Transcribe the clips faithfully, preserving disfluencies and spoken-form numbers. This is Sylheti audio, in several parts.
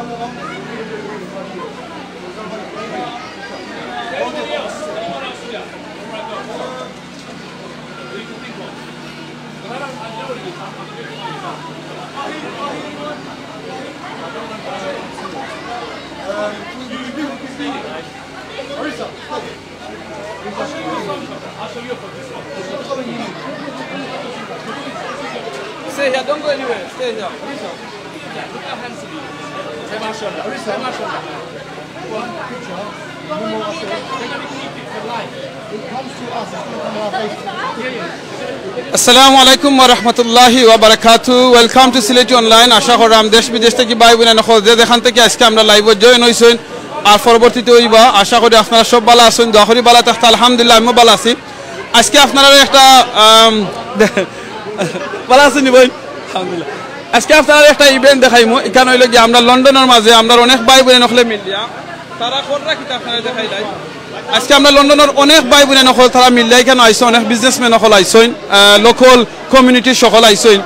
Stay here, don't go anywhere. Stay here. Assalamu alaikum wa rahmatullahi wa barakatuh. Welcome to Sylheti Online. আশা করলাম দেশ বিদেশ থাকি ভাই বোন অকল যে যেখান থাকি আজকে আমরার live-ও join অইছইন আর পরবর্তীতে অইবা। আশা করি আপনারা সব ভালা আছইন, দোয়া করি ভালা থাকতা। আলহামদুলিল্লাহ, আমিও ভালা আছি। আজকে আপনারারে একটা, আম, ভালা আছইন নি ভাই? আলহামদুলিল্লাহ। আজকে আপনারারে একটা event দেখাইমু। ইখান অইলো গিয়া আমরা লন্ডনর মাঝে আমরার অনেক ভাই বোন অকলে মিলিয়া তারা কররা কিতা আপনারারে দেখাইলাই। আজকে আমরা লন্ডনর অনেক ভাই বোন অকল তারা মিলিয়া ইখান আইছইন, অনেক businessman অকল আইছইন, আহ, local community অকল আইছইন।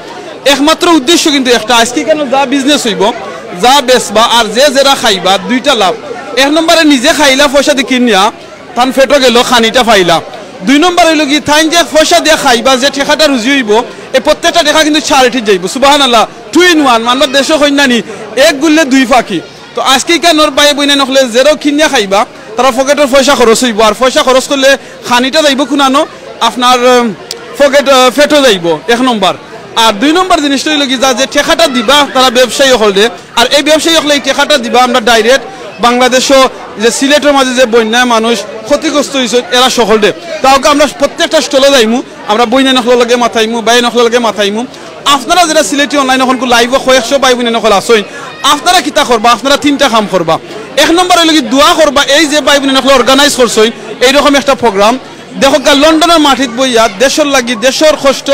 একমাত্র উদ্দেশ্য কিন্তু একটা, আজকে ইখান যা business অইবো, যা বেচবা আর যে যেরা খাইবা, দুইটা লাভ। এক নম্বরে নিজে খাইলা পয়সাদি কিনিয়া, তান পেটো গেলো, খানিটা পাইলা। দুই নম্বর অইলো কি, তাইন যে পয়সা দিয়া খাইবা, যে টেকাটা রুজি অইবো, এই প্রত্যেকটা টেকা কিন্তু charity-ত যাইবো। সুবহানাল্লাহ, two in one, মানবার দেশো কইন্না নি, এক গুল্লে দুই পাখি। তো আজকে ইখানর ভাই বোন অকলে যেরাও কিনিয়া খাইবা, তারার পকেটর পয়সা খরচ অইবো, আর পয়সা খরচ করলে খানিটা যাইবো কুনানো, আপনার, উম, পকেট, আহ, পেটো যাইবো, এক নম্বর। আর দুই নম্বর জিনিসটা অইলো কি, যা যে টেকাটা দিবা তারা ব্যবসায়ী অকলরে, আর এই ব্যবসায়ী অকলে এই টেকাটা দিবা আমরা direct বাংলাদেশো যে সিলেটর মাঝে যে বন্যায় মানুষ ক্ষতিগ্রস্ত অইছইন এরা অকলরে। তাওকে আমরা প্রত্যেকটা stall-ও যাইমু, আমরা বইনাইন অকলর লগে মাতাইমু, ভাইয়াইন অকলর লগে মাতাইমু। আপনারা যেরা সিলেটি online অখনকু live-ও কয়েকশো ভাই বোন অকল আছইন, আপনারা কিতা করবা? আপনারা তিনটা কাম করবা। এক নম্বর অইলো কি, দোয়া করবা, এই যে ভাই বোন অকলে organize করছইন এইরকম একটা program, দেখউক্কা, লন্ডনর মাটিত বইয়া দেশর লাগি, দেশর কষ্ট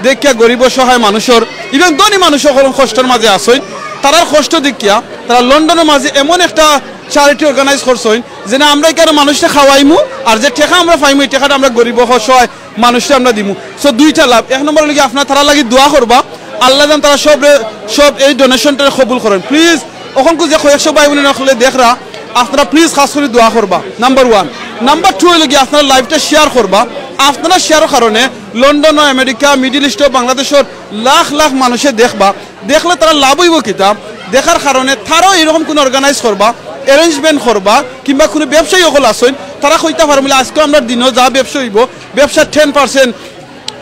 দেখিয়া, গরিব অসহায় মানুষর, even ধনী মানুষ অকল কষ্টর মাঝে আছইন, তারার কষ্ট দেখিয়া তারা লন্ডনর মাঝে এমন একটা charity organize করছইন যে না, আমরা ইখানো মানুষরে খাওয়াইমু, আর যে টেকা আমরা পাইমু, এই টেকাটা আমরা গরিব অসহায় মানুষরে আমরা দিমু। So, দুইটা লাভ। এক নম্বর অইলো কি, আপনারা তারার লাগি দোয়া করবা, আল্লায় যেন তারা সবরে, সব এই donation-টারে কবুল করইন। Please, অখনকু যে কয়েকশো ভাই বোন অকলে দেখরা, আপনারা please খাস করি দোয়া করবা, number one। Number two অইলো কি, আপনারা live-টা share করবা। আপনারা share-র কারণে লন্ডন, আমেরিকা, Middle East-ও, বাংলাদেশর লাখ লাখ মানুষে দেখবা। দেখলে তারা লাভ অইবো কিতা? দেখার কারণে তারাও এইরকম কুনু organize করবা, arrangement করবা, কিংবা কুনু ব্যবসায়ী অকল আছইন, তারা কইতা পারইন বুলে, আজকে আমরার দিনো যা ব্যবসা অইবো, ব্যবসার ten percent,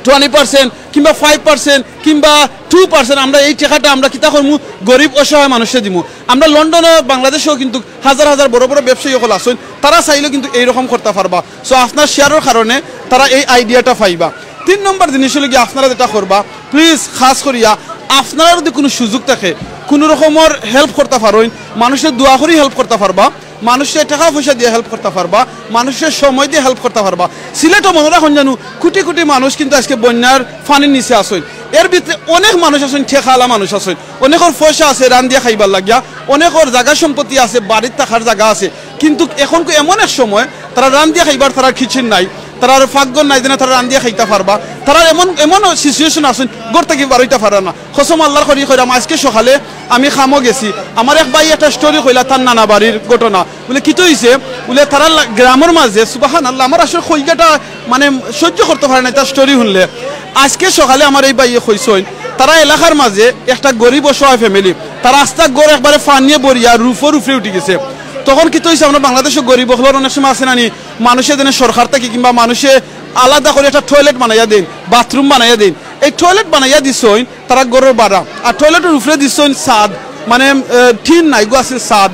twenty percent কিংবা five percent কিংবা two percent আমরা এই টেকাটা আমরা কিতা করমু, গরিব অসহায় মানুষরে দিমু। আমরা লন্ডনও বাংলাদেশেও কিন্তু হাজার হাজার বড় বড় ব্যবসায়ী অকল আছইন, তারা চাইলেও কিন্তু এইরকম করতা পারবা। So, আপনার share-র কারণে তারা এই idea-টা পাইবা। তিন নম্বর জিনিস অইলো কি, আপনারা যেটা করবা, please খাস করিয়া আপনারা যদি কুনু সুযোগ থাকে, কুনু রকমর help করতা পারইন, মানুষরে দোয়া করি help করতা পারবা, মানুষরে টেকা পয়সা দিয়া help করতা পারবা, মানুষরে সময় দিয়া help করতা পারবা। সিলেটও মনো রাখইন জানু, কুটি কুটি মানুষ কিন্তু আজকে বন্যার পানির নিচে আছইন। এর ভিতরে অনেক মানুষ আছইন, টেকাআলা মানুষ আছইন, অনেকর পয়সা আছে রান্দিয়া খাইবার লাগিয়া, অনেকর জাগা সম্পত্তি আছে, বাড়িত থাকার জাগা আছে, কিন্তু অখনকু এমন এক সময় তারা রান্দিয়া খাইবার, তারার kitchen নাই, তারার পাকঘর নাই যেন তারা রান্দিয়া খাইতা পারবা। তারার এমন, এমনও situation আছইন, ঘর থাকি বারইতা পাররা না। কসম আল্লার করি কইরাম, আজকে সকালে আমি কামো গেছি, আমার এক ভাই একটা story কইলা তার নানা বাড়ির ঘটনা। বুলে, "কিতা অইছে?" বুলে, "তারার লা-, গ্রামর মাঝে, সুবহানাল্লাহ, আমার আসলে কইলজাটা মানে সহ্য করতা পারে না তার story হুনলে।" আজকে সকালে আমার এই ভাইয়ে কইছইন, তারা এলাকার মাঝে একটা গরিব অসহায় family, তার আস্তা ঘর একবারে পানিয়ে ভরিয়া roof-অর উপরে উঠি গেছে। তখন কিতা অইছে, আমরা বাংলাদেশো গরিব অকলর অনেক সময় আছে না নি, মানুষে যেন সরকার থাকি কিংবা মানুষে আলাদা করি একটা toilet বানাইয়া দেইন, bathroom বানাইয়া দেইন। এই toilet বানাইয়া দিছইন তারা ঘরর বারা, আর toilet-অর উপরে দিছইন ছাদ, মানে, আহ, টিন নায় গো, আছিল ছাদ।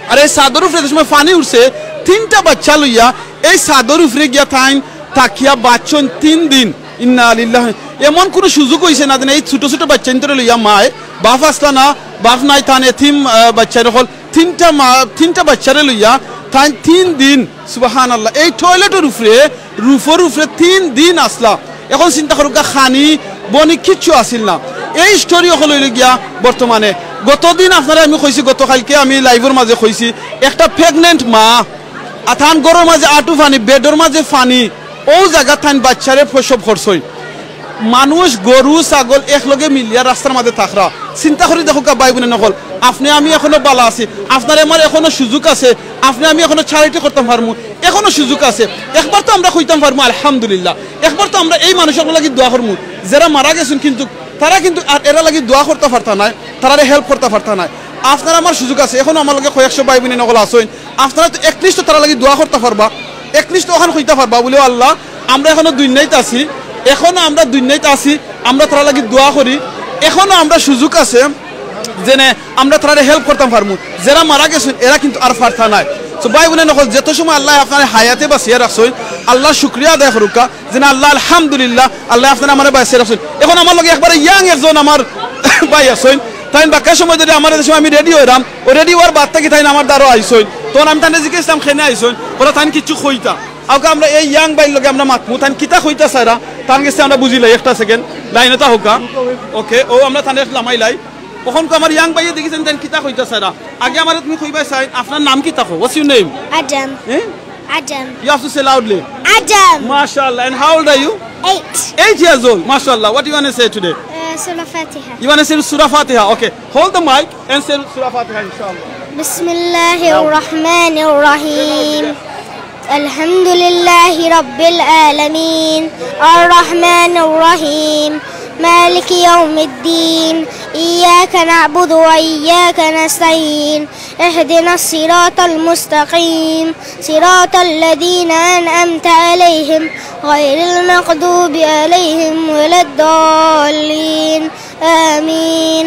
আর এই ছাদর উপরে যে সময় পানি উঠছে, তিনটা বাইচ্চা লইয়া এই ছাদর উপরে গিয়া তাইন থাকিয়া বাঁচছইন তিন দিন। ইন্না লিল্লাহি। এমন কুনু সুযোগ অইছে না যেন এই ছোট ছোট বাইচ্চাইন্তরে লইয়া মায়, বাপ আছলা না, বাপ নাই, তান এতিম, আহ, বাইচ্চা অকল, তিনটা মা, তিনটা বাইচ্চারে লইয়া তাইন তিন দিন, সুবহানাল্লাহ, এই toilet-অর উপরে, roof-অর উপরে তিন দিন আছলা। অখন চিন্তা করউক্কা, খানি, বনি কিচ্ছু আছিল না। এই story অকল অইলো গিয়া বর্তমানে। গতদিন আপনারারে আমি কইছি, গতকাইলকে আমি live-অর মাঝে কইছি, একটা pregnant মা, আর তান ঘরর মাঝে আটু পানি, bed-অর মাঝে পানি, অউ জাগাত তাইন বাইচ্চারে প্রসব করছইন। মানুষ, গরু, ছাগল একলগে মিলিয়া রাস্তার মাঝে থাকরা। চিন্তা করি দেখউক্কা ভাই বইন অকল, আপনে আমি এখনো বালা আছি, আপনার আমার এখনো সুযোগ আছে, আপনে আমি এখনো charity করতাম পারমু, এখনো সুযোগ আছে। একবার তো আমরা কইতাম পারমু আলহামদুলিল্লাহ, একবার তো আমরা এই মানুষ অকলর লাগি দোয়া করমু, যেরা মারা গেছইন, কিন্তু তারা কিন্তু আর এরার লাগি দোয়া করতা পারতা নায়, তারারে help করতা পারতা নায়। আপনার আমার সুযোগ আছে, এখনো আমার লগে কয়েকশো ভাই বইন অকল আছইন, আপনারা তো at least তো তারার লাগি দোয়া করতা পারবা, at least তো অখান কইতা পারবা বুলে, "ও আল্লাহ, আমরা এখনো দুনিয়াত আছি, এখনো আমরা দুনিয়াত আছি, আমরা তারার লাগি দোয়া করি, এখনো আমরা সুযোগ আছে।" যেনে আমরা তারারে help করতাম পারমু। যেরা মারা গেছইন, এরা কিন্তু আর পারতা নায়। তো ভাই বইন অকল, যত সময় আল্লায় আপনারে হায়াতে বাঁচিয়া রাখছইন, আল্লাহর শুকরিয়া আদায় করউক্কা, যেনে আল্লাহ আলহামদুলিল্লাহ, আল্লায় আপনারে আমারে বাঁচিয়া রাখছইন। এখন আমার লগে একবারে young একজন আমার ভাই আছইন, তাইন বাক্কা সময় যদি আমারে যে সময় আমি ready অইরাম, ও ready অওয়ার বাদ থাকি তাইন আমার দ্বারো আইছইন, তখন আমি তানরে জিকাইছলাম কেনে আইছইন, ওরা তাইন কিচ্ছু কইতা। আউক্কা আমরা এই young ভাইর লগে আমরা মাতমু, তাইন কিতা কইতা চাইরা, তান গেছে আমরা বুঝিলাই, একটা second লাইনো থাকউক্কা। Okay, ও আমরা তানরে লামাইলাই। অখন তো আমার young ভাইয়ে দেখিছইন, তাইন কিতা কইতা চাইরা। আগে আমারে তুমি কইবায় চাইন, আপনার নাম কিতা কও? What's your name? Adam. Eh? Adam. You have to say loudly. Adam. Mashallah. And how old are you? Eight. Eight years old. Mashallah. What do you want to say today? Uh, Surah Fatiha. You want to say Surah Fatiha? Okay. Hold the mic and say Surah Fatiha, inshallah. بسم الله الرحمن الرحيم. الحمد لله رب العالمين. الرحمن الرحيم. مالك يوم الدين. إياك نعبد وإياك نستعين. اهدنا الصراط المستقيم. صراط الذين أنعمت عليهم. غير المغضوب عليهم ولا الضالين. آمين.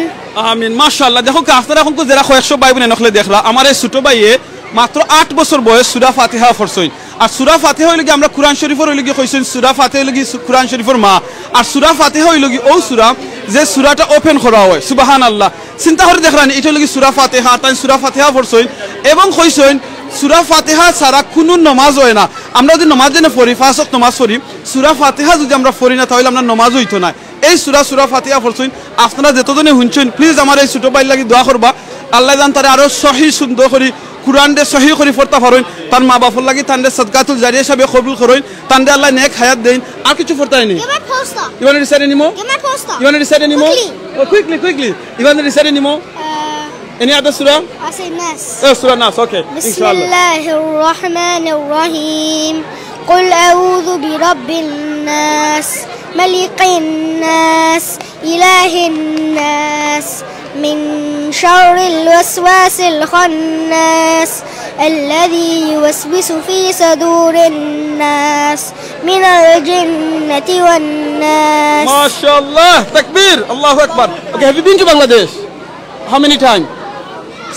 আমিন। মাশাআল্লাহ। দেখউক্কা, আপনারা এখন যেরা কয়েকশো ভাই বইন অকলে দেখরা, আমার এই ছোট ভাইয়ে মাত্র আট বছর বয়স সুরা ফাতিহা পড়ছইন। আর সুরা ফাতিহা অইলো গি আমরা কুরআন শরীফর অইলো গি কইছইন, সুরা ফাতিহা অইলো গি সু-, কুরআন শরীফর মা। আর সুরা ফাতিহা অইলো গি অউ সুরা, যে সুরাটা open করা অয়। সুবহানাল্লাহ। চিন্তা করি দেখরা নি, ইটা অইলো গি সুরা ফাতিহা, তাইন সুরা ফাতিহা পড়ছইন এবং কইছইন, সুরা ফাতিহা ছাড়া কুনু নমাজ অয় না। আমরা যদি নমাজ যেনে পড়ি, পাঁচ ওয়াক্ত নমাজ পড়ি, সুরা ফাতিহা যদি আমরা পড়ি না, তাইলে আমরার নমাজ অইতো নায়। এই সুরা, সুরা ফাতিহা পড়ছইন, আপনারা যতজনে হুনছইন, please আমার এই ছোট ভাইর লাগি দোয়া করবা। আল্লায় যান তারে আরো সহি সুন্দর করি, কুরআনরে সহি করি পড়তা পারইন, তান মা বাপর লাগি তানরে সদকাতুল জারিয়া হিসাবে কবুল করইন, তানরে আল্লায় নেক হায়াত দেইন। আর কিচ্ছু পড়তায় নি? Give my poster. You want to recite anymore? Give my poster. You want to recite anymore? Quickly. Oh, quickly, quickly. You want to recite anymore? Uh, Any other surah? I say Nas. Oh, Surah Nas, okay. بسم الله الرحمن الرحيم. قل أعوذ برب الناس، ملك الناس، إله الناس، من شر الوسواس الخناس، الذي يوسوس في صدور الناس، من الجنة والناس. Mashallah, takbir, Allahu Akbar. Okay, have you been to Bangladesh? How many time?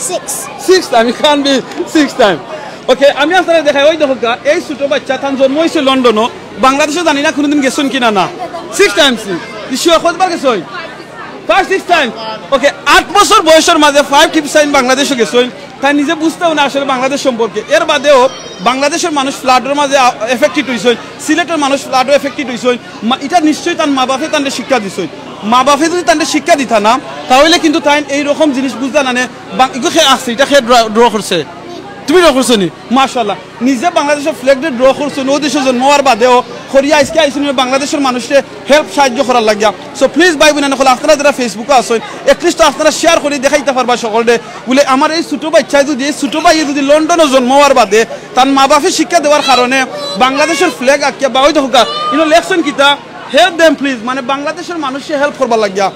Six. Six time, you can't be six time. Okay, আমি আপনারে দেখাই, ওই দেখউক্কা, এই ছোট বাচ্চা, তান জন্ম অইছে লন্ডনো, বাংলাদেশো জানি না কুনুদিন গেছইন কিনা না। Six times. You sure? কতবার গেছইন? Five, six time. Okay, আট বছর বয়সর মাঝে five times তাইন বাংলাদেশো গেছইন। তাইন নিজে বুঝতেও না আসলে বাংলাদেশ সম্পর্কে। এর বাদেও বাংলাদেশর মানুষ flood-র মাঝে আ-, affected অইছইন, সিলেটর মানুষ flood-ও affected অইছইন। মা-, ইটা নিশ্চয়ই তান মা বাপে তানরে শিক্ষা দিছইন। মা বাপে যদি তানরে শিক্ষা দিতা না, তাইলে কিন্তু তাইন এই রকম জিনিস বুঝতা না নে। বা-, ইগু খে আছে, ইটা খে draw, draw করছে? তুমি draw করছো নি? মাশাআল্লাহ। নিজে বাংলাদেশর flag-রে draw করছইন, অউ দেশো জন্ম অওয়ার বাদেও করিয়া আইজকে আইছইন বাংলাদেশর মানুষরে help সাহায্য করার লাগিয়া। So please ভাই বইন অকল, আপনারা যেরা Facebook-ও আছইন, at least তো আপনারা share করি দেখাইতা পারবা সকলরে। বুলে আমার এই ছোট বাচ্চায় যদি, এই ছোট ভাইয়ে যদি লন্ডনো জন্ম অওয়ার বাদে তান মা বাপে শিক্ষা দেওয়ার কারণে বাংলাদেশর flag আঁকিয়া বা ওই দেখউক্কা, ইনো লেখছইন কিতা, help them please, মানে বাংলাদেশর মানুষরে help করবার লাগিয়া।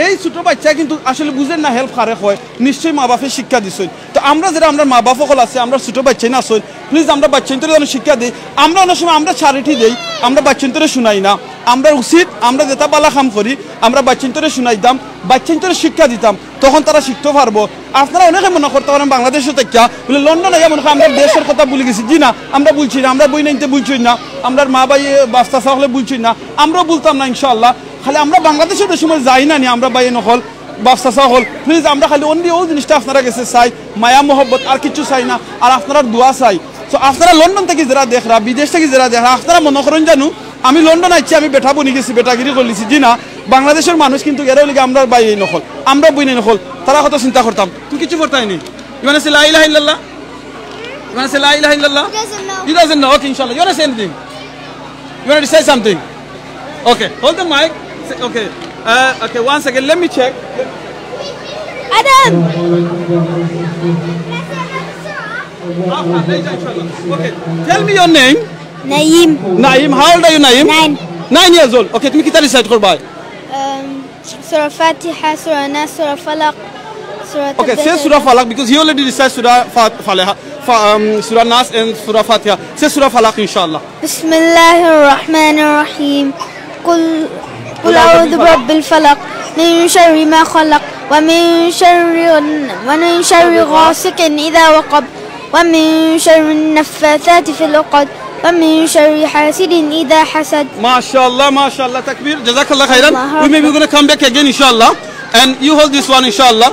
এই ছোট বাচ্চায় কিন্তু আসলে বুঝের না help কারে কয়, নিশ্চয়ই মা বাপে শিক্ষা দিছইন। তো আমরা যেরা, আমরার মা বাপ অকল আছে, আমরার ছোট বাচ্চাইন আছইন, please আমরা বাচ্চাইন্তরে যেন শিক্ষা দেই। আমরা অনেক সময় আমরা charity দেই, আমরা বাচ্চাইন্তরে শুনাই না। আমরা উচিত, আমরা যেটা বালা কাম করি, আমরা বাচ্চাইন্তরে শুনাইতাম, বাচ্চাইন্তরে শিক্ষা দিতাম, তখন তারা শিখতে পারবো। আপনারা অনেকে মনে করতা পারইন বাংলাদেশো থাকিয়া বুলে লন্ডন আইয়া মনে কয় আমরা দেশর কথা ভুলি গেছি। জি না, আমরা ভুলছি না, আমরার বইনাইন্তে ভুলছইন না, আমরার মা ভাই, বাপ চাচা অকলে ভুলছইন না, আমরাও ভুলতাম না ইনশাআল্লাহ। খালি আমরা বাংলাদেশো যে সময় যাই না নি, আমরা ভাই অকল, বাপ চাচা অকল, please আমরা খালি only অউ জিনিসটা আপনারার গেছে চাই, মায়া মহব্বত, আর কিচ্ছু চাই না, আর আপনারার দোয়া চাই। So আপনারা লন্ডন থাকি যেরা দেখরা, বিদেশ থাকি যেরা দেখরা, আপনারা মনে করইন জানু আমি লন্ডন আইছি, আমি বেটা বনি গেছি, বেটাগিরি করিলিছি। জি না, বাংলাদেশর মানুষ কিন্তু এরা অইলো গি আমরার ভাই অকল, আমরার বইনাইন অকল, তারার কথা চিন্তা করতাম। তুমি কিচ্ছু পড়তায় নি? You wanna say লা ইলাহা ইল্লাল্লাহ? You wanna say লা ইলাহা ইল্লাল্লাহ? He doesn't know. He doesn't know. Okay, ইনশাআল্লাহ। You wanna say anything? You wanna say something? Okay, hold the mic. Okay, uh, okay, one second, let me check. Adam. Okay, tell me your name. Naeem. Naeem, how old are you, Naeem? Nine. Nine years old. Okay, তুমি কিতা recite করবা? Um, Surah Fatiha, Surah Nas, Surah Falaq, Surah Okay, say Surah Falaq because he already recites Surah Fa- Faleha, Fa- um, Surah Nas and Surah Fatiha. Say Surah Falaq, inshallah. بسم الله الرحمن الرحيم. قل قل أعوذ برب الفلق. من شر ما خلق. ومن شر ومن شر غاسق إذا وقب. ومن شر النفاثات في العقد. ومن شر حاسد إذا حسد. Mashallah, mashallah, takbir. Jazakallah khairan. Allahu We may be Akbar. Gonna come back again, inshallah. And you hold this one, inshallah.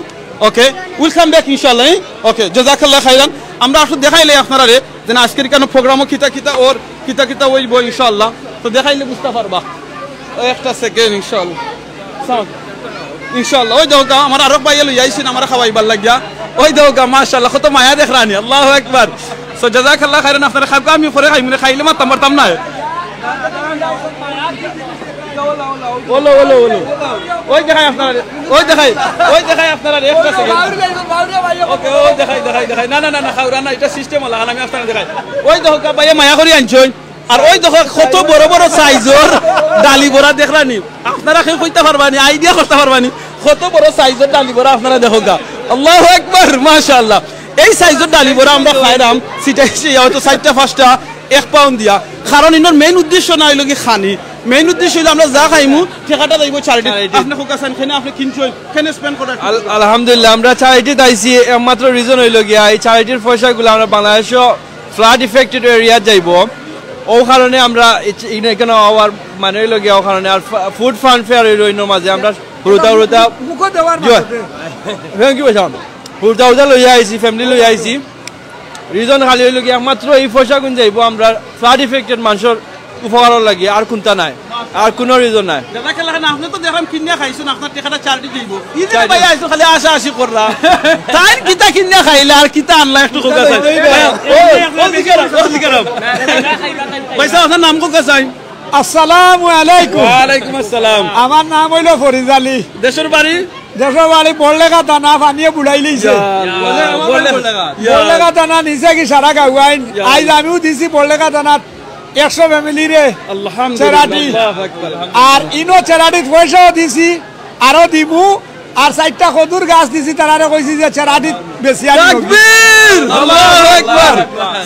Okay, we'll come back, inshallah. Eh? Okay, jazakallah khairan. আমরা আসলে দেখাইলে আপনারারে যেন আজকের কেন প্রোগ্রামও কিতা কিতা ওর কিতা কিতা অইবো, ইনশাআল্লাহ। তো দেখাইলে বুঝতা পারবা। ওই একটা সেকেন্ড, ইনশাআল্লাহ। সালাম। ইনশাআল্লাহ। ওই দেখো গা, আমার আরক ভাইয়ে লই আইছইন, আমার খাওয়াইবার লাগিয়া। ওই দেখো গা, মাশাআল্লাহ, কত মায়া দেখরানি, আল্লাহু আকবার। So, জাযাকাল্লাহ খাইরান, আপনারা খাউক্কা, আমি পরে খাইমুনে, খাইলে মাততাম পারতাম না। ওলো, ওলো, ওলো। ওই দেখাই আপনারা, ওই দেখাই, ওই দেখাই আপনারা, একটা সেকেন্ড। ওকে, ওই দেখাই, দেখাই, দেখাই। না, না, না, না, খাওরা না, এটা সিস্টেম অলা, আমি আপনারা দেখাই। ওই দেখো গা, ভাইয়ে মায়া করি আনছইন। আর ওই দেখো, কত বড় বড় সাইজর ডালি বড়া দেখরানি। আপনারা কেউ কইতা পারবানি, আইডিয়া করতা পারবানি, কত বড় সাইজর ডালি বড়া আপনারা দেখো গা। আল্লাহু আকবার, মাশাআল্লাহ। এই সাইজর ডালি বড়া আমরা খাইরাম, সিটাই সিটাই হয়তো চাইরটা পাঁচটা এক পাউন্ড দিয়া। কারণ ইনোর মেইন উদ্দেশ্য না অইলো কি খানি, মেইন উদ্দেশ্য অইলো আমরা যা খাইমু, টেকাটা যাইবো চ্যারিটি। চ্যারিটি। আপনি কউক্কা চাইন, কেনে আপনি কিনছইন, কেনে স্পেন্ড করা? আল-, আলহামদুলিল্লাহ, আমরা চ্যারিটিত আইছি, একমাত্র রিজন অইলো গিয়া এই চ্যারিটির পয়সাগুলো আমরা বাংলাদেশও ফ্লাড এফেক্টেড এরিয়াত যাইবো। ও কারণে আমরা ইচ-, ইন-, এখানে আওয়ার মানে অইলো গিয়া ও কারণে আর ফা-, ফুড ফান্ড ফেয়ার অইলো ইনোর মাঝে আমরা হুরুতা হুরুতা মুখো দেওয়ার জি। মাঝে। থ্যাংক ইউ ভাইসাব। হুরুতা হুরুতা লইয়া আইছি, ফ্যামিলি লইয়া আইছি। রিজন খালি অইলো গিয়া একমাত্র এই পয়সাগুন যাইবো আমরা ফ্লাড এফেক্টেড মানুষর উপকারর লাগি, আর কুনতা নাই, আর কুনু রিজন নাই। দাদা, খেলা না, আপনি তো দেখলাম কিনিয়া খাইছইন, আপনার টেকাটা চ্যারিটি যাইবো। এই যে চ্যারিটি। ভাই আইছো, খালি আশা আশি কররা। তাইন কিতা কিনিয়া খাইলা আর কিতা আনলা একটু কউক্কা চাইন। ওই, ওই, ওই দিকে রাখ, ওই দিকে রাখ। ভাইসাব, আপনার নাম কউক্কা চাইন? আসসালামু আলাইকুম। ওয়ালাইকুম আসসালাম। আমার নাম অইলো ফরিদ আলী। দেশর বাড়ি? দেশর বাড়ি বড়লেখা থানা, পানিয়ে বুড়াইলিছে। ইয়া আল্লাহ, বড়লেখা। ইয়া। বড়লেখা থানা নিচে কি সারা গাউয়াইন। ইয়া। আইজ আমিও দিছি বড়লেখা থানাত একশো ফ্যামিলিরে আলহামদুলিল্লাহ, চ্যারিটি। আল্লাহু আকবার। আর ইনো চ্যারিটিত পয়সাও দিছি, আরো দিমু। আর চাইরটা কদুর গাছ দিছি, তারারে কইছি যে চ্যারিটিত বেশি আনি। তাকবীর! আল্লাহু আকবার।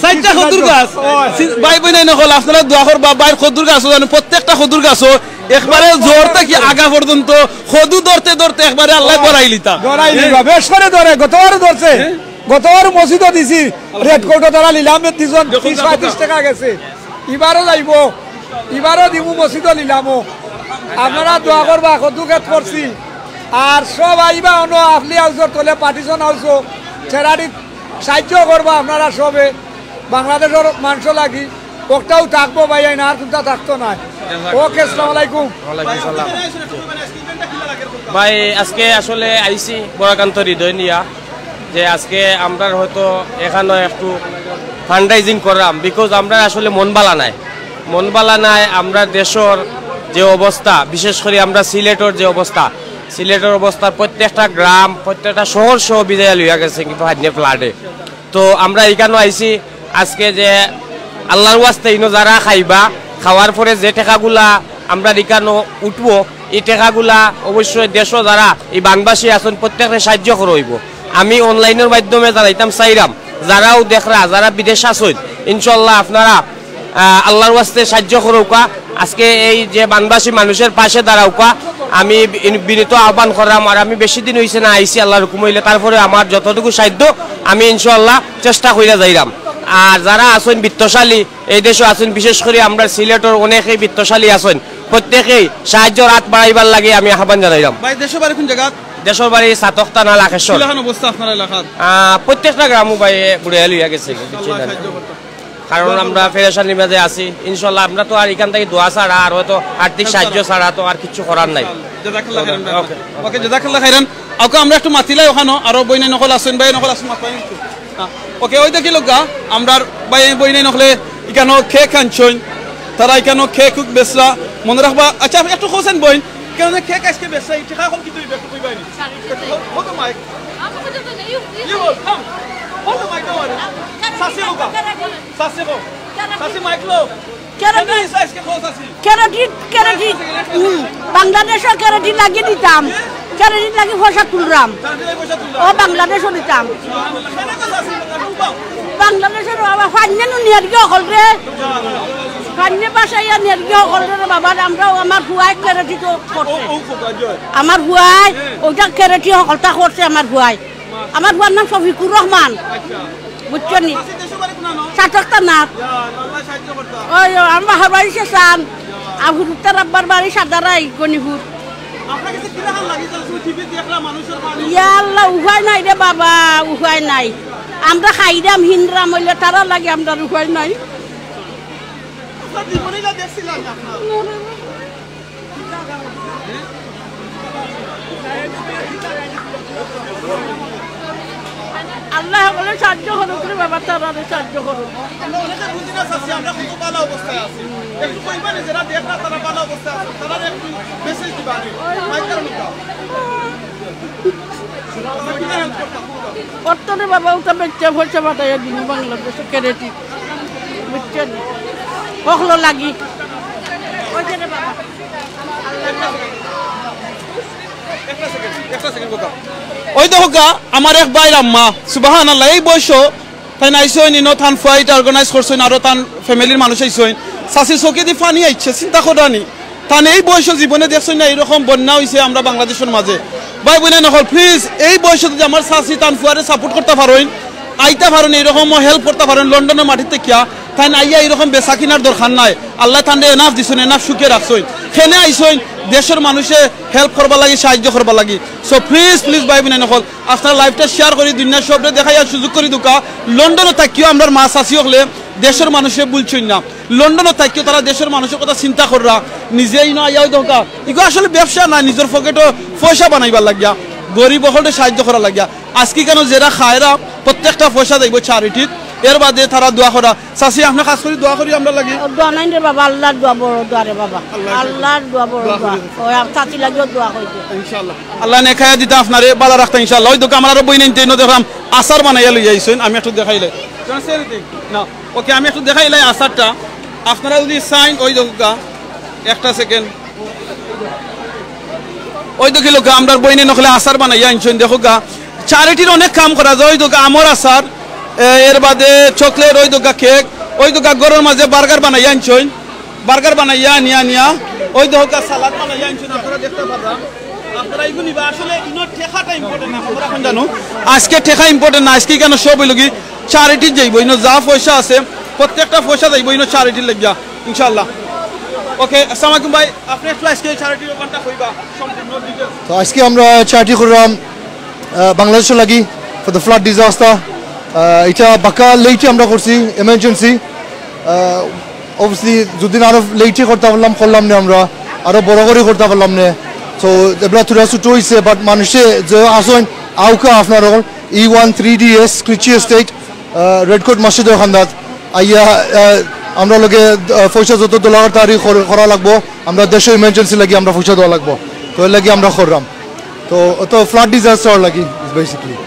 চাইরটা কদুর গাছ। ওই। সি-, ভাই বইনাইন অকল, আপনারা দোয়া করবা, ভাইর কদুর গাছও জানো, প্রত্যেকটা কদুর গাছও একবারে জড় থাকি আগা পর্যন্ত কদু ধরতে ধরতে একবারে আল্লায় ভরাইলিতা। ধরাই দিবা, বেশ করে ধরে, গতবারও ধরছে। হ্যাঁ? গতবার মসজিদও দিছি, রেড কোটও তারা নিলামে দিছইন, দেখো, তিরিশ দেখো, পঁয়ত্রিশ দেখো। টেকা গেছে। ইবারও যাইবো, ইবারও দিমু মসজিদও নিলামও। আপনারা দোয়া করবা, কদু খেত করছি। আর সব আইবা অনো আফলি হাউসর তলে পার্টিশন হাউসও, চ্যারিটিত সাহায্য করবা আপনারা সবে। বাংলাদেশর মানষর লাগি অকটাউ থাকবো ভাইয়াইন, আর কুনতা থাকতো নায়। ওকে, আসসালামু আলাইকুম। ওয়ালাইকুম সালাম। ভাই, আজকে আসলে আইছি বড়াকান্ত হৃদয় নিয়া, যে আজকে আমরার হয়তো এখানো একটু ফান্ডরাইজিং কররাম, বিকজ আমরার আসলে মন বালা নাই, মন বালা নাই। আমরার দেশর যে অবস্থা, বিশেষ করি আমরার সিলেটর যে অবস্থা, সিলেটর অবস্থা প্রত্যেকটা গ্রাম, প্রত্যেকটা শহর সহ ভিজাইয়া লইয়া গেছে কিন্তু হাইনে ফ্লাডে। তো আমরা ইকানো আইছি আজকে যে আল্লাহর ওয়াস্তে ইনো যারা খাইবা, খাওয়ার পরে যে টেকাগুলা আমরার ইকানো উঠবো, ই টেকাগুলা অবশ্যই দেশো যারা ই বানবাসী আছইন প্রত্যেকরে সাহায্য করা অইবো। আমি অনলাইনর মাধ্যমে জানাইতাম চাইরাম, যারাও দেখরা, যারা বিদেশ আছইন, ইনশাআল্লাহ আপনারা আহ, আল্লাহর ওয়াস্তে সাহায্য করউক্কা। আজকে এই যে বানবাসী মানুষর পাশে দাঁড়াউক্কা, আমি বি-, বিনীত আহ্বান কররাম। আর আমি বেশি দিন অইছে না আইছি, আল্লাহর হুকুম অইলে, তারপরে আমার যতটুকু সাধ্য আমি ইনশাআল্লাহ চেষ্টা কইরা যাইরাম। আর যারা আছইন বিত্তশালী, এই দেশো আছইন, বিশেষ করি আমরার সিলেটর অনেকেই বিত্তশালী আছইন, প্রত্যেকেই সাহায্যর আত বাড়াইবার লাগি আমি আহ্বান জানাইরাম। ভাই, দেশর বাড়ি কোন জাগাত? দেশর বাড়ি ছাতক থানা লাখেশ্বর। কিলাখান অবস্থা আপনার এলাকার? আহ, প্রত্যেকটা গ্রামও ভাই বুড়াইয়া লইয়া গেছে, আল্লাহ সাহায্য করতে। কারণ আমরা পেরেশানির মাঝে আছি। ইনশাআল্লাহ, আমরা তো আর ইখান থাকি দোয়া ছাড়া আর হয়তো আর্থিক সাহায্য ছাড়া তো আর কিচ্ছু করার নাই। জাযাকাল্লাহ খাইরান। ওকে। ওকে, জাযাকাল্লাহ খাইরান। ওকে, আমরা একটু মাতিলাই ওখানো, আরো বইনাইন অকল আছইন, ভাইয়াইন অকল আছইন, মাতবা একটু। হ্যাঁ। ওকে, ওই দেখিলাউক্কা, আমরার ভাইয়াইন বইনাইন অকলে ইকানো কেক আনছইন, তারা ইকানো কেক উক বেচরা, মনো রাখবা। আচ্ছা, একটু কওছাইন বইন, কেন কেক আজকে বেচা, এই টাকা এখন কিন্তু এই ব্যাগ কই বাইনি? কত মাইক? ইয়ে বল, থাম। কত মাইক দেওয়া রে? চাষি কো কা? চাষি কো? চাষি মাইক লো। কেন কেন দিস আজকে কো চাষি? Keratin, keratin. হুম, বাংলাদেশো কেরাটিন লাগি দিতাম। কেরাটিন লাগি পয়সা তুলরাম। চাষি পয়সা তুললাম। ও বাংলাদেশো দিতাম। কেন কো চাষি? বাংলাদেশর বাবা, ফাইন্নে নু নিয়ার গিয়া হকল রে। ফাইন্নে বাসাইয়া নিয়ার গিয়া হকল রে বাবা, আমরাও আমার ফুয়ায় কেরাটি তো করছে। ও, ও, ও, ও, ও। আমার ফুয়ায় ওইটা কেরাটি হকলতা করছে আমার ফুয়ায়। আমার ফুয়ার নাম শফিকুর রহমান। আচ্ছা। বুঝছো নি? চাষি দেশো বাড়ি কোনানো? সাতক থানা। ইয়া, আল্লাহ সাহায্য করতা। ওই, ও, আমার বাবার বাড়ি শেষান। আর হুরুতার আব্বার বাড়ি সাদারাই, গণিপুর। আপনার কাছে কিলা খান লাগে? তাহলে তুমি টিভি দেখলা, মানুষের খান। ইয়া আল্লাহ, উপায় নাই রে বাবা, উপায় নাই। আমরা খাইরাম, হিনরাম অইলে তারা লাগে, আমরার উপায় নাই। আপনার জীবনে যা দেখছিলাম না আপনার। আল্লাহ হকলরে সাহায্য করুক রে বাবা, তারারে সাহায্য করুক। আমরা অনেকে বুঝি না চাচি, আমরা কত ভালা অবস্থায় আছি। একটু কইবা নি, যারা দেখরা তারা ভালা অবস্থায় আছে, তারারে একটু মেসেজ দিবা নি। মাইক ধরো নিকা। আমরা কিলা হেল্প করতাম? অর্থ রে বাবা, ওটা বেচা পয়সা পাঠাইয়া দিন বাংলাদেশো কেরাটি। বুঝছো নি? হকলর লাগি। ওই যে রে বাবা। একটা সেকেন্ড, একটা সেকেন্ড কথা। ওই দেখো গা, আমার এক ভাইর আম্মা, সুবহানাল্লাহ, এই বয়সো তাইন আইছইন, ইনো তান ফুয়াইটা অর্গানাইজ করছইন, আরো তান ফ্যামিলির মানুষ আইছইন। চাচির চোখেদি পানি আইছে, চিন্তা কররা নি। তান এই বয়সো জীবনে দেখছইন না, এইরকম বন্যা অইছে আমরা বাংলাদেশর মাঝে। ভাই বইনাইন অকল, প্লিজ, এই বয়সো যদি আমার চাচি তান ফুয়ারে সাপোর্ট করতা পারইন, আইতা পারইন, এইরকম হেল্প করতা পারইন, লন্ডনর মাটিত থাকিয়া, তাইন আইয়া এইরকম বেচা কিনার দরকার নাই। আল্লায় তানরে এনাফ দিছইন, এনাফ সুখে রাখছইন। কেনে আইছইন, দেশর মানুষে হেল্প করবার লাগি, সাহায্য করবার লাগি। So প্লিজ, প্লিজ ভাই বইনাইন অকল, আপনারা লাইভটা শেয়ার করি, দুনিয়ার সবরে দেখাইয়া সুযোগ করি দেউক্কা। লন্ডনো থাকিও আমরার মা চাচি অকলে দেশর মানুষরে ভুলছইন না। লন্ডনো থাকিও তারা দেশর মানুষর কথা চিন্তা কররা, নিজে ইনো আইয়াও দেউক্কা। ইগু আসলে ব্যবসা না, নিজর পকেটো পয়সা বানাইবার লাগিয়া, গরিব অকলরে সাহায্য করার লাগিয়া। আজকে কেন যেরা খায়রা, প্রত্যেকটা পয়সা যাইবো চ্যারিটিত। এর বাদে তারা দোয়া করা। চাচি, আপনে খাস করি দোয়া করি আমরার লাগি। দোয়া নাই রে বাবা, আল্লাহর দোয়া বড় দোয়া রে বাবা। আল্লাহর দোয়া বড় দোয়া। ওই আম-, চাচির লাগিও দোয়া করি দে। ইনশাআল্লাহ। আল্লায় নেক হায়াত দিতা আপনারে, ভালা রাখতা ইনশাআল্লাহ। ওই দেখো আমার আরো বইনাইন্তে ইনো দেখরাম আচার বানাইয়া লইয়া আইছইন, আমি একটু দেখাইলাই। Can I say anything? No. Okay, আমি একটু দেখাইলাই আচারটা। আপনারা যদি চাইন, ওই দেখো গা, একটা সেকেন্ড। ওই দেখিলাউক্কা, আমরার বইনাইন অকলে আচার বানাইয়া আনছইন, দেখো গা। চ্যারিটির অনেক কাম করা যায়, ওই দেউক্কা আমর আচার, এ, এর বাদে চকলেট, ওই দেউক্কা কেক, ওই দেউক্কা ঘরর মাঝে বার্গার বানাইয়া আনছইন, বার্গার বানাইয়া আনিয়া আনিয়া, ওই দেউক্কা সালাদ বানাইয়া আনছইন, আপনারা দেখতা পাররা। আপনারা ইগু নিবা, আসলে ইনো টেকাটা ইম্পর্টেন্ট না, আমরা এখন জানো। আজকে টেকা ইম্পর্টেন্ট না, আজকে কেন সব অইলো কি চ্যারিটির যাইবো, ইনো যা পয়সা আছে, প্রত্যেকটা পয়সা যাইবো ইনো চ্যারিটির লাগিয়া। ইনশাআল্লাহ। ওকে, আসসালামু আলাইকুম ভাই, আপনে একটু আজকে চ্যারিটির ব্যাপারটা কইবা সম্পূর্ণ ডিটেইলস। তো আজকে আমরা চ্যারিটি কররাম, আহ, বাংলাদেশর লাগি for the flood disaster। আহ, ইটা বাক্কা লেইটে আমরা করছি, ইমার্জেন্সি। আহ, obviously, যদি আরো লেইটে করতা পারলাম, করলাম নে আমরা, আরো বড় করি করতা পারলাম নে। তো এবলা থুড়া ছুটো অইছে, but মানুষে যে আছইন, আউক্কা আপনারা অকল, ই ওয়ান থ্রি ডি এস, ক্রিচি এস্টেট, আহ, রেড কোট মসজিদর কান্দাত আইয়া, আহ, আমরার লগে, আহ, পয়সা যত দলা তাড়াতাড়ি কর-, করা লাগবো, আমরা দেশো ইমার্জেন্সি লাগি আমরা পয়সা দেওয়া লাগবো, তো এর লাগি আমরা কররাম। তো, তো flood disaster লাগি, basically।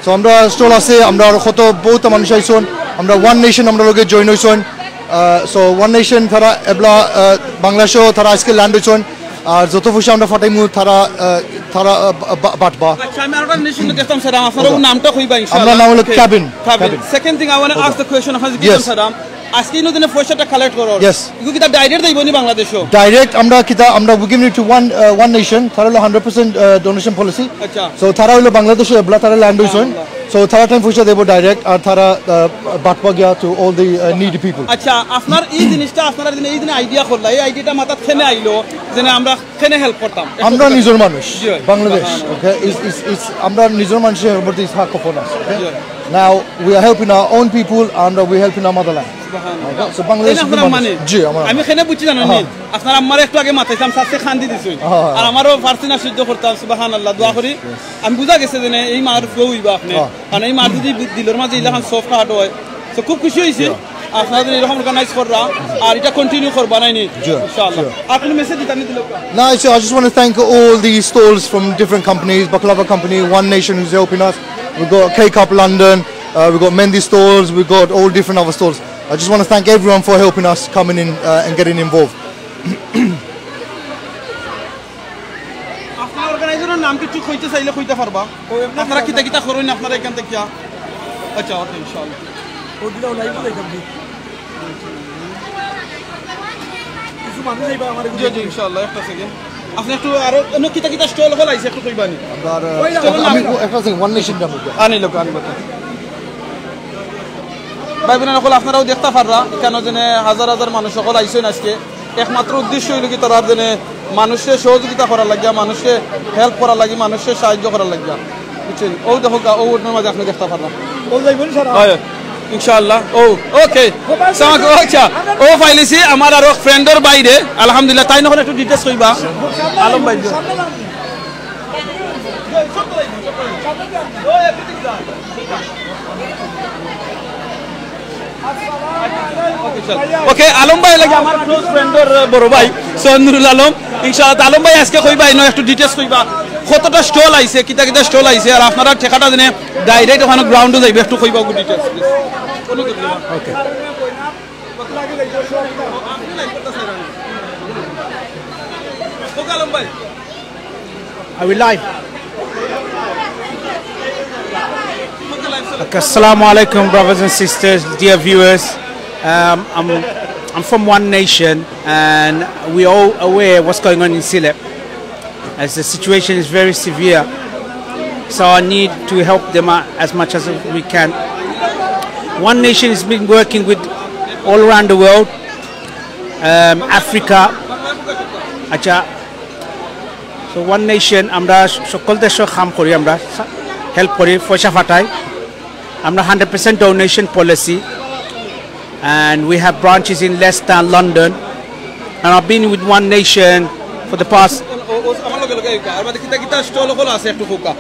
So আমরা স্টল আছে, আমরা আরো কত বহুত মানুষ আইছইন, আমরা ওয়ান নেশন আমরার লগে জয়েন অইছইন। আহ, so ওয়ান নেশন তারা এবলা, আহ, বাংলাদেশো তারা আজকে ল্যান্ড অইছইন। আর যত পয়সা আমরা ফাটাইমু, তারা, আহ, তারা, আহ, বা-, বা-, বাটবা। আচ্ছা, আমি আরোটা জিনিস কিন্তু দেখতাম, স্যার, আপনার ওকে। নামটা কইবা, ইনশাআল্লাহ। আমার নাম হলো okay. Cabin. Cabin. Cabin. Second thing, I wanna okay. Yes। Ask the question, আপনার জিজ্ঞেস Yes। স্যার, আজকে ইনো দিনে পয়সাটা কালেক্ট করো। Yes। ইগু কিতা ডাইরেক্ট যাইবো নি বাংলাদেশো? ডাইরেক্ট আমরা কিতা, আমরা we giving it to one, uh, one nation, তারা হলো hundred percent, uh, donation policy। আচ্ছা। So তারা হলো বাংলাদেশো এবলা, তারা ল্যান্ড অইছইন। আল্লাহ। So তারা টাইম পয়সা দেবো ডাইরেক্ট, আর তারা, আহ, বাটবা গিয়া to all the, uh, needy people। আচ্ছা, আপনার এই জিনিসটা, আপনারা দিনে এই দিনে আইডিয়া করলা, এই আইডিয়াটা মাথাত কেনে আইলো, যেন আমরা কেনে হেল্প করতাম? আমরা নিজর মানুষ, জি ভাই। বাংলাদেশ, সুবহানাল্লাহ। ওকে? Is, is, is, আমরা নিজর মানুষর প্রতি ইসা কখন আছে, ওকে? জি ভাই। Now, we are helping our own people and we are helping our motherland। সুবহানাল্লাহ। ওকে? So, বাংলাদেশ এই না, আপনার মানে? জি, আমার আমি কেনে বুঝছি জানো নি? হ্যাঁ। আপনার আম্মারে একটু আগে মাতাইছলাম, সাথে কান্দি দিছইন। হ্যাঁ। আর আমারও পারছি না সহ্য করতাম, সুবহানাল্লাহ, দোয়া করি। Yes। আমি বুঝা গেছে যে এই মার ফুয়া অইবা আপনে। হ্যাঁ। কারণ এই মার যদি দিলর মাঝে ইলাখান সফট হার্ট অয়, তো খুব খুশি অইছি। Yeah। আপনারা এরকম অর্গানাইজ কররা, আর ইটা কন্টিনিউ করবা নাইনি? জি, ইনশাআল্লাহ। জি। আর কোনো মেসেজ দিতা নি দিলে? No, so I just want to thank all the stalls from different companies, Baklava Company, One Nation, who's helping us. We've got K-Cup London, uh, we've got Mehndi stalls, we've got all different other stalls. I just want to thank everyone for helping us coming in, uh, and getting involved. আপনার অর্গানাইজারর নাম কিছু কইতে চাইলে কইতা পারবা। আপনারা কিতা কিতা করইন আপনারা এখান থাকিয়া? আচ্ছা, ওকে, ইনশাআল্লাহ। কিছু মানুষ আইবা আমার জি, জি, ইনশাআল্লাহ, একটা সেকেন্ড। আপনি একটু আরো অন্য কিতা কিতা স্টল অকল আইছে একটু কইবা নি? আপনার, আহ, স্টল আমি নাম? একটা সেকেন্ড, ওয়ান নেশন। আনি লোক, আনি লোক। ভাই বোন অকল, আপনারাও দেখতা পাররা, কেন জানে হাজার হাজার মানুষ অকল আইছইন আজকে। একমাত্র উদ্দেশ্য অইলো কি, তারার জেনে মানুষরে সহযোগিতা করার লাগিয়া, মানুষরে হেল্প করার লাগি, মানুষরে সাহায্য করার লাগিয়া, বুঝছইন? ও দেখো গা, ও ওটার মাঝে আপনি দেখতা পাররা। ও যাইব নি সারা? হয়, ইনশাআল্লাহ। ও, ওকে। সালাম, আচ্ছা। ও পাইলিছি আমার আরো ফ্রেন্ডর বাইরে, আলহামদুলিল্লাহ। তাইন অকল একটু ডিটেইলস কইবা। আলম ভাই। ওকে, আলম ভাই লাগি আমার ক্লোজ ফ্রেন্ডর বড় ভাই সৈয়দ নুরুল আলম। ইনশাআল্লাহ, তা আলম ভাই আজকে কইবা, ইনো একটু ডিটেইলস কইবা, কতটা স্টল আইছে, কিতা কিতা স্টল আইছে, আর আপনারা ঠেকাটা জেনে ডাইরেক্ট ওখানো গ্রাউন্ডো যাইবা, একটু কইবা ওগু ডিটেইলস, প্লিজ। ওকে। ওকে, আলম ভাই। Are we live? Okay, Assalamu alaikum, brothers and sisters, dear viewers. Um, I'm, I'm from One Nation, and we're all aware what's going on in Sylhet, as the situation is very severe. So I need to help them out as much as we can. One Nation has been working with all around the world, um, Africa. আচ্ছা, So One Nation, আমরা সকল দেশো কাম করি, আমরা হেল্প করি, পয়সা পাঠাই। আমরা hundred percent donation policy, and we have branches in Leicester and London, and I've been with One Nation for the past. ও, ও, আমার লগে লগে আইবা। আর বাদে কিতা কিতা স্টল অকল আছে একটু কউক্কা।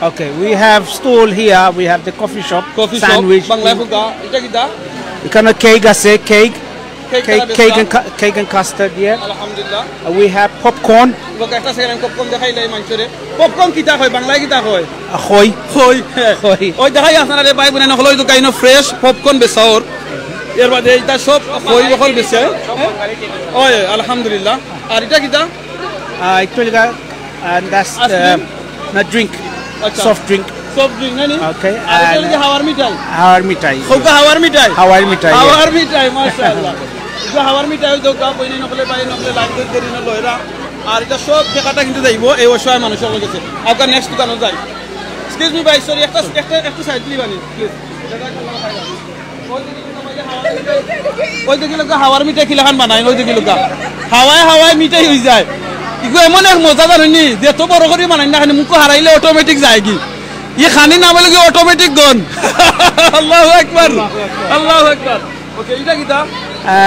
Okay, we have stall here, we have the coffee shop, coffee shop, sandwich, বাংলায় কউক্কা, ইটা কিতা? এখানে কেক আছে, cake, cake, cake and cu-, cake and custard, yeah. আলহামদুলিল্লাহ। Uh, we have popcorn. ওকে, একটা সেকেন্ড, আমি পপকর্ন দেখাইলাই মানষরে। পপকর্ন কিতা কয়? বাংলায় কিতা কয়? খই। খই। খই। ওই দেখাই আপনারা রে ভাই বোন, হলো ওই দোকানো ফ্রেশ পপকর্ন বেচা অর। এর বাদে ইটা সব খই অকল বেচে। ওই, আলহামদুলিল্লাহ। আর ইটা কিতা? Uh, actually, uh, and that's, uh, ice cream? Not drink. আচ্ছা। Soft drink. সফট ড্রিঙ্ক, না নি? Okay, আর ইটা and কি হাওয়ার মিঠাই? হাওয়ার মিঠাই। কউক্কা হাওয়ার মিঠাই? হাওয়ার মিঠাই, yeah. হাওয়ার মিঠাই, মাশাআল্লাহ। ইটা হাওয়ার মিঠাই অউ দোকান, বইনি নকলে, ভাই নকলে, লাইন ধরি ধরি না লইরা। আর ইটা সব ঠেকাটা কিন্তু যাইবো এই অসহায় মানুষর গেছে। আপনার নেক্সট দোকানো যাই। Excuse me ভাই, সরি, একটা, একটা, একটু সাইড দিবা নি, প্লিজ। ওই দেখিলাউক্কা হাওয়ার মিঠাই কিলাখান বানাইন, ওই দেখিলাউক্কা। হাওয়ায় হাওয়ায় মিঠাই অইযায়। ইগু এমন এক মজা জানইন নি, যেতো বড় করি বানাইন না কেনে, মুখো হারাইলে অটোমেটিক যায়গি। ই খানি নাম অইলো গি অটোমেটিক গন। আল্লাহু আকবার, আল্লাহু আকবার। ওকে, ইটা কিতা?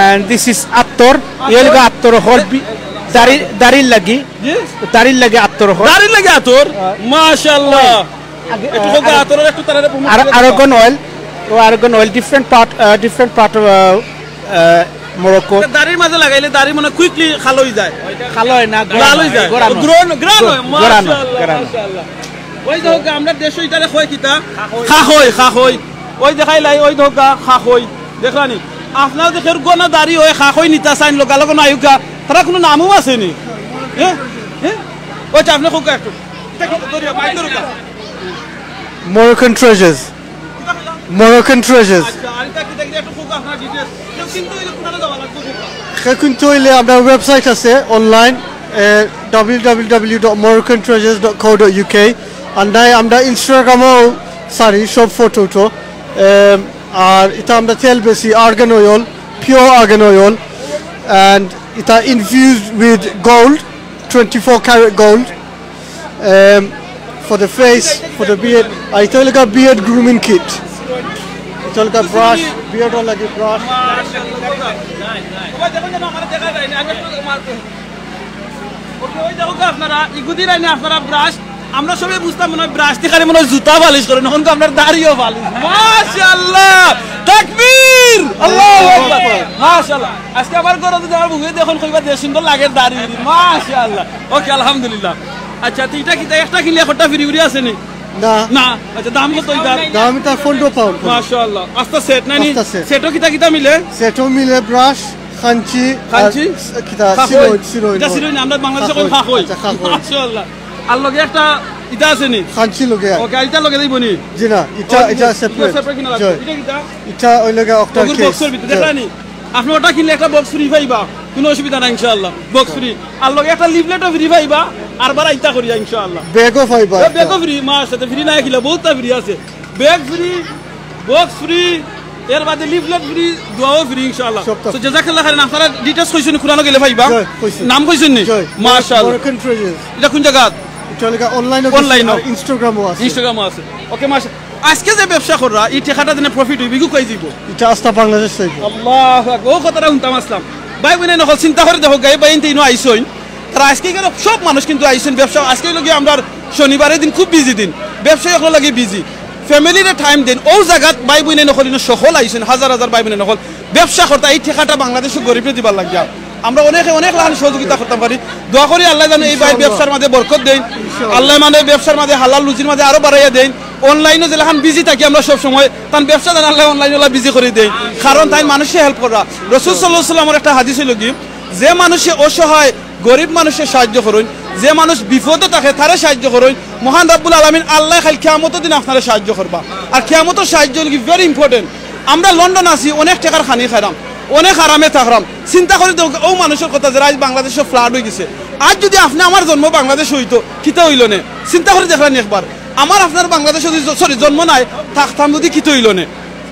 And this is আতর। আতর? ইয়ে লাগি আতর অর বি-, দাড়ি, দাড়ির লাগি। জি? দাড়ির লাগি আতর অর। দাড়ির লাগি আতর? হ্যাঁ। মাশাআল্লাহ। আগে, একটু আহ, কউক্কা আরো-, আতর একটু তারারে প্রমোট আর-, করে দেবা। Argan oil, O Argan oil, different part, uh, different part of, uh, uh, Morocco. দাড়ির মাঝে লাগাইলে দাড়ি মনে হয় কুইকলি কালো অইযায়। কালো অয় না, লাল অইযায়। গোরানো। গ্রোন-, গ্রোন অয়, গোরানো, মাশাআল্লাহ, গোরানো। মাশাআল্লাহ। ওই দেখউক্কা, আমরার দেশো ইটারে কয় কিতা? খাখই, খাখই। ওই দেখাইলাই, ওই দেখউক্কা, খাখই। দেখলানি? আপনার দেশর গনা দাড়ি অয়, খাখই নিতা চাইন, লগে লগে না আইউক্কা। তারার কুনু নামও আছে নি? হ্যাঁ? হ্যাঁ? ওই যে আপনে কউক্কা একটু। Moroccan Treasures. Moroccan Treasures. আচ্ছা, আর ইটা কিতা কিতা একটু কউক্কা আপনার ডিটেইলস। কেউ কিনতে অইলে কুনানো যাওয়া লাগবো কউক্কা? কেউ কিনতে অইলে আমরার ওয়েবসাইট আছে অনলাইন, এ, W W W dot Moroccan treasures dot co dot UK. আর নাই আমরা ইনস্টাগ্রামও ছাড়ি সব ফটো উঠো। এম, আর ইটা আমরা তেল বেচি, argan oil, pure argan oil, and eta infused with gold, twenty-four carat gold. Um, for the face, for the beard, আর ইটা অইলো গিয়া beard grooming kit. ইটা অইলো গিয়া ব্রাশ, বিয়ার্ডর লাগি ব্রাশ. ওই দেখউক্কা আপনারা, ইগুদি রাইনে আপনারা ব্রাশ, আমরা সবে বুঝতাম মনে হয় ব্রাশ দিয়া খালি মনে হয় জুতা পালিশ করেন, অখন তো আপনার দাড়িও পালিশ। মাশাআল্লাহ, তাকবীর, আল্লাহু আকবার, মাশাআল্লাহ। আজকে আমার ঘরো যদি আমার বউয়ে দেখইন কইবা যে সুন্দর লাগে দাড়ি, মাশাআল্লাহ। ওকে, আলহামদুলিল্লাহ। আচ্ছা, তো ইটা কিতা একটা কিনলে একটা ফ্রি উরি আছে নি? না। না, আচ্ছা, দাম কত ইটার? দাম ইটা পনেরো পাউন্ড। মাশাআল্লাহ, আস্তা সেট না নি? আস্তা সেট। সেটও কিতা কিতা মিলে? সেটও মিলে ব্রাশ, কাঞ্চি, আর কাঞ্চি? কিতা, খাখই। সিরোইন, সিরোইন। ইটা সিরোইন, আমরা বাংলাদেশে কই খাখই। খাখই। আচ্ছা, খাখই। মাশাআল্লাহ। আর লগে একটা ইটা আছে নি? কাঞ্চি লগে আর। ওকে, আর ইটা লগে দিবো নি? জি না, ইটা, ও, ইটা ইটা সেপারেট। সেপারেট কিনা লাগবে। জি। ইটা কিতা? ইটা অইলো গিয়া অক্টার গরুর কেস। বক্সর ভিতরে, জি। দেখরা নি? আপনি ওটা কিনলে একটা বক্স ফ্রি পাইবা, কোনো অসুবিধা নাই ইনশাআল্লাহ, বক্স ফ্রি। আর লগে একটা লিফলেটও ফ্রি পাইবা, আর বার আইতা করিয়া ইনশাআল্লাহ। ব্যাগও পাইবা এ, একটা। ব্যাগও ফ্রি, মার সাথে ফ্রি না কিলা, বহুতটা ফ্রি আছে। ব্যাগ ফ্রি, বক্স ফ্রি, এর বাদে লিফলেট ফ্রি, দোয়াও ফ্রি ইনশাআল্লাহ। সবটা তো জাযাকাল্লাহ খাইরান, আপনারা ডিটেইলস কইছইন নি, কুরআনো গেলে পাইবা? জি, কইছি। নাম কইছইন নি? জি। মাশাআল্লাহ। Moroccan treasures. ইটা কোন জাগাত? ইটা লেখা অনলাইনে, অনলাইনে। আর ইনস্টাগ্রামও আছে। ইনস্টাগ্রামও আছে। ওকে, মাশা-, আজকে যে ব্যবসা কররা, ই টেকাটা যেন প্রফিট অইবো, ইগু কই যাইবো? ইটা আস্তা বাংলাদেশ যাইবো। আল্লাহু আকবার। ও কথাটা হুনতাম আসলাম। ভাই বইনাইন অকল চিন্তা করি দেখউক্কা, ভাইয়াইন্তে ইনো আইছইন। তারা আজকে গেলে সব মানুষ কিন্তু আইছইন ব্যবসা। আজকে অইলো গিয়া আমরার শনিবারের দিন, খুব বিজি দিন। ব্যবসায়ী অকলর লাগি বিজি। ফ্যামিলিরে টাইম দেইন। অউ জাগাত ভাই বইনাইন অকল ইনো সকল আইছইন, হাজার হাজার ভাই বইনাইন অকল। ব্যবসা করতা, ই টেকাটা বাংলাদেশর গরিবরে দিবার লাগিয়া। আমরা অনেকে অনেক লাখান সহযোগিতা করতাম পারি। দোয়া করি আল্লায় যেন ই ভাইর ব্যবসার মাঝে বরকত দেইন। আল্লায় মানে ব্যবসার মাঝে হালাল রুজির মাঝে আরো বাড়াইয়া দেইন। অনলাইনো যেলাখান বিজি থাকি আমরা সব সময়, তান ব্যবসা যেন আল্লায় অনলাইনো বিজি করি দেইন। কারণ তাইন মানুষরে হেল্প কররা। রাসূল সাল্লাল্লাহু আলাইহি ওয়াসাল্লামর একটা হাদিস অইলো গি, যে মানুষে অসহায় গরিব মানুষরে সাহায্য করইন, যে মানুষ বিপদো থাকে তারে সাহায্য করইন, মহান রব্বুল আলামিন আল্লায় কাইল কিয়ামতর দিন আপনারে সাহায্য করবা। আর কিয়ামতর সাহায্য অইলো গি very important। আমরা লন্ডন আছি, অনেক টেকার খানি খাইরাম, অনেক আরামে থাকরাম। চিন্তা করি দেখউক্কা, অউ মানুষর কথা যেরা আইজ বাংলাদেশো ফ্লাড অইগেছে। আইজ যুদি আপনে আমার জন্ম বাংলাদেশো অইতো, কিতা অইলো নে? চিন্তা করি দেখরা নি একবার। আমার আপনার বাংলাদেশো যুদি জ-, সরি, জন্ম নায়, থাকতাম যুদি, কিতা অইলো নে?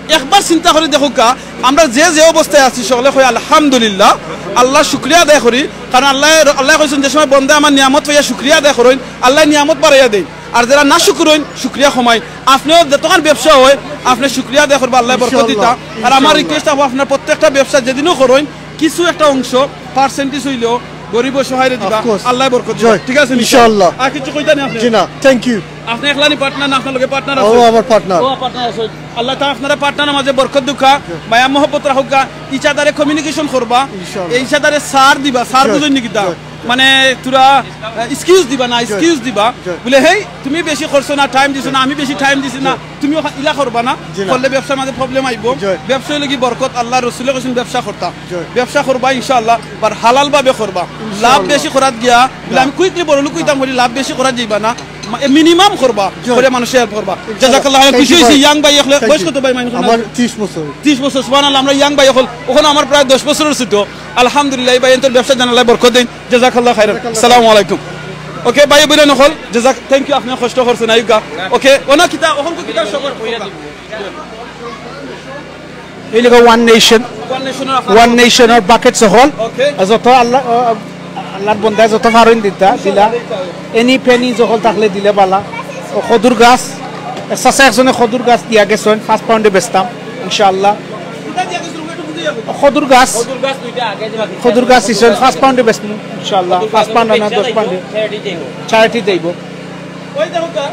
একবার চিন্তা করি দেখউক্কা, আমরা যে যে অবস্থায় আছি, সকলে কই আলহামদুলিল্লাহ, আল্লাহর শুকরিয়া আদায় করি। কারণ আল্লায়, আল্লায় কইছইন, যে সময় বন্দা আমার নিয়ামত পাইয়া শুকরিয়া আদায় করইন, আল্লায় নিয়ামত বাড়াইয়া দেইন। আর যেরা না শুকুর অইন, শুকরিয়া কমাইন। আপনেও যতখান ব্যবসা অয়, আপনে শুকরিয়া আদায় করবা, আল্লায় বরকত দিতা। ইনশাআল্লাহ, আর আমার ইনশাআল্লাহ। রিকোয়েস্ট থাকবো, আপনারা প্রত্যেকটা ব্যবসা যেদিনও করইন, কিছু একটা অংশ, পার্সেন্টেজ অইলেও গরিব অসহায়রে দিবা, Of course। আল্লায় বরকত দিবা। জি। ঠিক আছে নি? ইনশাআল্লাহ। আর কিছু কইতা নি আপনে? জি না, thank you। আপনে একলা নি পার্টনার না, আপনার লগে পার্টনার আছে? ও, আমার পার্টনার। ও, পার্টনার আছে। আল্লায় তা আপনারা পার্টনারর মাঝে বরকত দেউক্কা, মায়া মহব্বত রাখউক্কা, ইচাদারে কমিউনিকেশন করবা, ইনশাআল্লাহ। এই ইচাদারে সার দিবা, সার জি, বুঝইন নি কিতা? জি। মানে, তোরা, আহ, এক্সকিউজ দিবা না, জি। এক্সকিউজ দিবা। জি। বুলে, "হেই, তুমি বেশি করছো না, টাইম দিছো না, আমি বেশি টাইম দিছি না, জি। তুমি অখান ইলা করবা না, জি না। করলে ব্যবসার মাঝে প্রবলেম আইবো।" জি। ব্যবসা অইলো গি বরকত, আল্লাহর রসুলে কইছইন ব্যবসা করতা। জি। ব্যবসা করবা ইনশাআল্লাহ, আর হালাল ভাবে করবা। ইনশাআল্লাহ। লাভ বেশি করাত গিয়া, বুলে, আমি কুইকলি বড় লোক অইতাম করি, লাভ বেশি করাত যাইবা না, মা-, এ, মিনিমাম করবা, জি। করে মানুষরে হেল্প করবা। ইনশাআল্লাহ। জাযাকাল্লাহ খাইরান, thank you, খুশি অইছি, sir। ইয়াং ভাই অকল। Thank you। বয়স কত ভাই, মানুষ আমার ত্রিশ বছর। ত্রিশ বছর, সুবহানাল্লাহ, আমরা ইয়াং ভাই অকল, অখন আমার প্রায় দশ বছরর ছোট। আলহামদুলিল্লাহ, এই ভাইয়াইন্তর ব্যবসা জানালায় বরকত দেইন। জাযাকাল্লাহ খাইরান। জাযাকাল্লাহ। আসসালামু আলাইকুম। ওকে, ভাই বইনাইন অকল, জাযাক-, thank you, আপনে কষ্ট করছইন, আইউক্কা। ওকে, অনা কিতা, অখন তো কিতা সবর এই লেখা ওয়ান নেশন। ওয়ান নেশনর আপনার ওয়ান নেশনর বাকেট সকল। ওকে। যত আল্লাহ, আ, আ, আল্লাহর বন্দায় যত পারইন দিতা, দিলা। এনি পেনি সকল থাকলে দিলে বালা। ও খদুর গাছ, চাচা একজনে খদুর গাছ দিয়া গেছইন, পাঁচ পাউন্ডে বেচতাম, ইনশাআল্লাহ। খদুর গাছ, খদুর গাছ দিছইন, পাঁচ পাউন্ডে বেচমু, ইনশাআল্লাহ। পাঁচ পাউন্ড না, দশ পাউন্ডে। চ্যারিটি দেইব। ওই দেখউক্কা,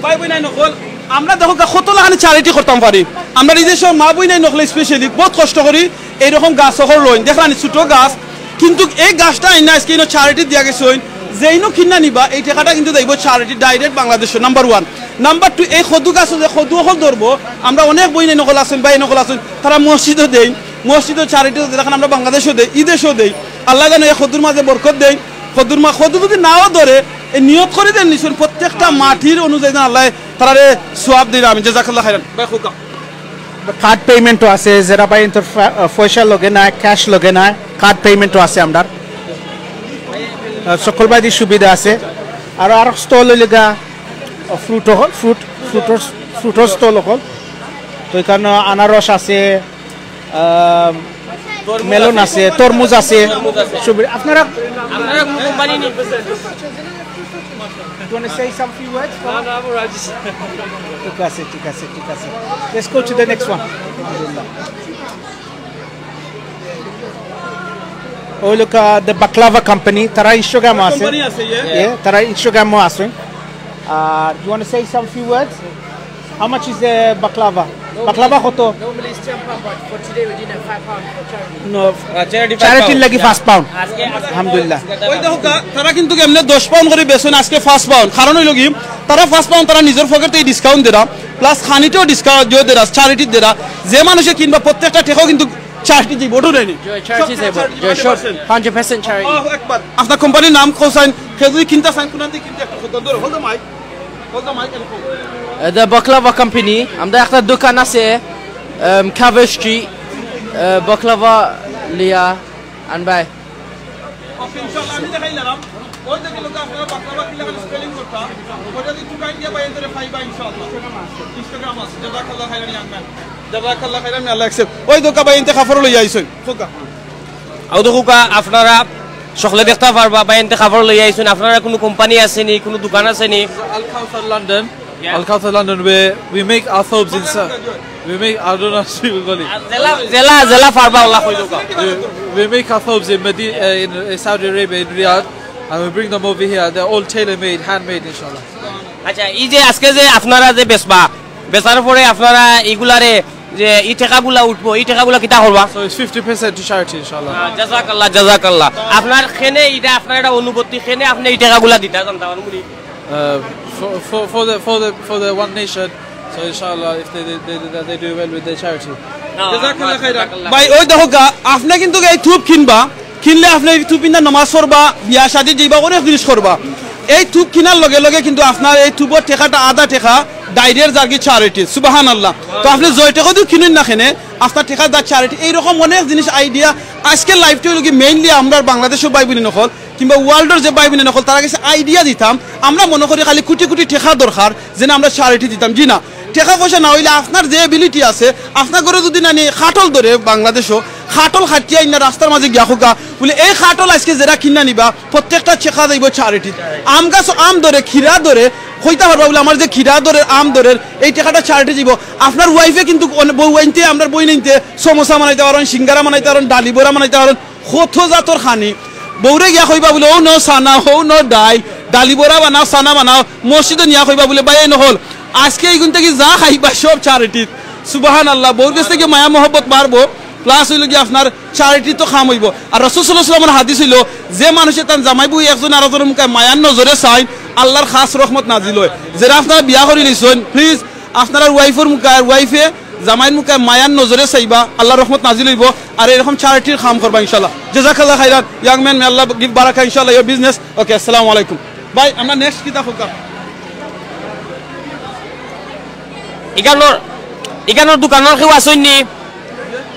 ভাই বইনাইন অকল, আমরা দেখউক্কা কত লাখানি চ্যারিটি করতাম পারি। আমরা নিজস্ব মা বইনাইন অকলে specially বহুত কষ্ট করি এইরকম গাছ অকল রইন। দেখরা নি ছোট গাছ, কিন্তু এই গাছটা আইনা আজকে ইনো চ্যারিটি দিয়া গেছইন। যেইনো কিনা নিবা, এই টেকাটা কিন্তু যাইবো চ্যারিটি direct বাংলাদেশো, নাম্বার ওয়ান। নাম্বার টু, এই খদু গাছো যে খদু অকল ধরবো, আমরা অনেক বইনাইন অকল আছইন, ভাইয়াইন অকল আছইন, তারা মসজিদো দেইন, মসজিদো চ্যারিটি, যেখান আমরা বাংলাদেশো দেই, ইদেশো দেই। আল্লায় যেন এই খদুর মাঝে বরকত দেইন। খদুর মা-, খদু যুদি নাও ধরে, এই নিয়ত করি যেন নিছইন, প্রত্যেকটা মাটির অনুযায়ী যেন আল্লায় তারারে সওয়াব দেইন। আমিন। জাযাকাল্লাহ খাইরান। ভাই, খুব কার্ড পেমেন্টও আছে, যেরা ভাইয়াইন্তর ফা-, পয়সা লগে নাই, ক্যাশ লগে নাই, কার্ড পেমেন্টও আছে আমরার। আহ, সকল বায়দি সুবিধা আছে। আর আরো স্টল অইলো গিয়া, আহ, ফ্রুট অকল, ফ্রুট, ফ্রুটর, ফ্রুটর স্টল অকল। তো এখানো আনারস আছে, আহ, মেলন আছে, তরমুজ আছে। তরমুজ আছে। সুবি-, আপনারা, আপনারা কোন কোম্পানি নি? You wanna say some few words for us? ঠিক আছে, ঠিক আছে, ঠিক আছে। Let's go to the next one. অইলো গিয়া, আহ, the Baklava Company, তারা Instagram-ও আছে। কোম্পানি আছে, ইয়ে? ইয়ে, তারা Instagram-ও আছে। আর you want to say some few words? How much is the baklava? Baklava কত? Normally it's ten pound, but for today we didn't have five pound for charity. No, charity, charity লাগি পাঁচ পাউন্ড। আলহামদুলিল্লাহ। ওই দেখো তা-, তারা কিন্তু এমনে দশ পাউন্ড করি বেচইন, আজকে পাঁচ পাউন্ড। কারণ অইলো কি, তারা পাঁচ পাউন্ড তারা নিজর পকেট থাকি ডিসকাউন্ট দেরা, প্লাস খানিটাও ডিসকাউন্ট দিও দেরা, চারিটির দেরা। যে মানুষে কিনবা প্রত্যেকটা টেকাও কিন্তু চারিটি যাইবো, ওটাও নেয়নি। Joy, charity সব যাইবো। Charity, Joy, hundred percent। Hundred percent charity। আল্লাহু আকবার। আপনার কোম্পানির নাম কোথায়? কেউ যদি কিনতা চাইন, কোনান থাকি কিনতে একটু খদ্দ ধরো, hold the mic। Hold the mic and call। Uh, the baklava company, আমরা একটা দোকান আছে, um, Cover Street, uh, baklava লিয়া and buy। Okay, ইনশাআল্লাহ, আমি দেখাইলাম। ওই দেখে লোক আপনারা বাকলাভা কিলা খালি স্পেলিং করতা। ওটা যদি টুকাই দিয়ে বাইরে ধরে পাইবা ইনশাআল্লাহ। Instagram আছে। জাযাকাল্লাহ খাইরান young man। জাযাকাল্লাহ খাইরান, may Allah accept। ওই দোকা ভাই এনতে কাপড় লইয়া আইছইন। দোকা। আও দেখুকা, আপনারা সকলে দেখতা পারবা, ভাই এনতে কাপড় লইয়া আইছইন। আপনারা কোনো কোম্পানি আছে নি, কোনো দোকান আছে নি? Al Kawthar London। Yeah. Al Kawthar London, we, we make our thobes in Sa-, we make, I don't know how to call it। জেলা, জেলা, জেলা পারবা, আল্লাহ কই দোকা। We, we make our thobes in Medi-, uh, in, uh, Saudi Arabia, in Riyadh, and we bring them over here. They're all tailor-made, handmade, inshallah। আচ্ছা, এই যে আজকে যে আপনারা যে বেচবা, বেচার পরে আপনারা ইগুলারে যে ই টেকাগুলা উঠবো, ই টেকাগুলা কিতা করবা? So it's fifty percent to charity, inshallah। আহ, জাযাকাল্লাহ, জাযাকাল্লাহ। আপনার কেনে ইটা, আপনার এটা অনুভূতি, কেনে আপনি ই টেকাগুলা দিতা জানতা পারমু নি? Uh, for, for, for the, for the, for the One Nation, so inshallah, if they, they, they, they do well with their charity। জাযাকাল্লাহ খাইরান। জাযাকাল্লাহ। ভাই, ওই দেখো গা, আপনি কিন্তু এই থুপ কিনবা, কিনলে আপনি এই থুপ কিনা নামাজ পড়বা, বিয়া শাদি যাইবা, অনেক জিনিস করবা। এই থুপ কিনার লগে লগে কিন্তু আপনার এই থুপর টেকাটা আধা টেকা ডাইরেক্ট যারগি চারিটি। সুবহানাল্লাহ। তো আপনি জয় টেকা দিয়েও কিনুন না কেনে, আপনার টেকা দা চারিটি। এইরকম অনেক জিনিস আইডিয়া। আজকের লাইভটা অইলো কি mainly আমরা বাংলাদেশর ভাই বইন অকল কিংবা ওয়ার্ল্ডর যে ভাই বইন অকল তারার গেছে আইডিয়া দিতাম। আমরা মনে করি খালি কোটি কোটি টেকা দরকার, যেন আমরা চারিটি দিতাম। জি না, টেকা পয়সা না অইলে আপনার যে এবিলিটি আছে, আপনার ঘরো যদি নানি কাঠল ধরে বাংলাদেশো, কাঠল কাটিয়া আইনা রাস্তার মাঝে গিয়া কউক্কা, বুলে, "এই কাঠল আজকে যেরা কিনা নিবা, প্রত্যেকটা টেকা যাইবো চারিটি।" আম গাছো আম ধরে, খিরা ধরে, কইতা পারবা বুলে, "আমার যে খিরা ধরে, আম ধরে, এই টেকাটা চারিটি যাইবো।" আপনার ওয়াইফে কিন্তু অনে-, বউ আনতে, আমরার বইন আনতে সমোসা বানাইতা পারইন, সিঙ্গারা বানাইতা পারইন, ডালি বড়া বানাইতা পারইন, কত জাতর খানি। বউরে গিয়া কইবা বুলে, "অউ নেও চানা, অউ নেও ডাইল, ডালি বড়া বানাও, চানা বানাও, মসজিদো নিয়া কইবা বুলে, 'ভাই, এই নকল, আজকে ইগুন থাকি যা খাইবা সব চারিটিত।'" সুবহানাল্লাহ, বউর গেছ থাকি মায়া মহব্বত বাড়বো, প্লাস অইলো গিয়া আপনার চারিটিত তো কাম অইবো। আর রাসূল সাল্লাল্লাহু আলাইহি ওয়াসাল্লামর হাদিস অইলো, যে মানুষে তান জামাই বউ একজন আরকজনর মুখে মায়ার নজরে চাইন, আল্লাহর খাস রহমত নাজিল অয়। যেরা আপনারা বিয়া করি লইছইন, প্লিজ আপনারার ওয়াইফর মুখে, আর ওয়াইফে জামাইর মুখে মায়ার নজরে চাইবা, আল্লাহর রহমত নাজিল অইবো। আর এরকম চারিটির কাম করবা ইনশাআল্লাহ। জাযাকাল্লাহ খাইরান, young man, may Allah give বারাকা ইনশাআল্লাহ your business। Okay, আসসালামু আলাইকুম। ভাই, আমরা নেক্সট কিতা প্রোগ্রাম? ইখানর, ইখানর দোকানর কেউ আছইন নি?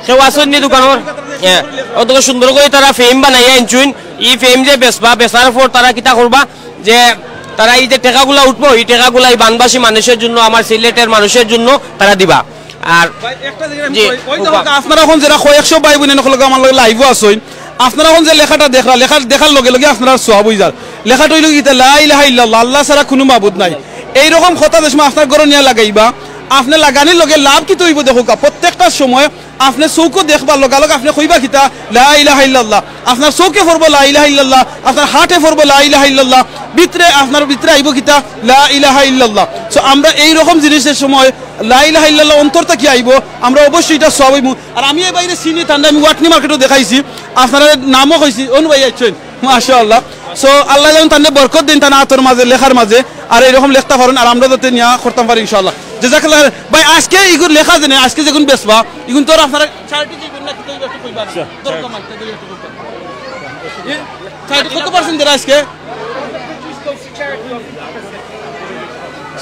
কেউ আছইন নি দোকানর? হ্যাঁ, অত সুন্দর করি তারা ফ্রেম বানাইয়া আনছইন। ই ফ্রেম যে বেচবা, বেচার পর তারা কিতা করবা? যে তারা এই যে টেকাগুলা উঠবো, এই টেকাগুলা এই বানবাসী মানুষের জন্য, আমার সিলেটের মানুষের জন্য তারা দিবা। আর ভাই, একটা জিনিস আমি জি, কই, ওই দেখো, আপনারা অখন যেরা কয়েকশো ভাই বইন অকল আমার লগে লাইভো আছইন, আপনারা অখন যে লেখাটা দেখরা, লেখা দেখার লগে লগে আপনারার সওয়াব অই যার। লেখাটা অইলো কিতা? লা ইলাহা ইল্লাল্লাহ, আল্লাহ ছাড়া কুনু মাবুদ নাই। এইরকম কথা যে সময় আপনার ঘরো নিয়া লাগাইবা, আপনে লাগানির লগে লাভ কিতা অইবো দেখউক্কা, প্রত্যেকটা সময় আপনে চউখো দেখবা, লগালগ আপনে কইবা কিতা? লা ইলাহা ইল্লাল্লাহ। আপনার চউখে পড়বো লা ইলাহা ইল্লাল্লাহ, আপনার হার্টে পড়বো লা ইলাহা ইল্লাল্লাহ, ভিতরে, আপনার ভিতরে আইবো কিতা? লা ইলাহা ইল্লাল্লাহ। So আমরা এইরকম জিনিসের সময় লা ইলাহা ইল্লাল্লাহ অন্তর থাকি আইবো, আমরা অবশ্যই ইটা সওয়াব অইমু। আর আমি এই ভাইরে চিনি, তানরে আমি ওয়াটনি মার্কেটো দেখাইছি, আপনারার নামও কইছি, অনু ভাই আইছইন, মাশাআল্লাহ। So আল্লাহ যেন তানরে বরকত দেইন, তান আতর মাঝে, লেখার মাঝে, আর এইরকম লেখতা পারইন, আর আমরা যাতে নিয়া করতাম পারি ইনশাআল্লাহ। জাযাকাল্লাহ খাইর। ভাই, আজকে ইগুর লেখা যেনে, আজকে যেগুন বেচবা, ইগুন তো আর আপনারা চারিটি দিবেন না, কিতা একটু কইবা? আচ্ছা, দরকার আচ্ছা। মারতে দিলে একটু কইবা। এ, চারিটি কত পার্সেন্ট দেরা আজকে?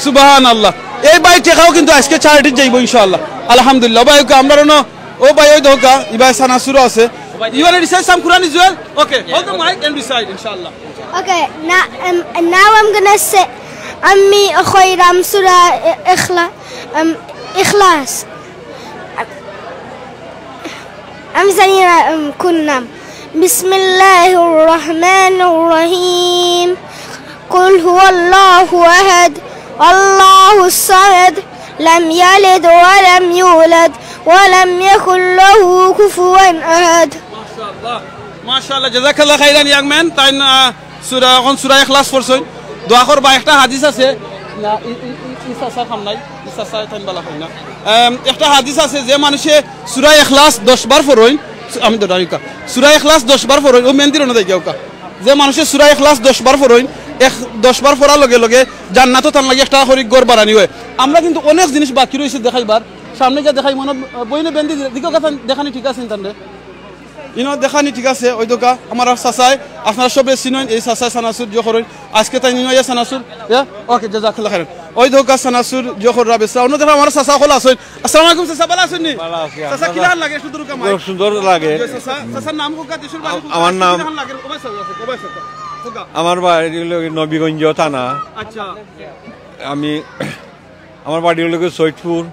সুবহানাল্লাহ। এই ভাই টেকাও কিন্তু আজকে চারিটিত যাইবো ইনশাআল্লাহ। আলহামদুলিল্লাহ। ভাই, ওকে, আমরা রনো, ও ভাই, ওই দেখউক্কা, ই ভাই সানাসুরও আছে। You wanna recite some Quran as well? Okay, hold the mic and recite, ইনশাআল্লাহ। Okay, now, um, now I'm gonna say, আমি কইরাম সূরা ইখলা-, um, ইখলাস। আমি জানি না, উম, কোন নাম। بسم الله الرحمن الرحيم। قل هو الله أحد، الله الصمد، لم يلد ولم يولد، ولم يكن له كفوا أحد। মাশাআল্লাহ, মাশাআল্লাহ, জাযাকাল্লাহ খাইরান, young man। তাইন, আহ, সূরা, অখন সূরা ইখলাস পড়ছইন। দোয়া করবা, একটা হাদিস আছে, না, ই, ই, ই, ই চাচার কাম নাই, ই চাচা তাইন বালা পাইন না। এম, একটা হাদিস আছে, যে মানুষে সূরা ইখলাস দশ বার পড়ইন, সু-, আমি তো ডাইকা, সূরা ইখলাস দশ বার পড়ইন, ও মেন্দির অনো দেখিয়া উকা। যে মানুষে সূরা ইখলাস দশ বার পড়ইন, এক, দশ বার পড়ার লগে লগে জান্নাতো তান লাগি একটা করি ঘর বানানি অয়। আমরা কিন্তু অনেক জিনিস বাকি রইছে দেখাইবার, সামনে গিয়া দেখাই। মনে বইনে বেন্দি দিকে কথা দেখানি ঠিক আছে নি তানরে? ইনো দেখানি ঠিক আছে, ওই দোকা আমার আর চাচায়, আপনারা সবে চিনইন, এই চাচায় চানাচুর জো করইন, আজকে তাইন ইনো ইয়া চানাচুর, ইয়া, ওকে, জাজাকাল্লাহ খাইরান। ওই দোকা চানাচুর জো কররা বেচরা, অন্য দেখা আমার চাচা অকল আছইন। আসসালামু আলাইকুম চাচা, বালা আছইন নি? বালা আছি, চাচা, আপনারা কিলাখান লাগে একটু দূরকা মাইক? খুব সুন্দর লাগে। জি, চাচা, চাচার নাম কোকা, দেশর বাড়ি আ-, কোকা? আমার নাম, কিলাখান লাগে? কোবাই চাচা, কোবাই চাচা, কোকা। আমার বাড়ি হলো নবীগঞ্জ থানা। আচ্ছা। আমি আমার বাড়ি হলো গিয়ে সৈয়দপুর।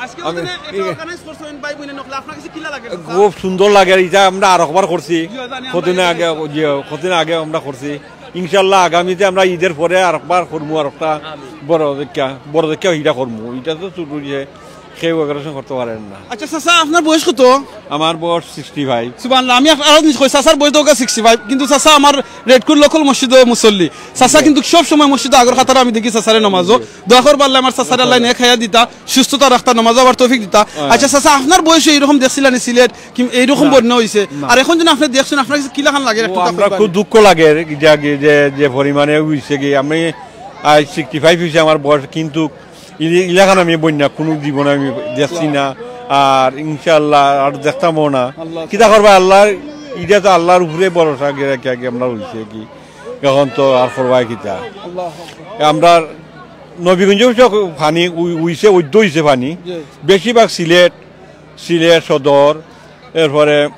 আজকে আমি ওখানে একটা এই organize করছেন ভাই বোনের নকলে, আপনার কাছে কিলা লাগে, চাচা? খুব সুন্দর লাগে, আর এটা আমরা আরকবার করছি। জি, জানি, আমরা কতদিন এটা আগে, করছি। জি, কতদিন আগে আমরা করছি। ইনশাল্লাহ আগামীতে আমরা ঈদের পরে আরকবার করমু, আরকটা আমিন। বড় দেখা, বড় দেখা ইটা করমু। এটা তো ছোট যে কেউ অপারেশন করতে পারেন না। আচ্ছা চাচা, আপনার বয়স কত? আমার বয়স সিক্সটি ফাইভ। সুবহানাল্লাহ, আমি আপ-, আরো জিনিস কই, চাচার বয়স তো সিক্সটি ফাইভ, কিন্তু চাচা আমার রেডকুর লোকাল মসজিদো মুসল্লি। চাচা কিন্তু সব সময় মসজিদো আগর কাতারো আমি দেখি চাচারে নামাজো। দোয়া করবা আল্লাহ আমার চাচারে আল্লাহ নেক হায়াত দিতা, সুস্থতা রাখতা, নামাজ আবার তৌফিক দিতা। হ্যাঁ। আচ্ছা চাচা, আপনার বয়সে এইরকম দেখছিলানি সিলেট, কি এইরকম না। বন্যা হইছে? না। আর এখন যেন আপনি দেখছেন, আপনার কাছে কিলাখান লাগে ও, একটু তা আমরা কইবা খুব নি? দুঃখ লাগে, যে, যে, যে পরিমাণে হইছে কি, আমি আজ সিক্সটি ফাইভ হইছে আমার বয়স, কিন্তু ইলে-, ইলাখান আমি বন্যা কোনো জীবনে আমি দেখছি না, আর ইনশাআল্লাহ আর দেখতামও না। আল্লাহ। কিতা করবা, আল্লাহর, এটা তো আল্লাহর উপরে ভরসা রাখি, রাখি আমরা হইছে কি, এখন তো আর করবায় কিতা। আল্লাহ। আমরা নবীগঞ্জেও তো পানি উই-, উইছে, অদ্য হইছে পানি, জি। বেশিরভাগ সিলেট, সিলেট সদর, এরপরে, এ,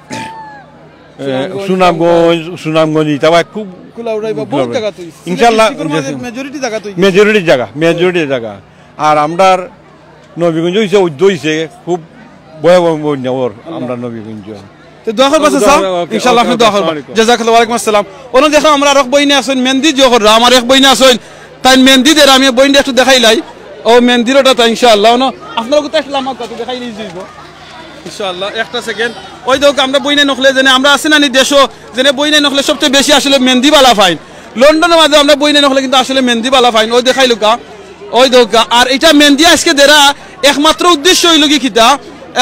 সুনামগঞ্জ, সুনামগঞ্জ, সুনামগঞ্জ, ইটা ভাই খুব কুলাউড়াই বা বহুত কুলাউড়াই। জায়গা তো হইছে। ইনশাআল্লাহ, সিলেট district-এর মাঝে ইনশাআল্লাহ। Majority জায়গা তো হইছে। Majority জায়গা, majority জায়গা। আর আমরার নবীগঞ্জ হইছে, অদ্য হইছে, খুব ভয়াবহ বন্যা ওর, আল্লাহ। আমরা নবীগঞ্জ। তো দোয়া করবা, চাচা? ওকে, ইনশাআল্লাহ, ওকে, আপনি দোয়া ওকে, করবা। আসসালামু আলাইকুম। জাজাকাল্লাহ, ওয়ালাইকুম আসসালাম। অনো দেখো, আমরা আরক বইনে আছইন, মেন্দি জো কররা, আমার এক বইনে আছইন, তাইন মেন্দি দের, আমি বইনরে একটু দেখাইলাই। ও মেন্দির ওটা তাই ইনশাআল্লাহ, অনো আপনার কথা একটু লামা কথা দেখাইলাই যাইব। ইনশাআল্লাহ, একটা second। ওই দেখো, আমরা বইনে নখলে যেনে, আমরা আছি না নি দেশো, যেনে বইনে নখলে সবচেয়ে বেশি আসলে মেন্দি বালা পাইন। লন্ডনের মাঝে আমরা বইনে নখলে কিন্তু আসলে মেন্দি বালা পাইন। ওই দেখাইলুকা, ওই দেখো, আর এটা মেন্দি আজকে দেরা একমাত্র উদ্দেশ্য হইল কি কিতা?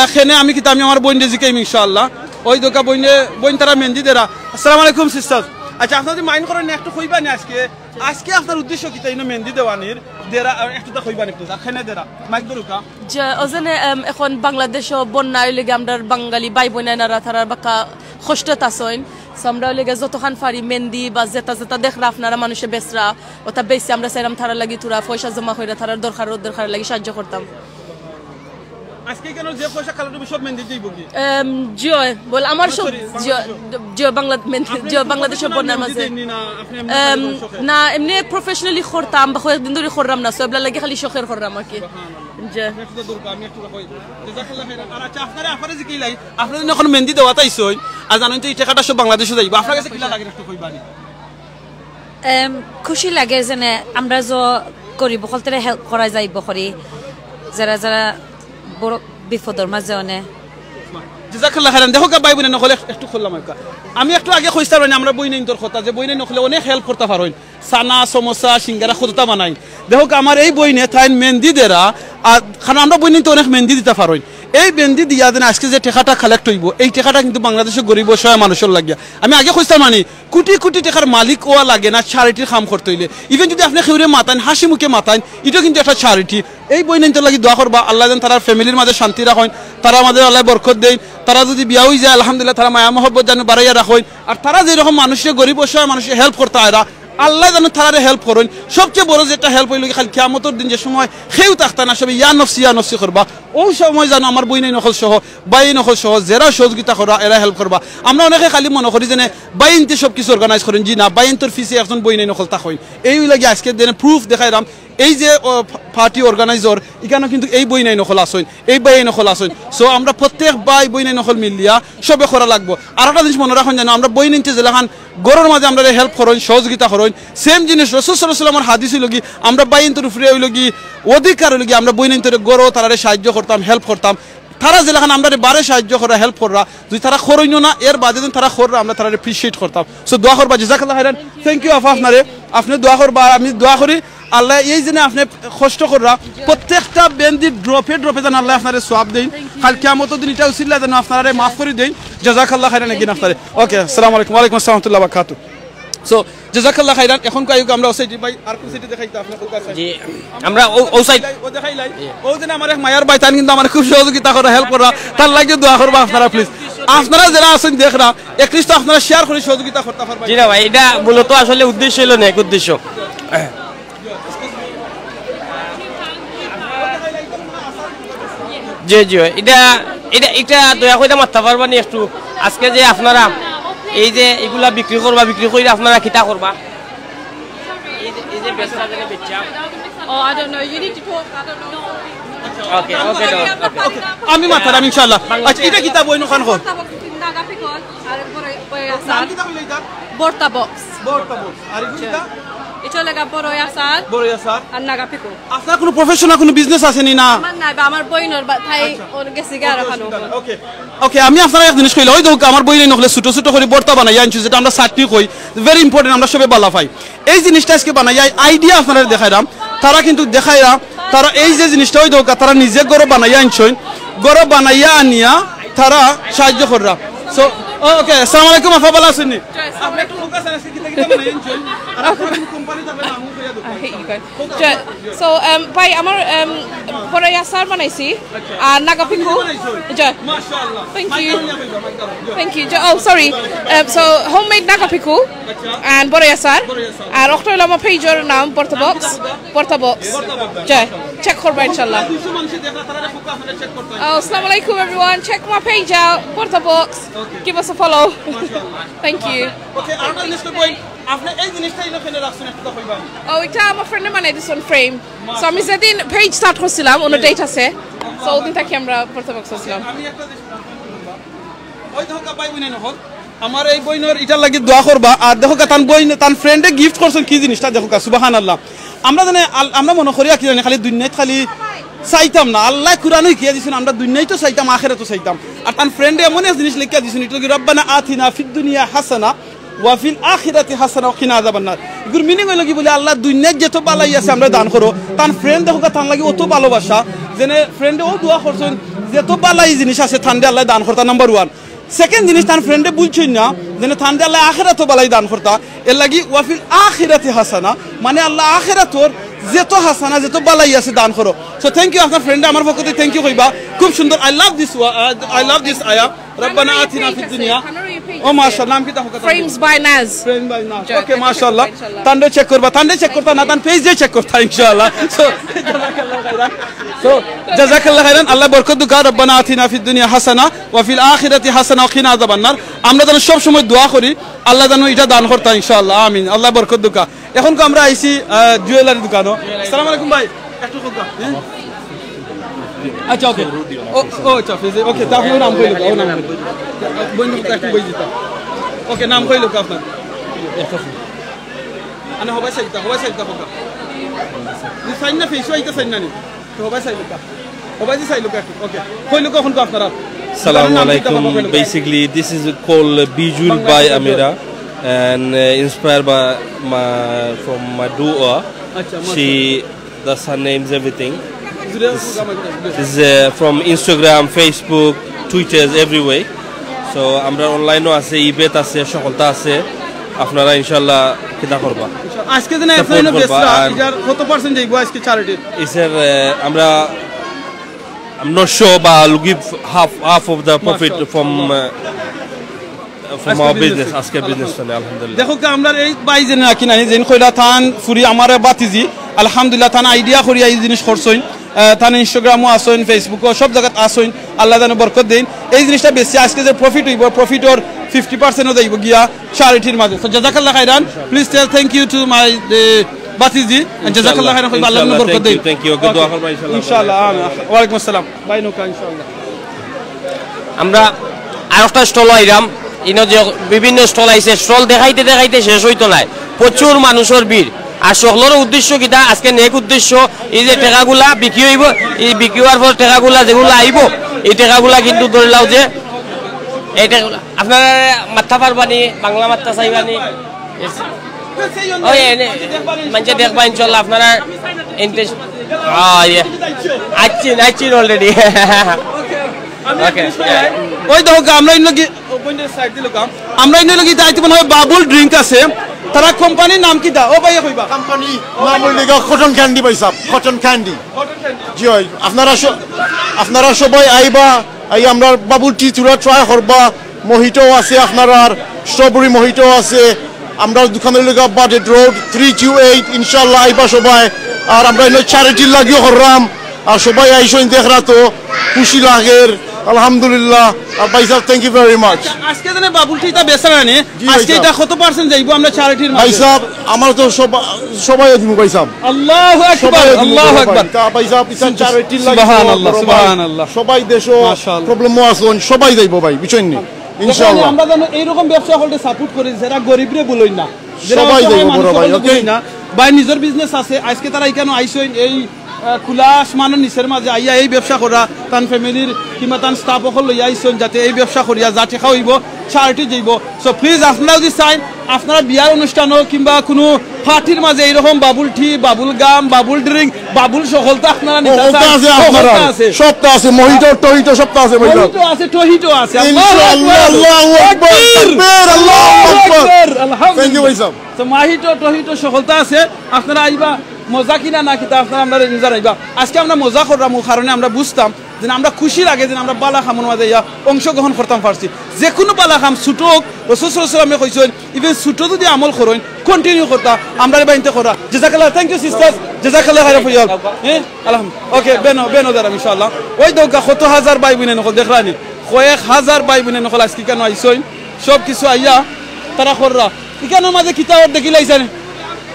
এখানে আমি কিতা, আমি আমার বইনরে জিকাইম ইনশাআল্লাহ। ওই দেখো, বইনে, বইন তারা মেন্দি দেরা। আসসালামু আলাইকুম sisters। আচ্ছা, আপনারা যদি mind করেন না, একটু কইবা নি আজকে, আজকে আপনার উদ্দেশ্য কিতা ইনো মেন্দি দেওয়ানির? দেরা, আহ, একটু তা কইবা নি একটু, এখানে দেরা, মাইক ধরুকা। যে, ওজনে, এম, এখন বাংলাদেশও বন্যা হইলে গিয়ে আমরা বাঙালি ভাই বোনেরা তারা বাক্কা কষ্টত আছইন। So আমরা হইলে গিয়ে যতখান পারি মেন্দি বা যেটা যেটা দেখরা আপনারা মানুষে বেচরা, ওটা বেচি আমরা চাইলাম তারা লাগি থুড়া পয়সা জমা কইরা তারার দরকার, দরকার লাগি সাহায্য করতাম। আজকে কেন যে পয়সা কালেক্ট হবে সব মেন্দি দিব কি? এম, জি অয়, বল আমার না, সব sorry, জি অয়, বাংলাদেশও। জি অয়, বাংলা-, মেন্দি, আপনি জি অয়, কি বাংলাদেশও professional বন্যার মেন্দি মাঝে। দেননি না, আপনি এমনি এম, করে শখের? না, এমনি professionally করতাম, বা কয়েকদিন ধরে করলাম না, so এবলা লাগি খালি শখের করলাম আর কি। সুবহানাল্লাহ। জি। আমি একটু দূর, আমি একটু কই। জাযাকাল্লাহ খাইরান। আর আচ্ছা, আপনারা, আপনারা যে কি লাই, আপনারা যখন মেন্দি দেওয়াত আইছইন, আর জানেন তো এই টাকাটা সব বাংলাদেশে যাইব, আপনার কাছে কিলা লাগে একটু কইবা নি? এম, খুশি লাগে যেনে আমরা যে গরিব অকলতরে হেল্প করা যাইব করি, যারা যারা বড় বিপদর মাঝে অনে। জাযাকাল্লাহ খাইরান। দেখো গা ভাই বোনে নকলে এক-, একটু করলাম একটা। আমি একটু আগে কইছিলাম না আমরা বইনাইন্তর কথা, যে বইনাইন নকলে অনেক হেল্প করতা পারইন। চানা, সমোসা, সিঙ্গারা কততা বানাইন। দেখো গা আমার এই বইনে তাইন মেন্দি দেরা, আর কারণ আমরা বইনাইন তো অনেক মেন্দি দিতা পারইন। এই মেন্দি দিয়া যেন আজকে যে টাকাটা কালেক্ট হইব, এই টাকাটা কিন্তু বাংলাদেশে গরিব অসহায় মানুষর লাগিয়া। আমি আগে কইছিলাম মানে কোটি কোটি টাকার মালিক অওয়া লাগে না, চ্যারিটির কাম করতে হইলে। Even যদি আপনি কেউরে মাতাইন, হাসি মুখে মাতাইন, ইটাও কিন্তু একটা চ্যারিটি। এই বইনাইন্তর লাগি দোয়া করবা, আল্লাহ যেন তারার ফ্যামিলির মাঝে শান্তি রাখইন, তারার মাঝে আল্লাহ বরকত দেইন, তারা যদি বিয়া হই যায়, আলহামদুলিল্লাহ, তারা মায়া মহব্বত যেন বাড়াইয়া রাখইন, আর তারা যেরকম মানুষে, গরিব অসহায় মানুষে হেল্প করতা আইরা, আল্লাহ যেন তারারে হেল্প করইন। সবচেয়ে বড় যেটা হেল্প হইল কি, খালি কিয়ামতর দিন যে সময় কেউ থাকতা না, সবে ইয়া নফসি, ইয়া নফসি করবা, ওই সময় যেন আমার বইনাইন নকল সহ, ভাইন নকল সহ, যারা সহযোগিতা করা, এরা হেল্প করবা। আমরা অনেকে খালি মনে করি যেন ভাইনতে সব কিছু অর্গানাইজ করেন, জি না, ভাইনতর পিছে একজন বইনাইন নকল থাকইন। এই লাগি আজকে দিনে প্রুফ দেখাইলাম, এই যে, ও, পার্টি অর্গানাইজার, এখানে কিন্তু এই বইনাইন নকল আছইন, এই ভাইন নকল আছইন। So আমরা প্রত্যেক ভাই বইনাইন নকল মিলিয়া সবে করা লাগবো। আর একটা জিনিস মনে রাখইন যেন আমরা বইনাইন্তে যেলাখান ঘরর মাঝে আমরা হেল্প করইন, সহযোগিতা করইন, সেম জিনিস রাসূল সাল্লাল্লাহু আলাইহি ওয়াসাল্লামর হাদিস হইল কি, আমরা ভাইনতর উপরে হইল কি অধিকার হইল কি, আমরা বইনাইন্তরে ঘরো তারারে সাহায্য করতাম, হেল্প করতাম। তারা যেলাখান আমরা বারে সাহায্য করা, হেল্প করা, যদি তারা করইন না, এর বাদে যদি তারা কররা, আমরা তারা অ্যাপ্রিশিয়েট করতাম। So দোয়া করবা, জাযাকাল্লাহ খাইরান। Thank you আপা, আপনারে, আপনি দোয়া করবা, আর আমি দোয়া করি আল্লাহ এই যে আপনি কষ্ট কররা, প্রত্যেকটা বেন্দি ড্রপে ড্রপে যেন আল্লাহ আপনারে সওয়াব দেইন। কাল কিয়ামতর দিন ইটা উসিলা যেন আপনারে মাফ করি দেইন। জাযাকাল্লাহ খাইরান একদিন আপনারে। ওকে, আসসালামু আলাইকুম। ওয়ালাইকুম আসসালাম ওয়া রাহমাতুল্লাহি ওয়া বারাকাতুহু। So, জাযাকাল্লাহ খাইরান। এখন কয়েক আমরা ও সাইডে ভাই, আর কোন সাইডে দেখাইতা আপনার কথা আছে? জি, আমরা ও, ও সাইড। ও দেখাইলাই। ও যে আমার এক মায়ার ভাই, তাইন কিন্তু আমার খুব সহযোগিতা করা, হেল্প করা, তার লাগি দোয়া করবা আপনারা প্লিজ। আপনারা যারা আছেন দেখরা, at least তো আপনারা শেয়ার করি সহযোগিতা করতে পারবা। জি না ভাই, এটা মূলত আসলে উদ্দেশ্য হইল না, এক উদ্দেশ্য। জি, জি, এটা, এটা, এটা দয়া করে মারতে পারবা নি একটু? আজকে যে আপনারা এই যে এগুলা বিক্রি করবা, বিক্রি করে আপনারা কিতা করবা? এই যে, এই যে বেচরা যেটা বেচা। Oh, I don't know. You need to talk. I don't know. ওকে, ওকে, ওকে। ওকে, আমি মাতারাম ইনশাআল্লাহ। আচ্ছা, এটা কিতা বইন ওখান কো? Naga pickle আর বড়ই, বড়ই আচার। নাম কিতা কইলে এটা? ভর্তা বক্স। ভর্তা বক্স। আর এগুলো কিতা? এটা লাগা বড়ই আচার। বড়ই আচার। আর নাগা পিকল। আপনার কোনো প্রফেশনাল কোনো বিজনেস আছে নি না? আমার নাই বা, আমার বইনর বা, তাই আচ্ছা। ওর গেছে গিয়ে আর ওকে, ওখানে। অসুবিধা নাই। ওকে। ওকে, আমি আপনারে এক জিনিস কইলাম, ওই দেখো আমার বইন নখলে ছোট ছোট করে ভর্তা বানাইয়া আনছইন, যেটা আমরা চাটনি কই, ভেরি ইম্পর্টেন্ট, আমরা সবে বালা পাই। এই জিনিসটা আজকে বানাইয়া আইডিয়া আপনারে দেখাইলাম, তারা কিন্তু দেখাইলাম, তারা এই যে জিনিসটা ওই দেখো তারা নিজে ঘরো বানাইয়া আনছইন, ঘরো বানাইয়া আনিয়া তারা সাহায্য কররা। So, ওকে, আসসালামু আলাইকুম, আফা ভালা আছইন নি? আপনি একটু ফোকাস আছেন, আজকে কিতা কিতা বানাইয়া আনছইন? আর আপনার কোন কোম্পানি যাবে না, আমি কইয়া দেব। I hate you guys. So, um, ভাই, আমার, um, বড়ই আচার বানাইছি, আর নাগা পিকল। বানাইছো? জি। মাশাআল্লাহ। Thank you. মাইকা নিয়া কইবা, মাইকা নিয়া। Thank you. জি, oh, sorry. Um, so, homemade Naga pickle আচ্ছা। And বড়ই আচার। বড়ই আচার। আর ওটা হইলো আমার পেজর নাম, ভর্তা বক্স। ভর্তা বক্স। ভর্তা বক্স। জি, চেক করবা ইনশাআল্লাহ। দুইশো মানুষ দেখা, তারা খুব আপনারা চেক করতে হয়। Oh, আসসালামু আলাইকুম everyone. Check my page out, ভর্তা বক্স. ওকে। Give us a follow. মাশাআল্লাহ। Thank you. ওকে, আরেকটা জিনিস তো বই, আপনি এই জিনিসটা এনে ফেলে রাখছেন, একটু তো কইবা। ও, এটা আমার ফ্রেন্ডে বানাই দিছে ফ্রেম। So, আমি যেদিন পেজ স্টার্ট করছিলাম, ওনার ডেট আছে। So, ওদিন থাকি আমরা ভর্তা বক্স করছিলাম। আমি একটা জিনিস, ওই দেখো, ভাই বোনে নকল। আমার এই বইনর ইটার লাগি দোয়া করবা। আর দেখো, তান বইন, তান ফ্রেন্ডে গিফট করছেন কি জিনিসটা, দেখো, সুবহানাল্লাহ। আমরা জানি, আল-, আমরা মনে করি আর কি জানি, খালি দুনিয়াত খালি চাইতাম না। আল্লাহ কুরআনে কি দিছেন, আমরা দুনিয়াত তো চাইতাম, আখেরাতও চাইতাম। আর তান ফ্রেন্ডে এমন এক জিনিস লেখিয়া দিছেন, এটা কি, "রব্বানা আতিনা ফিদ দুনিয়া হাসানা ওয়া ফিল আখিরাতি হাসানা ওয়া কিনা আযাবান নার।" এগুর মিনিং হইল কি বলে, আল্লাহ দুনিয়াত যত বালাই আছে আমরা দান করো। তান ফ্রেন্ড দেখো, তান লাগি অত ভালোবাসা, যেন ফ্রেন্ডে ও দোয়া করছেন, যত বালাই জিনিস আছে, তানরে আল্লাহ দান করতা, নাম্বার ওয়ান। সেকেন্ড জিনিস, তান ফ্রেন্ডে বুঝছইন না, যেন তানরে আল্লাহ আখেরাতও বালাই দান করতা। এর লাগি ওয়াফিল আখিরাতি হাসানা, মানে আল্লাহ আখেরাতর যত হাসানা, যত বালাই আছে দান করো। So thank you, আপনার ফ্রেন্ডে আমার পক্ষ থেকে থ্যাংক ইউ কইবা। খুব সুন্দর, I love this, I love this আয়া। রব্বানা আতিনা ফিদ দুনিয়া। ও মাশাআল্লাহ, নাম কিতা? Frames by Naz. Frames by Naz. Okay, মাশাআল্লাহ। তানরে চেক করবা, তানরে চেক করতা না, তান পেজে চেক করতা ইনশাআল্লাহ। So, জাযাকাল্লাহ খাইরান। So, জাযাকাল্লাহ খাইরান। আল্লাহ বরকত দুকা। রব্বানা আতিনা ফিদ দুনিয়া হাসানা ওয়া ফিল আখিরাতি হাসানা ওয়া কিনা আযাবান নার। আমরা যেন সব সময় দোয়া করি, আল্লাহ যেন এটা দান করতা ইনশাআল্লাহ। আমিন। আল্লাহ বরকত দুকা। এখন তো আমরা আইছি, আহ, জুয়েলারি দোকানো। আসসালামু আলাইকুম ভাই, একটু কথা, হ্যাঁ? আচ্ছা, ওকে। ও, ও, আচ্ছা, ফেজে, ওকে, তা আপনার নাম কইলো, ও নাম কইলো। বন্ধু, একটু বই দিতা। ওকে, নাম কইলো আপনার? আনে হবাই সাইডটা, হবাই সাইডটা, হবাই। সাইন না, ফেসও আইতা সাইন না নি? তো হবাই সাইডটা। হবাই যে সাইডটা, ওকে। কইলো কখন তো আপনারা? Salam alaikum. Basically, this is called Bijul by Amira, and, uh, inspired by my, from my daughter. আচ্ছা, She, that's her names, everything. This is, uh, from Instagram, Facebook, Twitter, everywhere. So, আমরা অনলাইনও আছে, ইবেত আছে, সকলতা আছে। আপনারা ইনশাআল্লাহ কিতা করবা? আজকে দিনে সাপোর্ট করবা। বেচরা, আর এটার কত পার্সেন্ট যাইবো আজকে চ্যারিটি? It's, uh, আমরা, I'm not sure, but I'll give half, half of the profit from, uh, from our business, আজকে বিজনেস চলে, আলহামদুলিল্লাহ। দেখো কি, আমরা এই ভাই যেন রাখি নাই, যেন কইলা তান ফুরি আমারে বাতিজি, আলহামদুলিল্লাহ, তান আইডিয়া করিয়া এই জিনিস করছইন। আহ, তান Instagram-ও আছইন, Facebook-ও, সব জাগাত আছইন। আল্লাহ যেন বরকত দেইন। এই জিনিসটা বেশি আজকে যে প্রফিট হইব, প্রফিটর ফিফটি পার্সেন্টও যাইব গিয়া চ্যারিটির মাঝে। So, জাযাকাল্লাহ খাইরান। Please tell thank you to my, uh, বাতিজি। And জাযাকাল্লাহ খাইরান, কইবা আল্লাহ যেন বরকত দেইন। Thank you, thank you। ওকে, দোয়া করবা ইনশাআল্লাহ। ইনশাআল্লাহ, আমিন। ওয়ালাইকুম আসসালাম। ভাই নৌকা, ইনশাআল্লাহ। আমরা আরেকটা স্টল আইরাম, ইনো যে বিভিন্ন স্টল আইছে, স্টল দেখাইতে দেখাইতে শেষ হইতো নায়, প্রচুর মানুষের ভিড়। আর সকলের উদ্দেশ্য কিতা? আজকে নেক উদ্দেশ্য, এই যে টেকাগুলা বিক্রি হইব, এই বিক্রি হওয়ার পর টেকাগুলা যেগুলা আইব, এই টেকাগুলা কিন্তু ধরে লাও যে এই টেকাগুলা আপনারা মাততা পারবানি, বাংলা মাততা চাইবানি। ওই এনে মানষে দেখবা ইনশাল্লাহ আপনারা ইন্টারেস্ট। আইছি আইছি অলরেডি। ওকে। ওই দেখো, আমরা ইনো কি সাইড দিল কাম। আমরা ইনো কি দায়িত্ব মনে হয় বাবুল ড্রিঙ্ক আছে। তারা কোম্পানির নাম কিতা? ও ভাই কইবা। কোম্পানি নাম হইল গিয়া কটন ক্যান্ডি ভাই সাহেব, কটন ক্যান্ডি। জি ভাই, আপনারা স- আপনারা সবাই আইবা। এই আমরা বাবুল টি থুড়া ট্রাই করবা। মহিতো আছে, আপনার স্ট্রবেরি মহিতো আছে। আমরা দোকান হইল গিয়া বার্ডেড রোড থ্রি কিউ এইট। ইনশাল্লাহ আইবা সবাই। আর আমরা এনে চ্যারিটির লাগিও করলাম। আর সবাই আইসইন দেখরা তো, খুশি লাগের। আলহামদুলিল্লাহ। আর ভাই সাহেব, থ্যাংক ইউ ভেরি মাচ। আজকে জানে বাবুল টিটা বেচা না নি? জি ভাই আজকে সাহেব। এটা কত পার্সেন্ট যাইবো আমরা চ্যারিটির ভাই মাঝে? সাহেব, আমার তো সব- সবাই দিব ভাই সাহেব। আল্লাহু আকবার, সবাই দিব আল্লাহু ভাই। আকবার। তা ভাই সাহেব, এটা চ্যারিটির লাগি সুবহানাল্লাহ, বড় ভাই। সুবহানাল্লাহ। সবাই দেশো মাশাআল্লাহ। প্রবলেমও আছইন, সবাই যাইবো ভাই, বুঝছইন নি? ইনশাআল্লাহ। আমরা জানো এইরকম ব্যবসা করতে সাপোর্ট করি, যারা গরিবরে বলই না, যারা সবাই অসহায় যাইবো মানুষ বড় ভাই, সকলরে ওকে? বলই না। ভাই নিজর বিজনেস আছে, আজকে তারা এখানে আইসইন এই আহ, খোলা আসমানর নিচের মাঝে আইয়া এই ব্যবসা করা, তান ফ্যামিলির কিংবা তান স্টাফ অকল লইয়া আইসইন যাতে এই ব্যবসা করিয়া যা টেকা অইবো, চ্যারিটি যাইবো। So প্লিজ আপনারা যদি চাইন, আপনারা বিয়ার অনুষ্ঠানো কিংবা কুনু পার্টির মাঝে এইরকম বাবুল টি, বাবুল গাম, বাবুল ড্রিঙ্ক, বাবুল সকলতা আপনারা নিতা ওটা চাইন, আছে আপনারা। সকলতা আছে। সবটা আছে, মহিতো, টহিতো সবটা আছে ভাই সাহেব। মহিতো আছে, টহিতো আছে। আল্লাহু ইনশাআল্লাহ, আকবার। আল্লাহু আকবার। তাকবীর। তাকবীর, আল্লাহু আকবার। আলহামদুলিল্লাহ। থ্যাংক ইউ ভাই সাহেব। So মহিতো, টহিতো সকলতা আছে, আপনারা আইবা। মজা কিনা না কিতা আপনারা আমরা রেঞ্জার আইবা। আজকে আমরা মজা করলাম, ও কারণে আমরা বুঝতাম যে আমরা খুশি লাগে যে আমরা বালা কামর মাঝে ইয়া অংশগ্রহণ করতাম পারছি। যে কুনু বালা কাম ছোট হোক, রাসূল সাল্লাল্লাহু আলাইহি ওয়াসাল্লামে কইছইন, even ছোট যদি আমল করইন, কন্টিনিউ করতা, আমরা বাইনতে করা। জাযাকাল্লাহ, থ্যাংক ইউ সিস্টার্স, জাযাকাল্লাহ খাইরা ফিয়াল। হ্যাঁ, আলহামদুলিল্লাহ। ওকে, বেনো, বেনো দাঁড়াম ইনশাআল্লাহ। ওই দেখউক্কা কত হাজার ভাই বইন অকল দেখরানি, কয়েক হাজার ভাই বইন অকল আজকে কেন আইসইন, সব কিছু আইয়া তারা কররা। ইখানর মাঝে কিতা অর দেখিলাইছানি?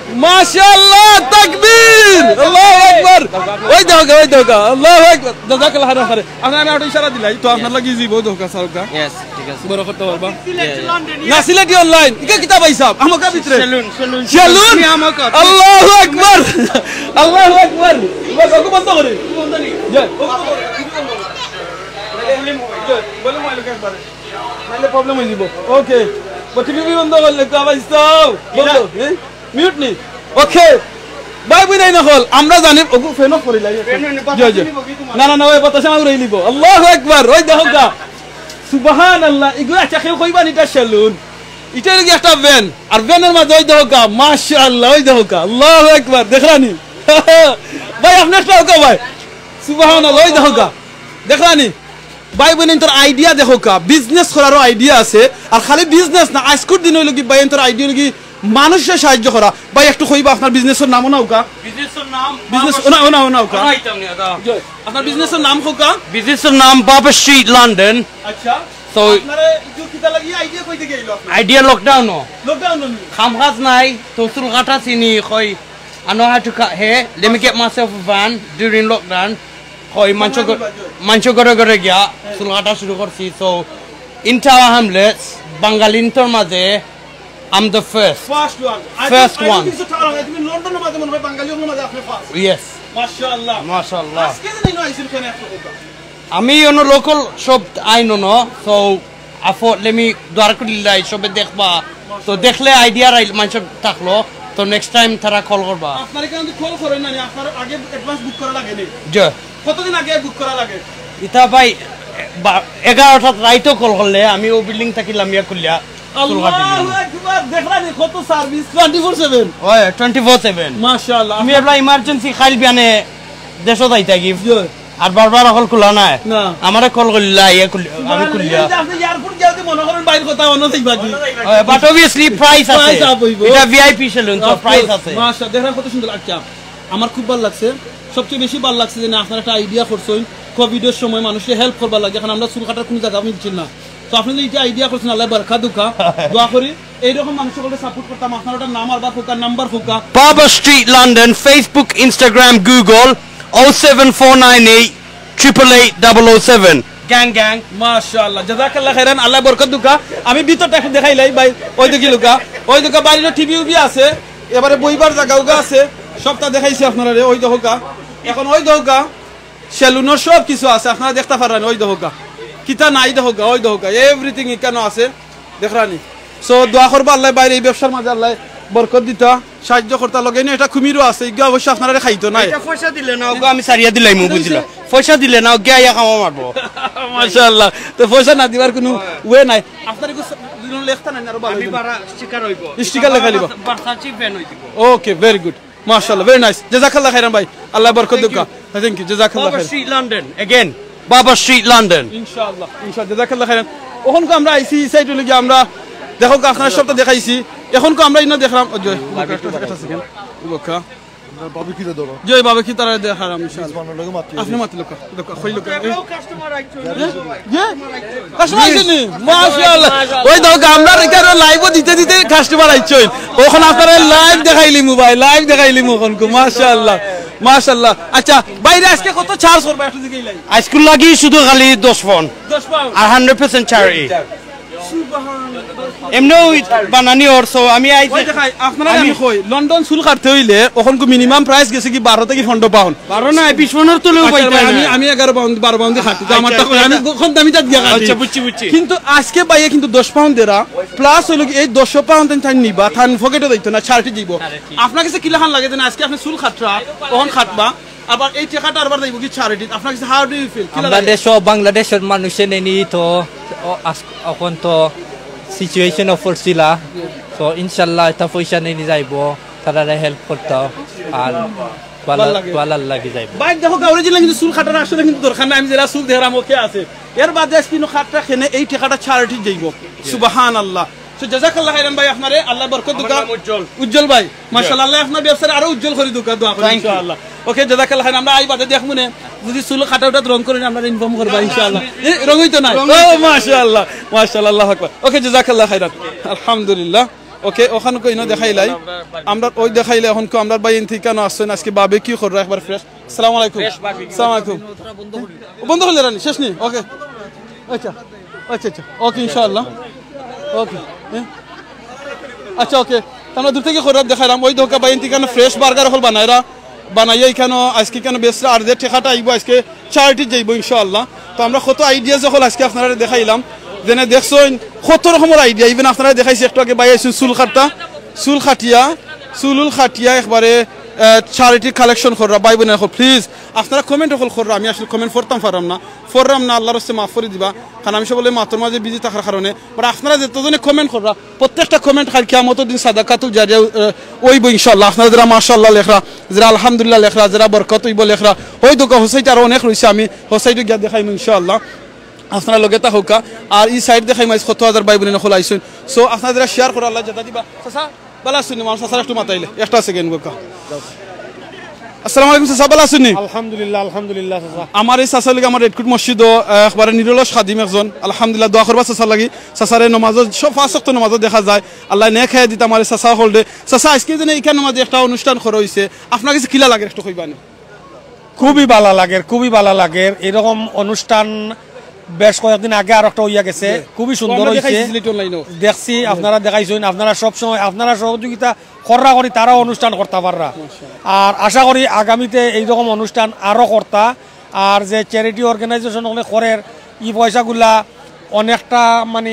মাশাআল্লাহ, তাকবীর! আল্লাহু আকবার! ওই দেখউক্কা, ওই দেখউক্কা, আল্লাহু আকবার! জাযাকাল্লাহ খাইরান খাইরান। আপনার আমি একটা ইশারা দিলাই, তো আপনার লাগি জীব, ওই দেখউক্কা, সারুক্কা। ইয়েস, ঠিক আছে। বড় করতে পারবা। ইয়া, ইয়া। না, সিলেটি অনলাইন। ইটা কিতা ভাই সাহেব? আমকা ভিতরে। Salon, salon. সেলুন? আমি আমকা। আল্লাহু আকবার! আল্লাহু আকবার! বস, ওকে বন্ধ করে। বন্ধ নেই। যা, ওকে বন্ধ করে। বলে মোবাইল, বলে মোবাইল ওকে একবারে। নাইলে প্রবলেম অই যিবো। ওকে। বলছি, টিভি বন্ধ করলে তো আবার ইস্তাও। বন্ধ। হ্যাঁ? মিউট নি। ওকে। ভাই বইন অকল, আমরা জানি, ওগু ফ্যান অফ করিলাই। ফ্যান অফ, জি, জি। বাতাসে নিব কি তোমার? না, না, না, ওই বাতাসে আমার উড়াই নিব। আল্লাহু আকবার, ওই দেখউক্কা। সুবহানাল্লাহ, ইগু আচ্ছা কেউ কইবা নি ইটা সেলুন। ইটা লাগি একটা ভ্যান, আর ভ্যানর মাঝে ওই দেখউক্কা, মাশাআল্লাহ, ওই দেখউক্কা, আল্লাহু আকবার, দেখরানি? ভাই, আপনি একটা হোকা ভাই। সুবহানাল্লাহ, ওই দেখউক্কা, দেখরানি? ভাই বইন, তোর আইডিয়া দেখউক্কা, বিজনেস করারও আইডিয়া আছে। আর খালি বিজনেস না, আইজকুর দিন অইলো কি ভাই, তোর আইডিয়া অইলো কি মানুষরে সাহায্য করা। ভাই, একটু কইবা আপনার বিজনেসর নাম অনাউক্কা? বিজনেসর নাম বিজনেস বাবা ওনা, ওনা, ওনা, ওকা। ওনা আইতাম নি, দাদা। জি, আপনার বিজনেসর নাম হোকা? বিজনেসর নাম বাবা স্ট্রিট লন্ডন। আচ্ছা। So, আপনারা ইগু কিতা লাগি আইডিয়া কই থাকি আইলো আপনার? আইডিয়া লকডাউনও। লকডাউনও নি? কাম কাজ নাই, তো চুল কাটা চিনি, কই, I know how to cut hair. Let me get myself a van during lockdown. কই, মানষর ঘ-, বাংলাদেশ বাদ। মানষর ঘরে ঘরে গিয়া হ্যাঁ। চুল কাটা শুরু করছি। So, in Tower Hamlets, বাঙালিন্তর মাঝে, I'm the first. First one. I First think, I one. Think so, Tower Hamlets, তুমি লন্ডনর মাঝে মনে হয় বাঙালি অকলর মাঝে আপনি first. Yes. মাশাআল্লাহ। মাশাআল্লাহ। আজকে যে নিয়ে আইছেন এখানে এত কথা। আমি অন্য লোকাল সব আইন ন, so I thought, let me দোয়ার করিলাই, সবে দেখবা। তো দেখলে আইডিয়া রাইল, মানষর থাকলো, তো নেক্সট টাইম তারা কল করবা। আপনারা কেন কল করেন না? আপনার আগে অ্যাডভান্স বুক করা লাগে নি? জি। কতদিন আগে বুক করা লাগে? ইতা ভাই, বা-, এগারোটা রাইতো কল করলে আমি ও বিল্ডিং থাকি লামিয়া খুলিয়া চুল কাটি দিমু। আল্লাহু আকবার, দেখলা নি কত সার্ভিস টোয়েন্টি ফোর সেভেন? ওই, টোয়েন্টি ফোর সেভেন। মাশাআল্লাহ। তুমি এবলা ইমার্জেন্সি খাইল বিয়ানে দেশো যাইতা কি? জি। আর বারবার অকল খোলা নাই। না। আমারে কল করলা, ইয়ে খুলি-, আমি খুলিয়া। এই যে আপনি এয়ারপোর্ট গিয়া যদি মনে করেন বাইর কথা অন্য থাকবা কি? ওই, but obviously price আছে। Price up হইবো। এটা ভিআইপি সেলুন, তো Of course। Price আছে। মাশা, দেখেন কত সুন্দর। আচ্ছা, আমার খুব ভালো লাগছে। সবচেয়ে বেশি ভালো লাগছে যে না, আপনারা একটা আইডিয়া করছেন, কোভিডের সময় মানুষকে হেল্প করবার লাগে। এখন আমরা চুল কাটার কোনো জায়গা মিলছিল না, তো আপনি যে এই যে আইডিয়া করছেন, আল্লাহ বারাকা দুকা, দোয়া করি এইরকম মানুষ সকলকে সাপোর্ট করতাম। আপনার ওটার নাম আর বা হোকা, নাম্বার হোকা। Barber Street London, Facebook, Instagram, Google, oh seven four nine eight triple eight double oh seven. Gang, gang. মাশাআল্লাহ, জাযাকাল্লাহ খাইরান, আল্লাহ বরকত দুকা। আমি ভিতরটা এখন দেখাইলাই ভাই, ওই দেখি লুকা, ওই দেখি বাড়ির টিভি উভি আছে, এবারে বইবার জায়গা উগা আছে, সবটা দেখাইছি আপনারা রে, ওই দেখুকা। এখন ওই দেখুকা, সেলুনর সব কিছু আছে, আপনারা দেখতা পাররা নি, ওই দেখুকা। কিতা নাই দেখুকা, ওই দেখুকা, এভরিথিং ইকানো আছে, দেখরা নি। So, দোয়া করবা আল্লাহ বাইরে এই ব্যবসার মাঝে আল্লাহ বরকত দিতা, সাহায্য করতা, লগে নিয়া একটা কুমিরও আছে, ইগু অবশ্য আপনারারে খাইতো না। এটা পয়সা দিলে না, ওগো আমি সারিয়া দিলাইমু, বুঝলা? পয়সা দিলে না, ওগো আইয়া খাওয়া মারবো। মাশাআল্লাহ। তো পয়সা না দিবার কোনো ওয়ে নাই। আপনার একটু স-, দুজন লেখতা নাই, আরো ভালো আমি হইতো। বারা স্টিকার হইব। স্টিকার লেখাই লিবা। বার্সা চিফ ভ্যান হইব। Okay, very good. মাশাআল্লাহ, ভেরি নাইস। জাযাকাল্লাহ খাইরান ভাই। আল্লাহ বরকত দেউক্কা। Thank you. জাযাকাল্লাহ বাবা খাইরান। Street London, again। বাবা স্ট্রিট লন্ডন। ইনশাআল্লাহ, ইনশাআল্লাহ। জাযাকাল্লাহ খাইরান। অখন কো আমরা আইছি এই সাইড লাগি, আমরা দেখো আপনারা সবটা দেখাইছি। অখন কো আমরা ইনো দেখলাম, ও জয়, একটা সেকেন্ড। বোকা। বাবু কি ধরো? জয় বাবা কি তারা দেখারাম ইনশাআল্লাহ। আপনি মাতিল কা, দেখো, কই লোক? এ? যে? কাস্টমার আইছেনি? মাশাআল্লাহ। ওই দেখো, আমরা এখানে লাইভও দিতে দিতে কাস্টমার আইছইন। অখন আপনারা লাইভ দেখাইলিমু ভাই, লাইভ দেখাইলিমু অখন কো। মাশাআল্লাহ, মাশাআল্লাহ। আচ্ছা, বাইরে আজকে কত চার্জ করবা একটু দিকে লাই? আইজকুর লাগি শুধু খালি দশ পাউন্ড। দশ পাউন্ড? আর হান্ড্রেড পার্সেন্ট চার্জ। সুবহানাল্লাহ। এমনেও বানানি অর, so আমি আইছি। ওই দেখাই, আপনারা আমি আমি কই, লন্ডন চুল কাটতে হইলে অখন কো মিনিমাম প্রাইস গেছে কি বারো থাকি পনেরো পাউন্ড। বারো না, বিশ পাউন্ডর তলেও আচ্ছা, পাইতে ভাই, না। আমি, আমি এগারো পাউন্ড, বারো পাউন্ড কাটি। তো আমার আচ্ছা, তখন আমি আচ্ছা। কম দামি জাত গিয়া কাটি। আচ্ছা, বুঝছি, বুঝছি। কিন্তু আজকে ভাইয়ে কিন্তু দশ পাউন্ড দেরা, প্লাস হইলো কি এই দশ পাউন্ড তাই নিবা, তান পকেটও দিত না, চারিটি দিব। আপনার কাছে কিলাখান লাগে যে না, আজকে আপনি চুল কাটরা, অখন কাটবা, আবার এই টেকাটা আরবার যাইব কি চারিটিত? আপনার কাছে how do you feel? কি আমরা লাগে? দেশো বাংলাদেশর মানুষে নেনি তো, অ-, আস-, অখন তো সিচুয়েশন অফার ছিলা। তো ইনশাআল্লাহ এটা পয়সা নেনি যাইব, তারারে হেল্প করতে। আর ভালা, ভালা লাগে। ভালা লাগি যাইব। ভাই দেখো, গাউরে জিলা কিন্তু চুল কাটার আসলে কিন্তু দরকার নাই। আমি যেরা চুল দেখরাম ওকে আছে। এর বাদে আজকে কিন্তু কাটটা খেনে এই টেকাটা চারিটিত যাইব। সুবহানাল্লাহ। So, জাযাকাল্লাহ খাইরান ভাই, আপনারে আল্লাহ বরকত আমার দেউক্কা। নাম উজ্জ্বল। উজ্জ্বল ভাই, মাশাআল্লাহ, আল্লাহ আপনার ব্যবসারে আরো উজ্জ্বল করি দেউক্কা, দোয়া করি thank you। ইনশাআল্লাহ। ওকে, জাযাকাল্লাহ খাইরান। আমরা আই বাদে দেখমু নে, যদি চুল কাটা উঠাত রং করে না, আপনারা ইনফর্ম করবা ইনশাআল্লাহ। এ, রং হইতো না? ও, মাশাআল্লাহ, মাশাআল্লাহ, আল্লাহু আকবার। ওকে, জাযাকাল্লাহ খাইরান। আলহামদুলিল্লাহ। ওকে, অখান কো ইনো দেখাইলাই। আমরা ওই দেখাইলে অখন কো আমরা ভাই ইন ঠিকানো আসছেন, আজকে বারবিকিউ কররা একবার ফ্রেশ। আসসালামু আলাইকুম। Fresh barbecue. আসসালামু আলাইকুম। বন্ধ করলে রানি, শেষ নি? ওকে। আচ্ছা, আচ্ছা, আচ্ছা। ওকে, ইনশাআল্লাহ। ওকে। হ্যাঁ? আচ্ছা, ওকে। তে আমরা দূর থাকি কইরা দেখাইলাম, ওই দেখো ভাই, ইন ঠিকানো ফ্রেশ বার্গার অকল বানাইরা, বানাইয়া ইখানো আজকে ইখানো বেচরা, আর যে টেকাটা আইব আজকে চারিটিত যাইব ইনশাআল্লাহ। তো আমরা কত আইডিয়া অকল আজকে আপনারারে দেখাইলাম, যেনে দেখছইন কত রকমর আইডিয়া, even আপনারারে দেখাইছি একটু আগে ভাই আইছইন চুল কাটতা, চুল কাটিয়া, চুল উল কাটিয়া একবারে, আহ, চারিটি কালেকশন কররা, ভাই বোন অকল, প্লিজ আপনারা কমেন্ট অকল কররা, আমি আসলে কমেন্ট পড়তাম পাররাম না, পড়রাম না, আল্লাহর রাস্তে মাফ করি দিবা, কারণ আমি সবলে মাতর মাঝে বিজি থাকার কারণে। বাট আপনারা যতজনে কমেন্ট কররা, প্রত্যেকটা কমেন্ট কাইল কিয়ামতর দিন সাদাকাতুল জারিয়া, আহ, অইব ইনশাআল্লাহ। আপনারা যেরা মাশাআল্লাহ লেখরা, যেরা আলহামদুলিল্লাহ লেখরা, যেরা বরকত অইব লেখরা, ওই দেখো হোসাইট আরো অনেক রইছে, আমি হোসাইটো গিয়া দেখাইমু ইনশাআল্লাহ। আপনারা লগে থাকউক্কা। আর ই সাইড দেখাইমু আইজ কত হাজার ভাই বোন অকল আইছইন। So আপনারা যেরা শেয়ার কররা, আল্লাহ যেতা দিবা। চাচা, ভালা আছইন নি? আমার চাচারে একটু মাতাইলে, একটা সেকেন্ড বোকা। আসসালামু আলাইকুম চাচা, ভালা আছইন নি? আলহামদুলিল্লাহ, আলহামদুলিল্লাহ চাচা। আমার এই চাচার লগে আমার রেডকোট মসজিদও, আহ, একবারে নিরলস খাদিম একজন। আলহামদুলিল্লাহ, দোয়া করবা চাচার লাগি। চাচারে নমাজও, সব পাঁচ ওয়াক্ত নমাজও দেখা যায়। আল্লাহ নেক হায়াত দিতা আমার এই চাচা অকলরে। চাচা, আজকে যেনে ইখান নমাজে একটা অনুষ্ঠান করা অইছে, আপনার কাছে কিলা লাগের একটু কইবা নি? খুবই ভালা লাগের, খুবই ভালা লাগের। এরকম অনুষ্ঠান বেশ কয়েকদিন আগে আর একটা অইয়া গেছে, জি। খুবই সুন্দর অইছে। দেখছি, আপনারা দেখাইছইন, আপনারা সব সময় আপনারা সহযোগিতা কররা করি তারাও অনুষ্ঠান করতা পাররা। আর আশা করি আগামীতে এইরকম অনুষ্ঠান আরো করতা। আর যে চ্যারিটি অর্গানাইজেশন অকলে করের, ই পয়সাগুলা অনেকটা মানে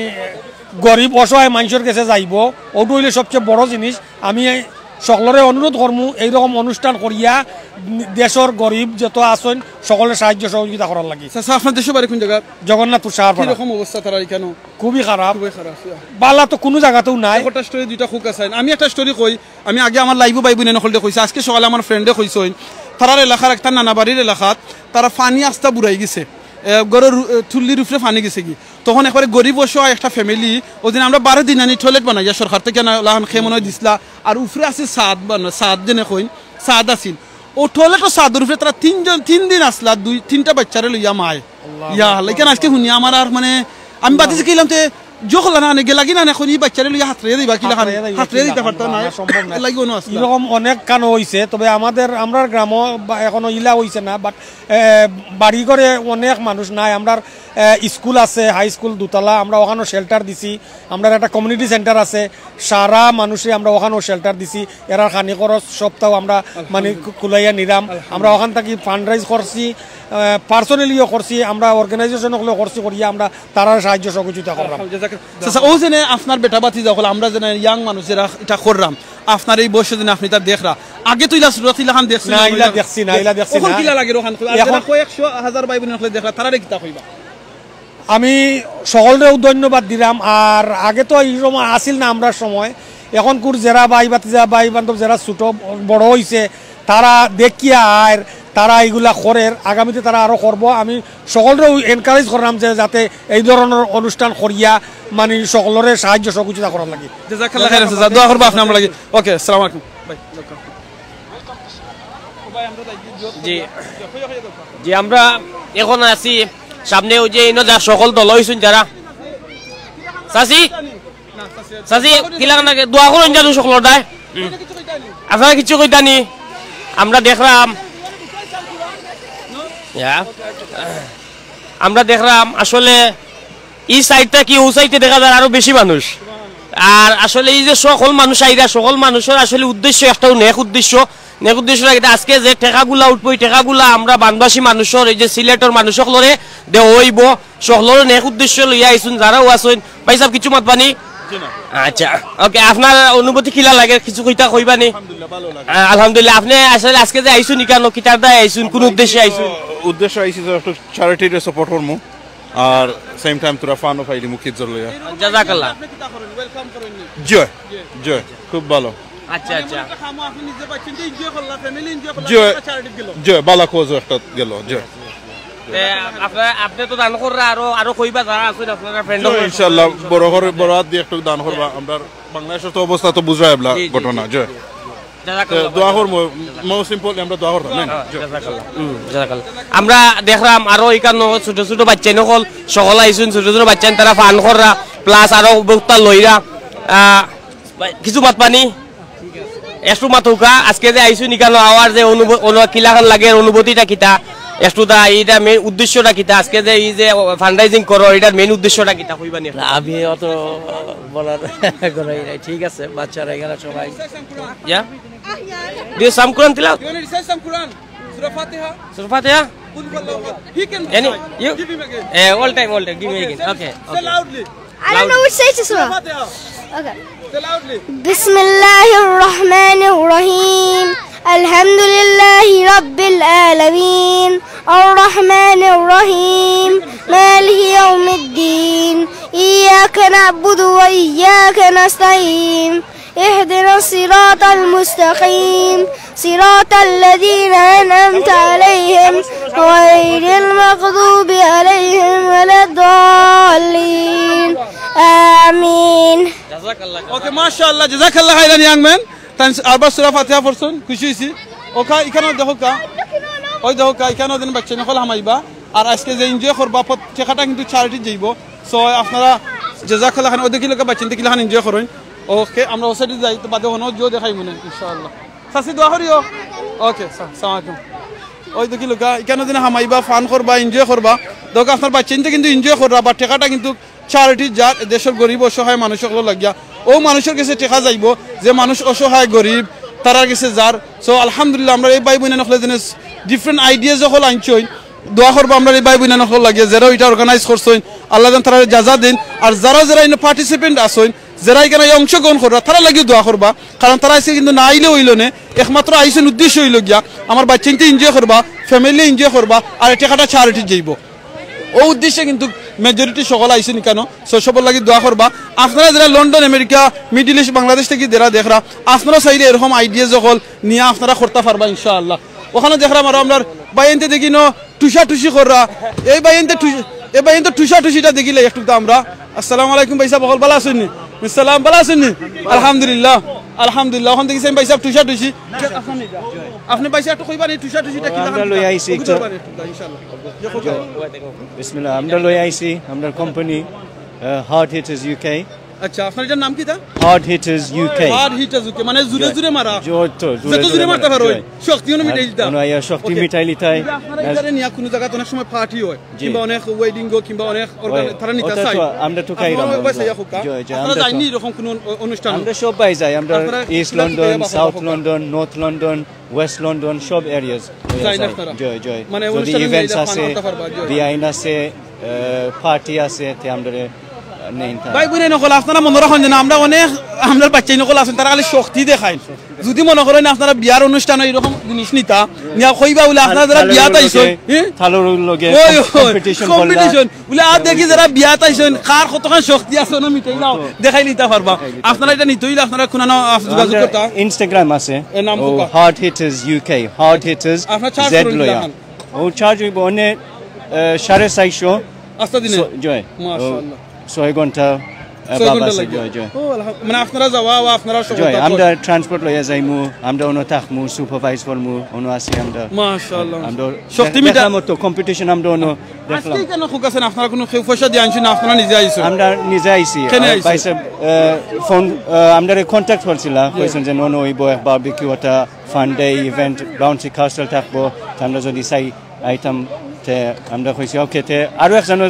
গরিব অসহায় মানষর গেছে যাইব, ওটা অইলে সবচেয়ে বড় জিনিস। আমি সকলরে অনুরোধ করমু, এইরকম অনুষ্ঠান করিয়া দেশর গরিব যত আছইন সকলরে সাহায্য সহযোগিতা করার লাগি। চাচা, আপনার দেশর বাড়ি কোন জাগা? জগন্নাথপুর সাহারপাড়া। কিরকম অবস্থা তারা এখানে? খুবই খারাপ। খুবই খারাপ, ইয়া। বালা তো কোনো জাগাতেও নাই। একটা স্টোরি, দুইটা খুক আছে। আমি একটা স্টোরি কই, আমি আগে আমার লাইভও ভাই বোন অকলরে কইছি, আজকে সকালে আমার ফ্রেন্ডে কইছইন, তারার এলাকার একটা নানা বাড়ির এলাকাত তারা পানি আস্তা বুড়াই গেছে, এ, ঘরর রু-, এ, তুল্লির উপরে পানি গেছে কি, তখন একবারে গরিব অসহায় একটা ফ্যামিলি, ওদিন আমরা বারো দিন আনি টয়লেট বানাইয়া সরকার থাকি আনা লাখান খেয়ে মনে হয় দিছলা, আর উপরে আছে ছাদ বানা-, ছাদ যেনে কইন, ছাদ আছিল, ও টয়লেটর ছাদর উপরে তারা তিনজন, তিন দিন আছলা, দুই, তিনটা বাচ্চারে লইয়া মায়। ইয়া আল্লাহ, ইখান আজকে হুনি আমার আর মানে, আমি বাতিছে কিলাম তে, জোকলা না, আনে গেলাগি না, এখন ই বাচ্চারে লইয়া হাতরে দিবা, কিলাখান হাতরে দিতা পারতা না, সম্ভব না। এর লাগি অনো আছলা। এরকম অনেক কানো অইছে, তবে আমাদের, আমরার গ্রামও বা-, এখনো ইলা অইছে না, but, এ, বাড়ি ঘরে অনেক মানুষ নাই। আমরার, এ, স্কুল আছে, হাই স্কুল দোতলা, আমরা ওখানো শেল্টার দিছি। আমরার একটা কমিউনিটি সেন্টার আছে, সারা মানুষে আমরা ওখানো শেল্টার দিছি। এরার খানি খরচ সবটাও আমরা মানে কু-, কুলাইয়া নিরাম। আমরা ওখান থাকি ফান্ডরাইজ করছি, আহ, পার্সোনালিও করছি, আমরা অর্গানাইজেশন অকলেও করছি, করিয়া আমরা তারার সাহায্য সহযোগিতা করলাম। আচ্ছা, ও যেনে আপনার বেটা ভাতিজা অকল, আমরা যেনে ইয়াং মানুষ যেরা ইটা করলাম, আপনার এই বয়সে দিন আপনি তার দেখরা, আগে তো ইলা সুরত ইলাখান দেখছি না, ইলা দেখছি না, ইলা দেখছি অখন না। কিলা লাগে অখান? আর যারা এখন কয়েকশো হাজার ভাই বোন অকলে দেখরা, তারারে কিতা কইবা? আমি সকলরেও ধন্যবাদ দিলাম। আর আগে তো এই সময় আসিল না আমরার সময়, এখন কুর যারা ভাই ভাতিজা ভাই বান্ধব যারা ছোট বড় হইছে, তারা দেখিয়া আর তারা এইগুলা করের, আগামীতে তারা আরো করবো। আমি সকলরেও এনকারেজ করলাম যে যাতে এই ধরনের অনুষ্ঠান করিয়া মানে সকলরে সাহায্য সহযোগিতা করার লাগি। জাযাকাল্লাহ খাইরান, স্যার। দোয়া করবা আপনি আমরার লাগি। ওকে, আসসালামু আলাইকুম। ভাই, ওয়েলকাম। জি। জি, আমরা এখন আছি সামনে ওই যে ইনো যা সকল দল হইছইন যারা। চাচি, চাচি, কিলা লাগে দোয়া করইন জানো সকলর দায়। আপনারা কিছু কইতানি? আমরা দেখলাম, ইয়া। আমরা দেখলাম আসলে এই সাইডটা কি ও সাইডে দেখা যায় আরো বেশি মানুষ। আর আসলে এই যে সকল মানুষ আইরা, সকল মানুষের আসলে উদ্দেশ্য একটাও নেক উদ্দেশ্য। নেক উদ্দেশ্য লাগে আজকে যে টেকাগুলা উঠবো, এই টেকাগুলা আমরা বানবাসী মানুষের, এই যে সিলেটর মানুষ সকলরে দেওয়া হইব। সকলরে নেক উদ্দেশ্য লইয়া আইছুন, যারাও আছইন। ভাই সাহেব, কিছু মাতবানি? জি না। আচ্ছা, ওকে, আপনার অনুভূতি কিলা লাগে? কিছু কইতা কইবানি? আলহামদুলিল্লাহ, ভালো লাগে। আহ, আলহামদুলিল্লাহ, আপনি আসলে আজকে যে আইছুন ইকানো, কিতার দায় আইছুন, কোন উদ্দেশ্যে আইছুন? উদ্দেশ্য আইছি যে একটু চ্যারিটিরে সাপোর্ট করমু, আর সেম টাইম তোরা ফানও পাইলি মুখিত জল লইয়া। জাযাকাল্লাহ। আপনি কিতা করেন? ওয়েলকাম করেন নি? জি, জি। জি, খুব ভালো। আচ্ছা, আচ্ছা। এমন একটা কামও আপনি নিজে পাচ্ছেন যে এনজয় করলা, ফ্যামিলি এনজয় করলা, জি। একটা চ্যারিটি গেল। জি, বালা কোজ একটা গেল, জি। তে আপনারা, আপনি তো দান কররা, আরো, আরো কইবা যারা আছেন আপনারা ফ্রেন্ড জি, ইনশাআল্লাহ, বড় করে, বড় হাত দিয়ে একটু দান করবা। আমরা বাংলাদেশের তো অবস্থা তো বুঝরা এবলা জি, জি, ঘটনা, জি, জি। জি। তো জাযাকাল্লাহ দোয়া খাইরান। করবো, মোস্ট ইম্পর্টেন্ট আমরা দোয়া করতাম, না? হ্যাঁ, জি। জাযাকাল্লাহ। হুম, জাযাকাল্লাহ। আমরা দেখলাম আরো এখানো ছোট ছোট বাচ্চা নকল, সকল আইছুন, ছোট ছোট বাচ্চা তারা ফান কররা, প্লাস আরো বক্তা লইরা। আহ, ভাই, কিছু মাতবানি? একটু মাতউক্কা, আজকে যে আইছুন ইকানো আওয়ার যে অনুভ-, অনু-, কিলাখান লাগে, অনুভূতিটা কিতা? একটু দা, এইটা মেইন উদ্দেশ্যটা কিতা? আজকে যে এই যে ফান্ডরাইজিং করো, এটার মেইন উদ্দেশ্যটা কিতা? কইবানি একটু? না, আমি অত বলার গলাই নাই। ঠিক আছে, বাচ্চারা এখানে সবাই। Yeah? Do you some Quran tilawat? You want to recite some Quran? Surah Fatiha? Surah Fatiha? Qul huwallahu ahad. He can Any? Recite. You? Give him again. Eh, all time, all time. Give me again. Okay, okay. Say loudly. I don't know which side to Surah. Surah Fatiha. Okay. Say loudly. بسم الله الرحمن الرحيم. الحمد لله رب العالمين. الرحمن الرحيم. مالك يوم الدين. إياك نعبد وإياك نستعين. اهدنا الصراط المستقيم. صراط الذين أنعمت عليهم غير المغضوب عليهم ولا الضالين. آمين. ওকে, মাশাআল্লাহ, জাযাকাল্লাহ খাইরান, young man. তাইন আরবার সূরা ফাতিহা পড়ছইন, খুশি অইছি। ওকা, ইখানো দেখউক্কা, ওই দেখউক্কা, ইখানো যেন বাচ্চা নকল হামাইবা। আর আজকে যে এনজয় করবা, প্রত-, টেকাটা কিন্তু চ্যারিটি যাইবো। So, আপনারা জাযাকাল্লাহ খান, ওই দেখি লোকে বাচ্চাইন্তে কিলাখান এনজয় করইন। ওকে, আমরা ও সাইডে যাই, তো বাদে অনো জিও দেখাইমুনে, ইনশাআল্লাহ। চাচি, দোয়া করিও। ওকে, সা-, সালাম আলাইকুম। ওই দেখি লোকা, ইখানো যেন হামাইবা, ফান করবা, এনজয় করবা। দেখো, আপনার বাচ্চাইন্তে কিন্তু এনজয় কররা, বা টেকাটা কিন্তু চ্যারিটি যার, দেশর গরিব অসহায় মানুষ অকলর লাগিয়া। ও মানুষর গেছে টেকা যাইবো, যে মানুষ অসহায় গরিব, তারার গেছে যার। So, আলহামদুলিল্লাহ, আমরা এই ভাই বইনান অকলে যেন different ideas অকল আনছইন। দোয়া করবা আমরা এই ভাই বইনান অকলর লাগিয়া, যেরা ইটা organize করছইন, আল্লাহ যেন তারারে জাযা দেইন। আর যারা যারা ইনো participant আছইন, যেরা ইখানো অংশগ্রহণ কররা, তারার লাগিও দোয়া করবা, কারণ তারা আজকে কিন্তু না আইলে অইলো নে। একমাত্র আইছইন উদ্দেশ্য অইলো গিয়া আমার বাচ্চাইন্তে এনজয় করবা, ফ্যামিলি এনজয় করবা, আর এই টেকাটা চ্যারিটি যাইবো। ও উদ্দেশ্যে কিন্তু মেজরিটি সকল আইছইন ইখানো। So, সবর লাগি দোয়া করবা। আপনারা যেরা London, America, middle east, Bangladesh থাকি যেরা দেখরা, আপনারা চাইলে এরকম আইডিয়া অকল নিয়া আপনারা করতা পারবা ইনশাআল্লাহ। ওখানো দেখরাম আরো আমরার ভাইয়াইন্তে দেখি ন টুসা টুসি কররা। এই ভাইয়াইন্তে টুস-, এই ভাইয়াইন্তে টুসা টুসিটা দেখিলে একটু তো আমরা। আসসালামু আলাইকুম ভাইসাব, অকল ভালা আছইন নি? আসসালাম, ভালা আছইন নি? আলহামদুলিল্লাহ, আলহামদুলিল্লাহ। ওখান দেখি ভাইসাব টুসা টুসি। আপনি ভাইসাব একটু কইবা নি টুসা টুসিটা কিলাখান? আমরা লইয়া আইছি একটু। ইনশাআল্লাহ। বিসমিল্লাহ, আমরা লইয়া আইছি, আমরার কোম্পানি, আহ, Hard Hitters ইউকে। আচ্ছা, আপনার এটার নাম কিতা? Hard Hitters UK. Hard Hitters UK, মানে জোরে জোরে মারা। জোরে তো, জোরে যত জোরে জোরে মারতে মারা, পারো, শক্তি অনু মিটাই দিতা। কোনো আইয়া শক্তি মিটাই লিতাই। আপনারা এটারে নিয়া কোনো জায়গাতে অনেক সময় পার্টি হয়, জি। কিংবা অনেক ওয়েডিং গো, কিংবা অনেক অর্গান-, তারা নিতা চাই। আমরা তো খাইরাম। আপনারা যাইনি এরকম কোনো অ-, অনুষ্ঠান? আমরা সব বাই যাই, আমরা আপনারা east London, south London, north London, West London, সব এরিয়াস। যাই না আপনারা? জয়, জয়। মানে যদি অনুষ্ঠানে ইভেন্টস আছে, করতে পারবা, জয়। বিয়াইন আছে, আহ, পার্টি আছে, তে আমরা ভাই বইন অকল, আপনারা মনো রাখইন যেন আমরা অনেক, আমরার বাচ্চাইন অকল আছইন, তারা খালি শক্তি দেখাইন। যুদি মনো করইন আপনারা বিয়ার অনুষ্ঠানো ইরকম জিনিস নিতা, নিয়া কইবা বুলে আপনারা যেরা বিয়াত আইছইন, হ্যাঁ? থালর লগে ওই, ওই, কম্পিটিশন করলা। কম্পিটিশন। বুলে আর দেখি যেরা বিয়াত আইছইন, কার কতখান শক্তি আছে, অনো মিটাইলাও, দেখাইলিতা পারবা। আপনারা ইটা নিতে অইলে আপনারা কুনানো যোগাযোগ করতা। Instagram আছে। এর নাম ও, কিতা? Hard Hitters U K, Hard Hitters আপনার charge Z করইন লইয়া। কিলাখান? ও চার্জ অইবো অনে, আহ, সাড়ে চাইরশো। আস্তা দিনে? ছ-, জয়। মাশাআল্লাহ। ও, ছয় ঘন্টা, আহ, ছয় বাবা ঘন্টা আছে, লাগে। জয়, জয়। ও, আলহাম-, মানে আপনারা যাওয়া, ও, আপনারা জয়, আমরা ট্রান্সপোর্ট লইয়া যাইমু, আমরা অনো থাকমু, সুপারভাইজ করমু, অনো আছি আমরা। মাশাআল্লাহ। আমরা শক্তি দেখ-, মিটা- দেখলাম তো কম্পিটিশন আমরা অনো দেখলাম। আজকে কেন খুক আছইন? আপনারা কুনু কেউ পয়সা দিয়া আনছইন না, আপনারা নিজে আইছইন? আমরা নিজে আছি। কেনে আইছইন? ভাই সাহেব, আহ, ফোন, আহ, আমরারে কন্ট্যাক্ট করছিলা, কইছইন যে অনো অইবো এক বারবিকিউ, একটা fun day event, bouncy castle থাকবো, তে আমরা যুদি চাই আইতাম, তে আমরা কইছি, "ওকে।" তে আরো একজনও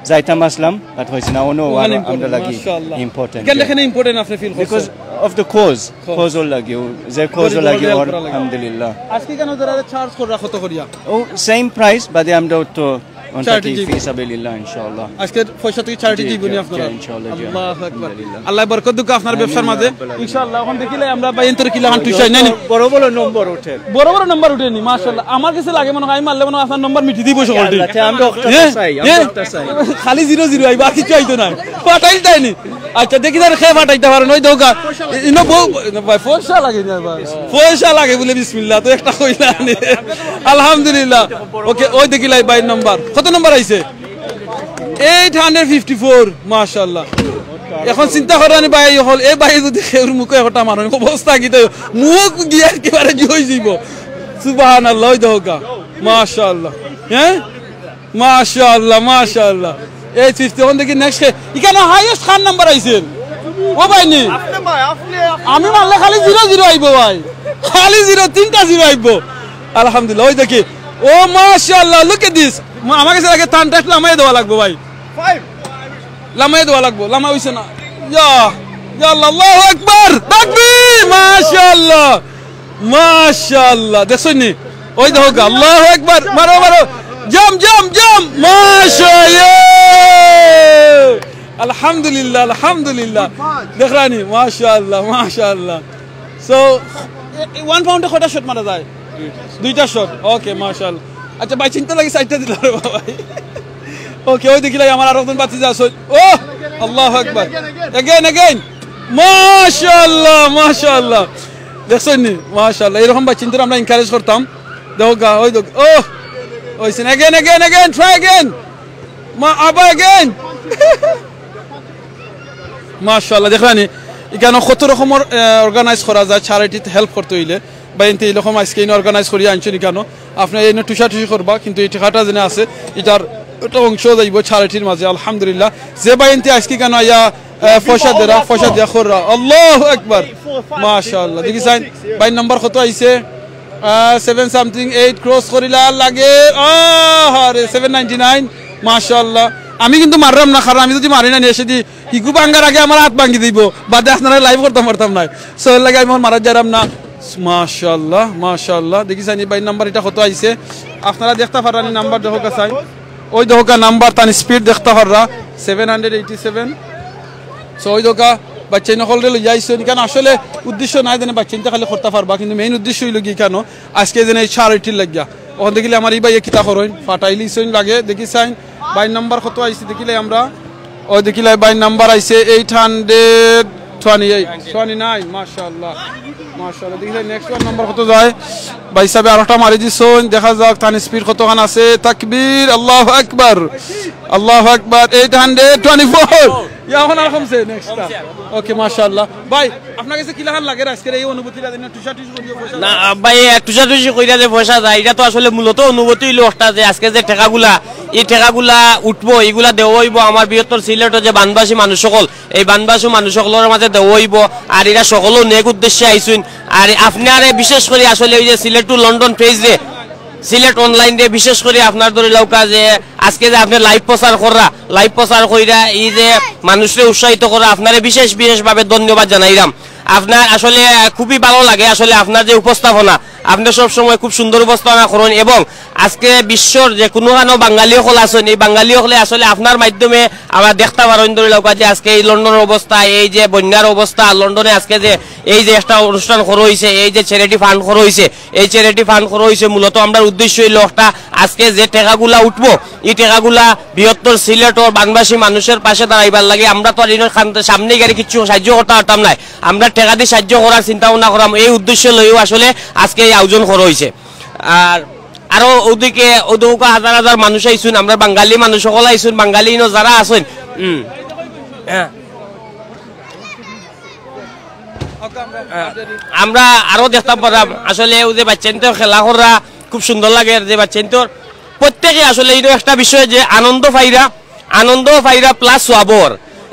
যাইতাম আছলাম, বাট কইছি না, অনো আর ওখানে আমরা important, লাগি মাশাআল্লাহ। ইম্পর্টেন্ট। কেন এখানে ইম্পর্টেন্ট আপনি ফিল করছেন? Because of the cause, cause. কজর লাগি, ও যে কজর গরিব লাগি, অকলরে ওর, হেল্প করা লাগি। আলহামদুলিল্লাহ। আজকে কেন তারা চার্জ কররা কত করিয়া? ও, সেম প্রাইস, বাদে আমরা তো ওটা চ্যারিটি কি দিব। ফি সাবিলিল্লাহ, ইনশাআল্লাহ। আজকের পয়সা থাকি চ্যারিটি জি, দিবনি জি, আপনারা? জি, ইনশাআল্লাহ, জি, আল্লাহু আকবার। আলহামদুলিল্লাহ। আল্লাহ বরকত দিক আপনার আমিন, ব্যবসার মাঝে। ইয়া রাব্বাল আলামিন। ইনশাআল্লাহ, অখন দেখিলাই আমরা ভাইয়াইন্তর কিলাখান টুইশাই নাই নি? বড় বড় নম্বর উঠে। বড় বড় নম্বর উঠে নি, মাশাআল্লাহ। আমার কাছে লাগে মনে হয়, আমি মারলে মনে হয় আপনার নম্বর মিটি দিব সকলটি। আল্লাহ, তে আমরা অক্টা হ্যাঁ? চাই, আমরা হ্যাঁ? অক্টা চাই। খালি জিরো জিরো আইবো, আর কিছু আইতো না। ফাটাইল তাই নি? আচ্ছা, দেখি তার খে ফাটাইতা পারেন, ওই দেখউক্কা। ইনো বউ, ভাই, পয়সা লাগে না ভাই। পয়সা লাগে বুলে বিসমিল্লাহ, তো একটা কইলা নি। আলহামদুলিল্লাহ। ওকে, ওই দেখিলাই ভাইর নম্বর। কত নম্বর আইছে? Eight hundred fifty four, মাশাআল্লাহ। অখন চিন্তা করইন নি ভাই, অকল এই ভাই যুদি কেউর মুখো একটা মারইন, অবস্থা কিতা অইবো? মুখ দিয়া একেবারে জই যাইবো। সুবহানাল্লাহ, ওই দেখউক্কা। মাশাআল্লাহ। হ্যাঁ? মাশাআল্লাহ, মাশাআল্লাহ। Eight fifty, অখন দেখি নেক্সট কে। ইখানো হাইয়েস্ট কার নাম্বার আইছে? ও ভাই নি? আপনি ভাই, আপনি, আপনি। আমি মারলে খালি জিরো জিরো আইবো ভাই। খালি জিরো, তিনটা জিরো আইবো। আলহামদুলিল্লাহ, ওই দেখি। ও মাশাআল্লাহ, look at this। মা-, আমার কাছে লাগে তানটা একটু লামাই দেওয়া লাগবো ভাই। ফাইভ। লামাই দেওয়া লাগবো, লামা অইছে না। ইয়া, ইয়া আল্লাহ, আল্লাহু আকবার। তাকবীর, মাশাআল্লাহ। মাশাআল্লাহ, দেখছইন নি? ওই দেখউক্কা, আল্লাহু আকবার, মারো, মারো, জাম্প, জাম্প, জাম্প, মাশাআল্লাহ, আলহামদুলিল্লাহ, আলহামদুলিল্লাহ, দেখরা নি, মাশাআল্লাহ, মাশাআল্লাহ। সো, ওয়ান পাউন্ডে কয়টা শট মারা যায়? দুইটা শট, ওকে, মাশাআল্লাহ। আচ্ছা, ভাই, চিন্তা লাগে সাইডটা দিলা রে বাবা। ওকে, ওই দেখিলাই আমার আরো একজন বাতি যা আছে। ও, আল্লাহু আকবার। Again, again। মাশাআল্লাহ, মাশাআল্লাহ। দেখছইন নি? মাশাআল্লাহ। এরকম ভাইয়াইন্তরে আমরা এনকারেজ করতাম। দেখউক্কা, ওই দেখউক্কা। ও, অইছে না। Again, again, again। Try again। মা, আবার again। মাশাআল্লাহ, দেখরা নি? ইখানো কত রকমর, আহ, অর্গানাইজ করা যায়, চ্যারিটিত হেল্প করতে অইলে। ভাইয়াইন্তে ইরকম আজকে ইনো অর্গানাইজ করিয়া আনছইন ইখানো। আপনে ইনো টুসাটুসি করবা, কিন্তু এই টেকাটা যেন আছে, ইটার একটা অংশ যাইবো চ্যারিটির মাঝে, আলহামদুলিল্লাহ। যে ভাইয়াইন্তে আজকে ইখানো আইয়া, আহ, পয়সা দেরা, পয়সা দিয়া কররা। আল্লাহু আকবার। মাশাআল্লাহ। দেখি চাইন, ভাইর নাম্বার কত আইছে? আহ, সেভেন সামথিং, এইট ক্রস করিলা লাগে। আহ, আরে, সেভেন নাইনটি নাইন। মাশাআল্লাহ। আমি কিন্তু মাররাম না, কারণ আমি যুদি মারি না, নিয়ে এসে দি হিগু ভাঙ্গার আগে আমার আত ভাঙ্গি দিবো, বাদে আপনারারে লাইভ করতাম পারতাম নায়। So, এর লাগি আমি অখন মারাত যাইরাম না। মাশাআল্লাহ, মাশাআল্লাহ। দেখি চাইন নি ভাইর নাম্বার ইটা কত আইছে, আপনারা দেখতা পাররা নি নাম্বার দেখউক্কা চাইন। ওই দেখউক্কা নাম্বার, তান স্পিড দেখতা পাররা, seven hundred eighty seven. So, ওই দেখউক্কা বাইচ্চাইন অকলরে লইয়া আইছইন, ইখান আসলে উদ্দেশ্য নায় যেন বাইচ্চাইন্তে খালি করতা পারবা, কিন্তু মেইন উদ্দেশ্য অইলো গি ইখানো আজকে যেন এই চ্যারিটির লাগিয়া। অখন দেখিলে আমার ই ভাইয়ে কিতা করইন, ফাটাইলিছইন লাগে, দেখি চাইন। ভাইর নাম্বার কত আইছে দেখিলাই আমরা। ওই দেখিলাই ভাইর নাম্বার আইছে eight hundred twenty eight, twenty nine, মাশাআল্লাহ, মাশাআল্লাহ। দেখিলাই নেক্সট ওয়ান নাম্বার কত যায়। ভাইসাবে আরোটা মারি দিছইন, দেখা যাউক তান স্পিড কতখান আছে। তাকবীর, আল্লাহু আকবার, আল্লাহু আকবার। Eight hundred twenty four. Yeah, অখন আর কমছে নেক্সটটা। ওকে, মাশাআল্লাহ। ভাই, আপনার কাছে কিলাখান লাগের আজকের এই অনুভূতিটা, যেন টুসাটুসি করিয়া পয়সা না, যায়? ভাই, এক টুসাটুসি কইরা যে পয়সা যায়, ইটা তো আসলে মূলত অনুভূতি অইলো একটা যে আজকে যে টেকাগুলা, ই টেকাগুলা উঠবো, ইগুলা দেওয়া অইবো আমার বৃহত্তর সিলেটর যে বানবাসী মানুষ অকল, এই বানবাসী মানুষ অকলর মাঝে দেওয়া অইবো। আর ইরা সকলও নেক উদ্দেশ্যে আইছইন। আর আপনারে বিশেষ করি আসলে ওই যে সিলেট টু লন্ডন পেজরে, সিলেট অনলাইনরে বিশেষ করি আপনার ধরি লউক্কা যে আজকে যে আপনে লাইভ প্রচার কররা, লাইভ প্রচার কইরা ই যে মানুষরে উৎসাহিত কররা, আপনারে বিশেষ বিশেষভাবে ধন্যবাদ জানাইরাম। আপনার আসলে, আহ, খুবই ভালো লাগে আসলে আপনার যে উপস্থাপনা। আপনে সব সময় খুব সুন্দর উপস্থাপনা করইন এবং আজকে বিশ্বর যে কুনুখানো বাঙালি অকল আছইন, এই বাঙালি অকলে আসলে আপনার মাধ্যমে আমরা দেখতা পারইন, ধরি লউক্কা যে আজকে এই লন্ডনর অবস্থা, এই যে বন্যার অবস্থা, লন্ডনে আজকে যে এই যে একটা অনুষ্ঠান করা অইছে, এই যে charity fund করা অইছে, এই charity fund করা অইছে মূলত আমরার উদ্দেশ্য অইলো একটা আজকে যে টেকাগুলা উঠবো, এই টেকাগুলা বৃহত্তর সিলেটর বানবাসী মানুষের পাশে দাঁড়াইবার লাগি। আমরা তো আর ইনোর খান-, সামনে গিয়া কিচ্ছু সাহায্য করতাম পারতাম নায়, আমরা টেকা দি সাহায্য করার চিন্তা ভাবনা করলাম, এই উদ্দেশ্য লইয়াউ আসলে আজকে এই আয়োজন করা অইছে। আর আরো ওদিকে ওদিকে হাজার হাজার মানুষ আইছইন, আমরা বাঙালি মানুষ অকল আইছইন, বাঙালি ইনো যারা আছইন, হুম, হ্যাঁ। আমরা আরো দেখতাম পারলাম আসলে ওই যে বাচ্চাইন্তর খেলা করা খুব সুন্দর লাগে, যে বাচ্চাইন্তর প্রত্যেকে আসলে ইনো একটা বিষয় যে আনন্দ পাইরা, আনন্দ পাইরা plus সওয়াবও অর।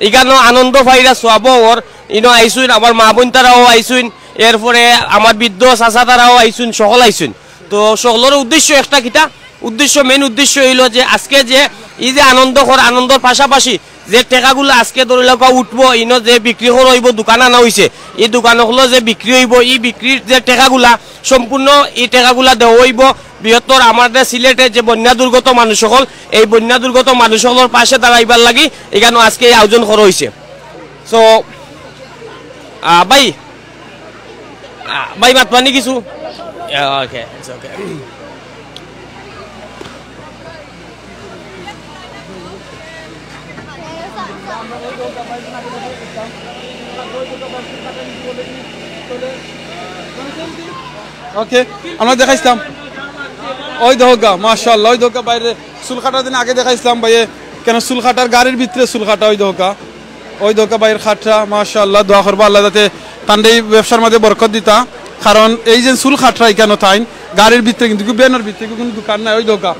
ইখানো আনন্দ পাইরা, সওয়াবও অর। ইনো আইছইন, আমার মা-বইন তারাও আইছইন, এরপরে আমার বৃদ্ধ চাচা তারাও আইছইন, সকল আইছইন। তো সকলর উদ্দেশ্য একটা কিতা? উদ্দেশ্য, main উদ্দেশ্য অইলো যে আজকে যে এই যে আনন্দ কর, আনন্দর পাশাপাশি যে টেকাগুলা আজকে ধরি লউক্কা উঠবো, ইনো যে বিক্রি করা অইবো, দোকান আনা অইছে, এই দোকান অকলো যে বিক্রি অইবো, এই বিক্রির যে টেকাগুলা সম্পূর্ণ এই টেকাগুলা দেওয়া অইবো বৃহত্তর আমাদের সিলেটে যে বন্যা দুর্গত মানুষ অকল, এই বন্যা দুর্গত মানুষ অকলর পাশে দাঁড়াইবার লাগি ইখানো আজকে এই আয়োজন করা অইছে। So, আহ, ভাই, আহ, ভাই, মাতবা নি কিছু? Yeah, okay, it's okay. Okay, আমরা দেখাইছলাম। ওই দেখউক্কা, মাশাআল্লাহ, ওই দেখউক্কা বাইরে চুল কাটার দিন আগে দেখাইছলাম ভাইয়ে, কেন চুল কাটার গাড়ির ভিতরে চুল কাটা, ওই দেখউক্কা। ওই দেখউক্কা ভাইর কাটরা, মাশাআল্লাহ, দোয়া করবা আল্লায় যাতে তানরে এই ব্যবসার মাঝে বরকত দিতা। কারণ এই যে চুল কাটরা ইখানো তাইন গাড়ির ভিতরে, কিন্তু ভ্যানর ভিতরে কুনু দোকান নাই, ওই দেখউক্কা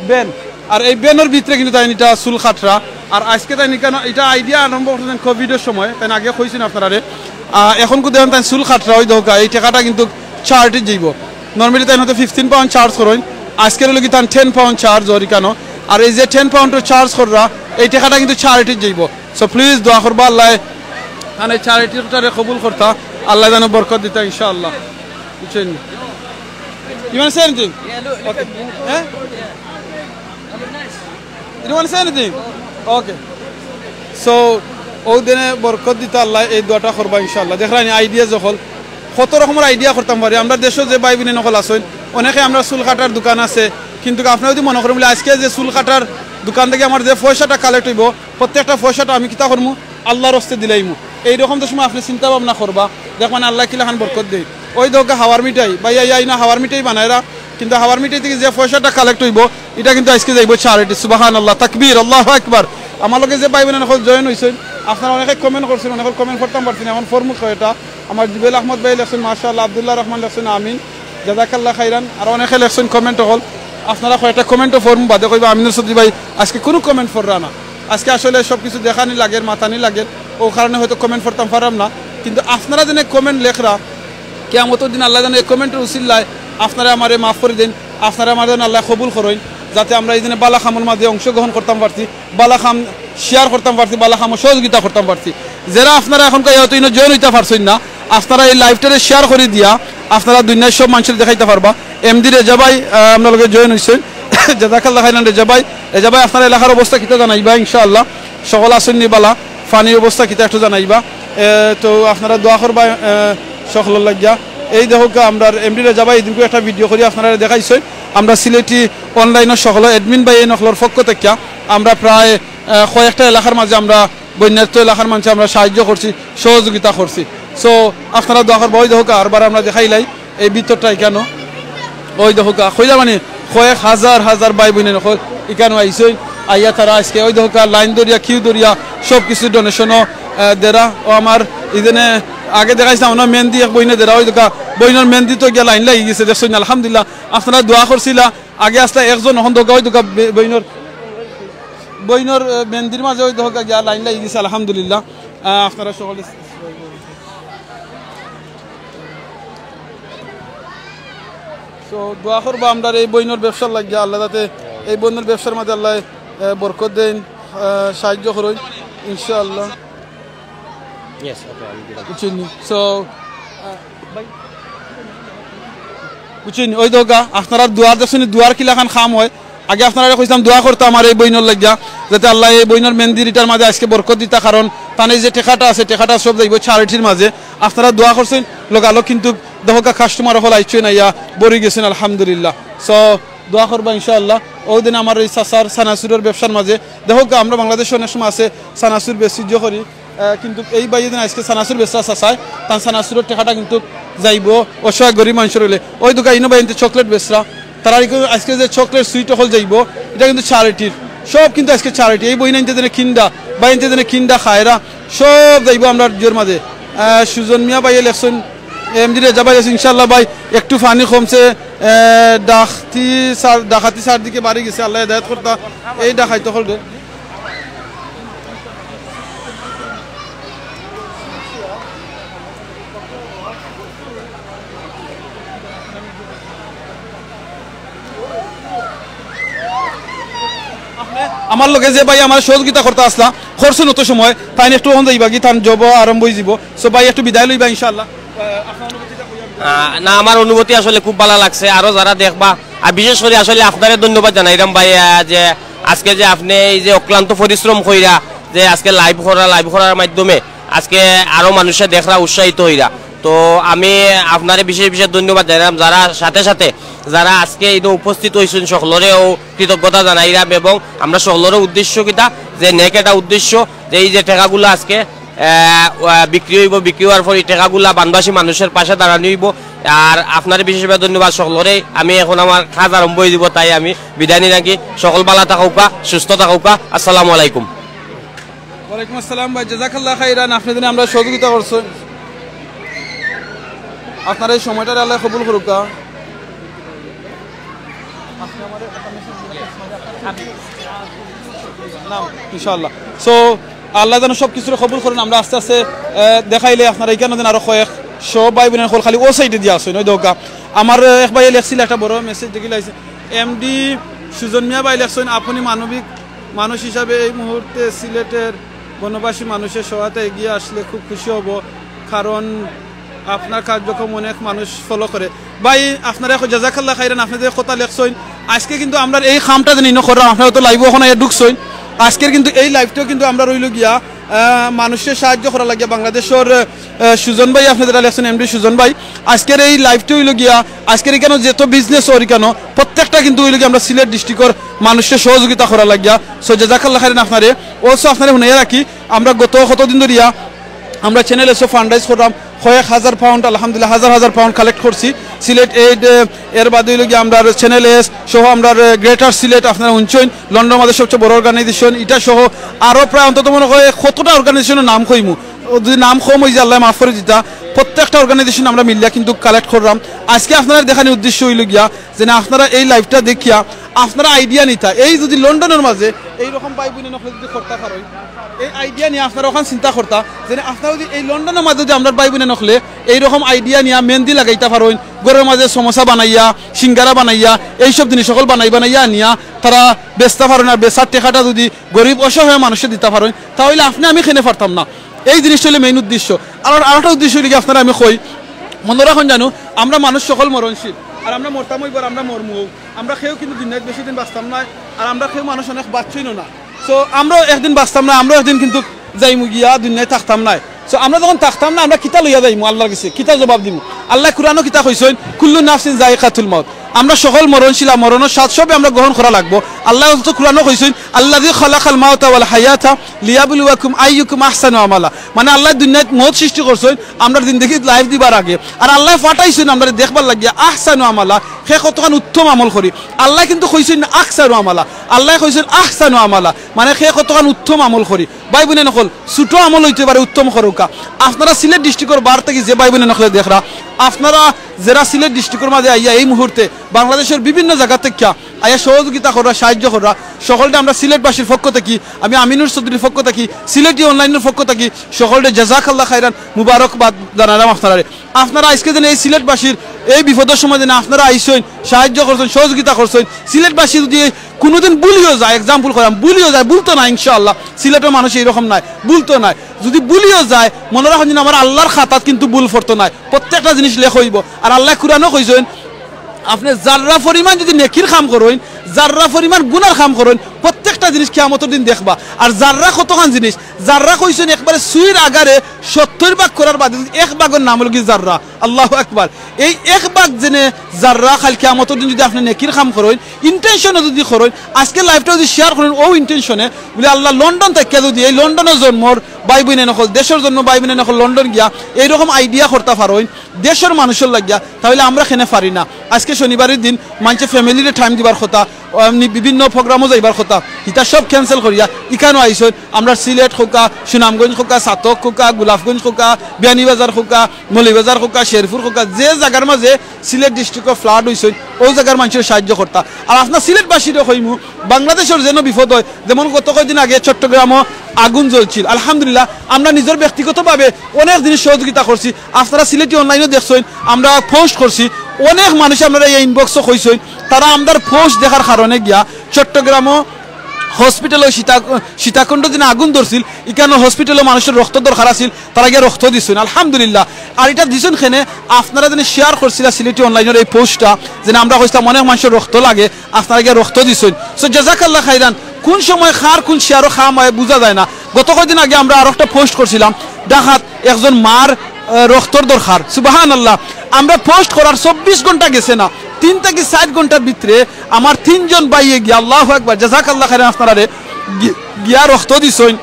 ভ্যান। আর এই ভ্যানর ভিতরে কিন্তু তাইন ইটা চুল কাটরা। আর আজকে তাইন ইখানো ইটা idea আরম্ভ করছইন কোভিডর সময়, তাইন আগে কইছইন আপনারারে। আহ, এখন কিন্তু তাইন চুল কাটরা, ওই দেখউক্কা, এই টেকাটা কিন্তু charity-ত যাইবো। Normally তাইন হয়তো fifteen pound charge করইন, আজকের অইলো কি তান ten pound charge অর ইখানো। আর এই যে ten pound charge কররা, এই টেকাটা কিন্তু charity-ত যাইবো। So please দোয়া করবা আল্লায়, মানে charity-টারে কবুল করতা, আল্লায় যেন বরকত দিতা ইনশাআল্লাহ। বুঝছইন? You wanna say anything? Yeah, look, look Okay. At me. হ্যাঁ? You wanna say anything? Okay. So, ও দিনে বরকত দিতা আল্লায়, এই দোয়াটা করবা ইনশাআল্লাহ। দেখরায়নি idea যখন, কত রকমর idea করতাম পারি। আমরা দেশো যে ভাই বইন অকল আছইন, অনেকে আমরা চুল কাটার দোকান আছে, কিন্তু আপনারা যদি মনে করইন বুলে আজকে যে চুল কাটার দোকান থাকি আমার যে পয়সাটা collect অইবো, প্রত্যেকটা পয়সাটা আমি কিতা করমু, আল্লার ওয়াস্তে দিলাইমু। এইরকম যে সময় আপনে চিন্তা ভাবনা করবা, দেখবা নি আল্লায় কিলাখান বরকত দেইন। ওই দেখউক্কা হাওয়ার মিঠাই, ভাইয়া, ইয়া ইনো হাওয়ার মিঠাই বানাইরা, কিন্তু হাওয়ার মিঠাই থাকি যে পয়সাটা collect অইবো, ইটা কিন্তু আজকে যাইবো charity। সুবহানাল্লাহ, তাকবীর, আল্লাহু আকবার। আমার লগে যে ভাই বইন অকল join অইছইন, আপনারা অনেকে comment করছইন, অনেকে comment করতাম পারছি না, এখন পড়মু কয়টা। আমার জুবেল আহমদ ভাই লেখছইন, মাশাআল্লাহ, আব্দুল্লাহ রহমান লেখছইন, আমিন। জাযাকাল্লাহ খাইরান। আর অনেকে লেখছইন comment অকল। আপনারা কয়টা comment-ও পড়মু, বাদে কইবা, "আমিনুর সবজি ভাই, আজকে কুনু comment পড়রা না।" আজকে আসলে সব কিছু দেখানি লাগের, মাতানি লাগের, ও কারণে হয়তো comment পড়তাম পাররাম না। কিন্তু আপনারা যেন comment লেখরা, কিয়ামতর দিন আল্লায় যেন এই comment-র উসিলায় আপনারা আমারে মাফ করি দেইন, আপনারা আমারে যেন আল্লায় কবুল করইন, যাতে আমরা এই দিনে বালা কামর মাঝে অংশগ্রহণ করতাম পারছি, বালা কাম share করতাম পারছি, বালা কামো সহযোগিতা করতাম পারছি। যেরা আপনারা এখনকার হয়তো ইনো join অইতা পারছইন না, আপনারা এই live-টারে share করি দিয়া আপনারা দুনিয়ার সব মানষরে দেখাইতা পারবা। এমডি রেজা ভাই, আহ, আমরার লগে join অইছইন। জাযাকাল্লাহ খাইরান রেজা ভাই। রেজা ভাই, আপনার এলাকার অবস্থা কিতা জানাইবা ইনশাআল্লাহ। সকল আছইন নি বালা, পানির অবস্থা কিতা একটু জানাইবা। এ, তো আপনারা দোয়া করবা, এ, সকলর লাগিয়া। এই দেখউক্কা আমরার এমডি রেজা ভাই এদিনকু একটা video করি আপনারারে দেখাইছইন। আমরা সিলেটি online-র সকল admin ভাই বইন অকলর পক্ষ থাকিয়া আমরা প্রায়, এ, কয়েকটা এলাকার মাঝে আমরা বন্যার্ত এলাকার মানষে আমরা সাহায্য করছি, সহযোগিতা করছি। So, আপনারা দোয়া করবা, ওই দেখউক্কা, আরবার আমরা দেখাইলাই এই ভিতরটা ইখানো। ওই দেখউক্কা, কইলা মানে কয়েক হাজার হাজার ভাই বইন অকল ইখানো আইছইন, আইয়া তারা আজকে ওই দেখউক্কা line ধরিয়া, queue ধরিয়া সব কিছু donation-ও, আহ, দেরা। ও আমার ইদিনে আগে দেখাইছলাম, ওনার মেহেন্দি এক বইনে দেরা, ওই দেখউক্কা বইনর মেহেন্দিত গিয়া line লাগি গেছে, দেখছইন, আলহামদুলিল্লাহ। আপনারা দোয়া করছিলা, আগে আছলা একজন, অখন দেখউক্কা ওই দেখউক্কা বে-, বইনর বইনর, আহ, মেহেন্দির মাঝে ওই দেখউক্কা গিয়া line লাগি গেছে, আলহামদুলিল্লাহ। আহ, আপনারা সকলে, so, দোয়া করবা আমরার এই বইনর ব্যবসার লাগিয়া, আল্লায় যাতে এই বইনর ব্যবসার মাঝে আল্লায়, আহ, বরকত দেইন, আহ, সাহায্য করইন, ইনশাআল্লাহ। Yes, okay, I will do that. বুঝছইন নি? So, আহ, ভাই, বুঝছইন? ওই দেখউক্কা, আপনারা দুয়ার দেখছইন, দুয়ার কিলাখান কাম অয়। আগে আপনারারে কইছলাম দোয়া করতা আমার এই বইনর লাগিয়া, যাতে আল্লায় এই বইনর মেন্দির ইটার মাঝে আইজকে বরকত দিতা, কারণ তান এই যে টেকাটা আছে, টেকাটা সব যাইবো charityর মাঝে। আপনারা দোয়া করছইন, লগালগ কিন্তু দেখউক্কা customer অকল আইছইন, আইয়া ভরি গেছইন, আলহামদুলিল্লাহ। So, দোয়া করবা ইনশাআল্লাহ। অউ দিন আমার এই চাচার চানাচুরর ব্যবসার মাঝে, দেখউক্কা, আমরা বাংলাদেশো অনেক সময় আছে চানাচুর বেশি ইজ্জত করি, আহ, কিন্তু এই ভাইয়ে দিন আইজকে চানাচুর বেচরা চাচায়, তান চানাচুরর টেকাটা কিন্তু যাইবো অসহায় গরিব মানষর অইলে। ওই দেখউক্কা ইনো ভাইয়াইন্তে chocolate বেচরা, তারার ইকু আইজকে যে chocolate sweet অকল যাইবো, ইটা কিন্তু charityর, সব কিন্তু আইজকে charity। এই বইনাইন্তে যেনে কিনরা, ভাইয়াইন্তে যেনে কিনরা খায়রা, সব যাইবো আমরার ইয়র মাঝে। আহ, সুজন মিয়া ভাইয়ে লেখছইন, এমডি রেজা ভাই লেখছইন, ইনশাআল্লাহ ভাই একটু পানি কমছে, আহ, ডাকাতি চার-, ডাকাতি চারদিকে বাড়ি গেছে, আল্লায় হেদায়েত করতা এই ডাকাইত অকলরে। আমার লগে যে ভাই আমার সহযোগিতা করতা আছলা, করছইন অত সময়, তাইন একটু অখন যাইবাগি, তান job আরম্ভ অইযিবো। So ভাই একটু বিদায় লইবা ইনশাআল্লাহ। আহ, না, আমার অনুভূতি আসলে খুব ভালা লাগছে। আরো যারা দেখবা, আর বিশেষ করি আসলে আপনারে ধন্যবাদ জানাইরাম ভাই, আহ, যে আইজকে যে আপনে এই যে অক্লান্ত পরিশ্রম কইরা যে আইজকে live করা, live করার মাধ্যমে আইজকে আরো মানষে দেখরা, উৎসাহিত অইরা। তো আমি আপনারে বিশেষ বিশেষ ধন্যবাদ জানাইরাম, যারা সাথে সাথে যারা আইজকে ইনো উপস্থিত অইছইন, সকলরেও কৃতজ্ঞতা জানাইরাম। এবং আমরা সকলরও উদ্দেশ্য কিতা, যে নেক একটা উদ্দেশ্য, যে এই যে টেকাগুলা আইজকে, আহ, আহ, বিক্রি অইবো, বিক্রি অওয়ার পর এই টেকাগুলা বানবাসী মানষর পাশে দাঁড়ানি অইবো। আর আপনারে বিশেষভাবে ধন্যবাদ সকলরে। আমি এখন আমার কাজ আরম্ভ অইযিবো, তাই আমি বিদায় নি নাকি। সকল ভালা থাকউক্কা, সুস্থ থাকউক্কা। আসসালামু আলাইকুম। ওয়ালাইকুম আসসালাম ভাই, জাযাকাল্লাহ খাইরান। আপনে যেনে আমরারে সহযোগিতা করছইন, আপনার এই সময়টারে আল্লায় কবুল করউক্কা। না, ইনশাআল্লাহ। So, আল্লায় যেন সব কিছুরে কবুল করইন। আমরা আস্তে আস্তে, আহ, দেখাইলে আপনারা ইখানো যেন আরো কয়েকশো ভাই বইন অকল খালি অউ side-এ দিয়া আছইন, ওই দেখউক্কা। আমার, আহ, এক ভাইয়ে লেখছিল একটা বড় message দেখিলাইছে। এমডি সুজন মিয়া ভাই লেখছইন, আপনি মানবিক মানুষ হিসাবে এই মুহূর্তে সিলেটের বনবাসী মানুষের সহায়তা এগিয়ে আসলে খুব খুশি হব, কারণ আপনার কার্যক্রম অনেক মানুষ follow করে। ভাই, আপনারে জাযাকাল্লাহ খাইরান, আপনে যে কথা লেখছইন, আইজকে কিন্তু আমরার এই কামটা যেন ইনো কররাম, আপনারা তো live-ও অখন আইয়া ঢুকছইন, আইজকের কিন্তু এই live-টাও কিন্তু আমরার অইলো গিয়া, আহ, মানুষরে সাহায্য করার লাগিয়া বাংলাদেশর, আহ, সুজন ভাই, আপনে যেটা লেখছইন, এমডি সুজন ভাই, আইজকের এই live-টা অইলো গিয়া, আইজকের ইখানো যত business অর ইখানো, প্রত্যেকটা কিন্তু অইলো গিয়া আমরা সিলেট district-অর মানুষরে সহযোগিতা করার লাগিয়া। So, জাযাকাল্লাহ খাইরান আপনারে। Also আপনারে হুনাইয়া রাখি, আমরা গত কতদিন ধরিয়া আমরা Channel S O fundraise করলাম, কয়েক হাজার pound, আলহামদুলিল্লাহ, হাজার হাজার pound collect করছি। সিলেট এইড, এ, এর বাদে অইলো গিয়া আমরার Channel S সহ আমরার, এ, Greater সিলেট, আপনারা হুনছইন, লন্ডনর মাঝে সবচেয়ে বড় organization, ইটা সহ আরো প্রায় অন্তত মনে হয় কতটা organization-অর নাম কইমু, ও যদি নাম কম অইযায় আল্লায় মাফ করি দিতা, প্রত্যেকটা organization আমরা মিলিয়া কিন্তু collect করলাম। আইজকে আপনারারে দেখানির উদ্দেশ্য অইলো গিয়া যে না, আপনারা এই live-টা দেখিয়া আপনারা idea নিতা, এই যদি লন্ডনর মাঝে এইরকম ভাই বইন অকলে যদি করতা পারইন, এই idea নিয়া আপনারা অখান চিন্তা করতা, যে আপনারা যদি এই লন্ডনর মাঝে যদি আমরার ভাই বইন অকলে এইরকম idea নিয়া মেহেন্দি লাগাইতা পারইন, ঘরর মাঝে সমোসা বানাইয়া, সিঙ্গারা বানাইয়া, এইসব জিনিস অকল বানাই বানাইয়া আনিয়া তারা বেচতা পারইন, আর বেচার টেকাটা যদি গরিব অসহায় মানুষরে দিতা পারইন, তা অইলে আপনে আমি কেনে পারতাম না। এই জিনিসটা অইলো main উদ্দেশ্য। আর আরেকটা উদ্দেশ্য অইলো কি, আপনারারে আমি কই, মনো রাখইন জানো, আমরা মানুষ হকল মরণশীল, আর আমরা মরতাম অইবো, আর আমরা মরমু। আমরা কেউ কিন্তু দুনিয়াত বেশি দিন বাঁচতাম নায়, আর আমরা কেউ মানুষ অনেক বাঁচছইনও না। So, আমরাও একদিন বাঁচতাম নায়, আমরাও একদিন কিন্তু যাইমু গিয়া, দুনিয়াত থাকতাম নায়। So, আমরা যখন থাকতাম না, আমরা কিতা লইয়া যাইমু আল্লার গেছে, কিতা জবাব দিমু? আল্লায় কুরআনো কিতা কইছইন? "কুল্লু নাফসিন যায়িকাতুল মাউত।" আমরা হকল মরণশীল, আর মরণর স্বাদ সবে আমরা গ্রহণ করা লাগবো। আল্লায় তো কুরআনো কইছইন, "আল্লাযী খালাকাল মাউতা ওয়াল হায়াতা লিয়াবলুয়াকুম আইয়ুকুম আহসানু আমালা।" মানে, আল্লায় দুনিয়াত মউত সৃষ্টি করছইন, আমরার জিন্দেগিত life দিবার আগে। আর আল্লায় পাঠাইছইন আমরারে দেখবার লাগিয়া আহসানু আমালা, কে কতখান উত্তম আমল করি। আল্লায় কিন্তু কইছইন না আকসারু আমালা, আল্লায় কইছইন আহসানু আমালা, মানে কে কতখান উত্তম আমল করি। ভাই বইন অকল, ছোট আমল অইতে পারে, উত্তম করউক্কা। আপনারা সিলেট district-অর বার থাকি যে ভাই বইন অকলে দেখরা, আপনারা যেরা সিলেট district-অর মাঝে আইয়া এই মুহূর্তে বাংলাদেশর বিভিন্ন জাগা থাকিয়া আইয়া সহযোগিতা কররা, সাহায্য কররা, হকলরে আমরা সিলেটবাসীর পক্ষ থাকি, আমি আমিনুর চৌধুরীর পক্ষ থাকি, সিলেটি online-অর পক্ষ থাকি হকলরে জাযাকাল্লাহ খাইরান, মুবারকবাদ জানাইরাম আপনারারে। আপনারা আইজকে যেন এই সিলেটবাসীর এই বিপদর সময় যেন আপনারা আইছইন, সাহায্য করছইন, সহযোগিতা করছইন। সিলেটবাসী যদি কুনুদিন ভুলিও যায়, example কইরাম, ভুলিও যায়, ভুলতো নায় ইনশাআল্লাহ। সিলেটর মানুষ এইরকম নায়, ভুলতো নায়। যদি ভুলিও যায়, মনো রাখইন যেন আমার আল্লার খাতাত কিন্তু ভুল পড়তো নায়, প্রত্যেকটা জিনিস লেখা অইবো। আর আল্লায় কুরআনো কইছইন, আপনে জাররা পরিমাণ যুদি নেকির কাম করইন, জাররা পরিমাণ গুনার কাম করইন, প্রত্যেকটা জিনিস কিয়ামতর দিন দেখবা। আর জাররা কতখান জিনিস, জাররা কইছইন একবারে সুইর আগারে সত্তইর ভাগ করার বাদে যুদি এক ভাগর নাম অইলো গি জাররা। আল্লাহু আকবার। এই এক ভাগ যেনে জাররা কাইল কিয়ামতর দিন যুদি আপনে নেকির কাম করইন, intention-ও যুদি করইন, আজকে live-টা যুদি share করইন অউ intention-এ, বুলে আল্লাহ লন্ডন থাকিয়া যুদি এই লন্ডনর জন্মর ভাই বইনাইন অকল, দেশর জন্মর ভাই বইনাইন অকল লন্ডন গিয়া এইরকম idea করতা পারইন, দেশর মানুষর লাগিয়া, তাইলে আমরা কেনে পারি না? আজকে শনিবারর দিন মানষে family-রে time দিবার কথা, এমনি বিভিন্ন program-ও যাইবার কথা, ইতা সব cancel করিয়া ইখানো আইছইন। আমরার সিলেট কউক্কা, সুনামগঞ্জ কউক্কা, ছাতক কউক্কা, গোলাপগঞ্জ কউক্কা, বিয়ানীবাজার কউক্কা, মৌলভীবাজার কউক্কা, শেরপুর কউক্কা, যে জাগার মাঝে সিলেট district-ও flood অইছইন, অউ জাগার মানষরে সাহায্য করতা। আর আপনার সিলেটবাসীরে কইমু, বাংলাদেশর যেন বিপদ অয়, যেমন গত কয়দিন আগে চট্টগ্রামও আগুন জ্বলছিল, আলহামদুলিল্লাহ আমরা নিজর ব্যক্তিগতভাবে অনেক জিনিস সহযোগিতা করছি। আপনারা সিলেটি online-ও দেখছইন, আমরা post করছি, অনেক মানুষ আমরারে inbox-ও কইছইন, তারা আমরার post দেখার কারণে গিয়া চট্টগ্রামও hospital-ও সীতা-, সীতাকুণ্ড দিন আগুন ধরছিল, ইখানো hospital-ও মানুষর রক্ত দরকার আছিল, তারা গিয়া রক্ত দিছইন, আলহামদুলিল্লাহ। আর ইটা দিছইন কেনে, আপনারা যেন share করছিলা সিলেটি online-অর এই post-টা, যেন আমরা কইছিলাম অনেক মানুষর রক্ত লাগে, আপনারা গিয়া রক্ত দিছইন। So জাযাকাল্লাহ খাইরান। কোন সময় কার কোন share-ও কাম অয় বুঝা যায় না। গত কয়দিন আগে আমরা আরোকটা post করছিলাম, ঢাকাত একজন মার, আহ, রক্তর দরকার। সুবহানাল্লাহ। আমরা post করার চব্বিশ ঘন্টা গেছে না, তিন থাকি চাইর ঘন্টার ভিতরে আমার তিনজন ভাইয়ে গিয়া, আল্লাহু আকবার, জাযাকাল্লাহ খাইরান, আপনারারে গি-, গিয়া রক্ত দিছইন।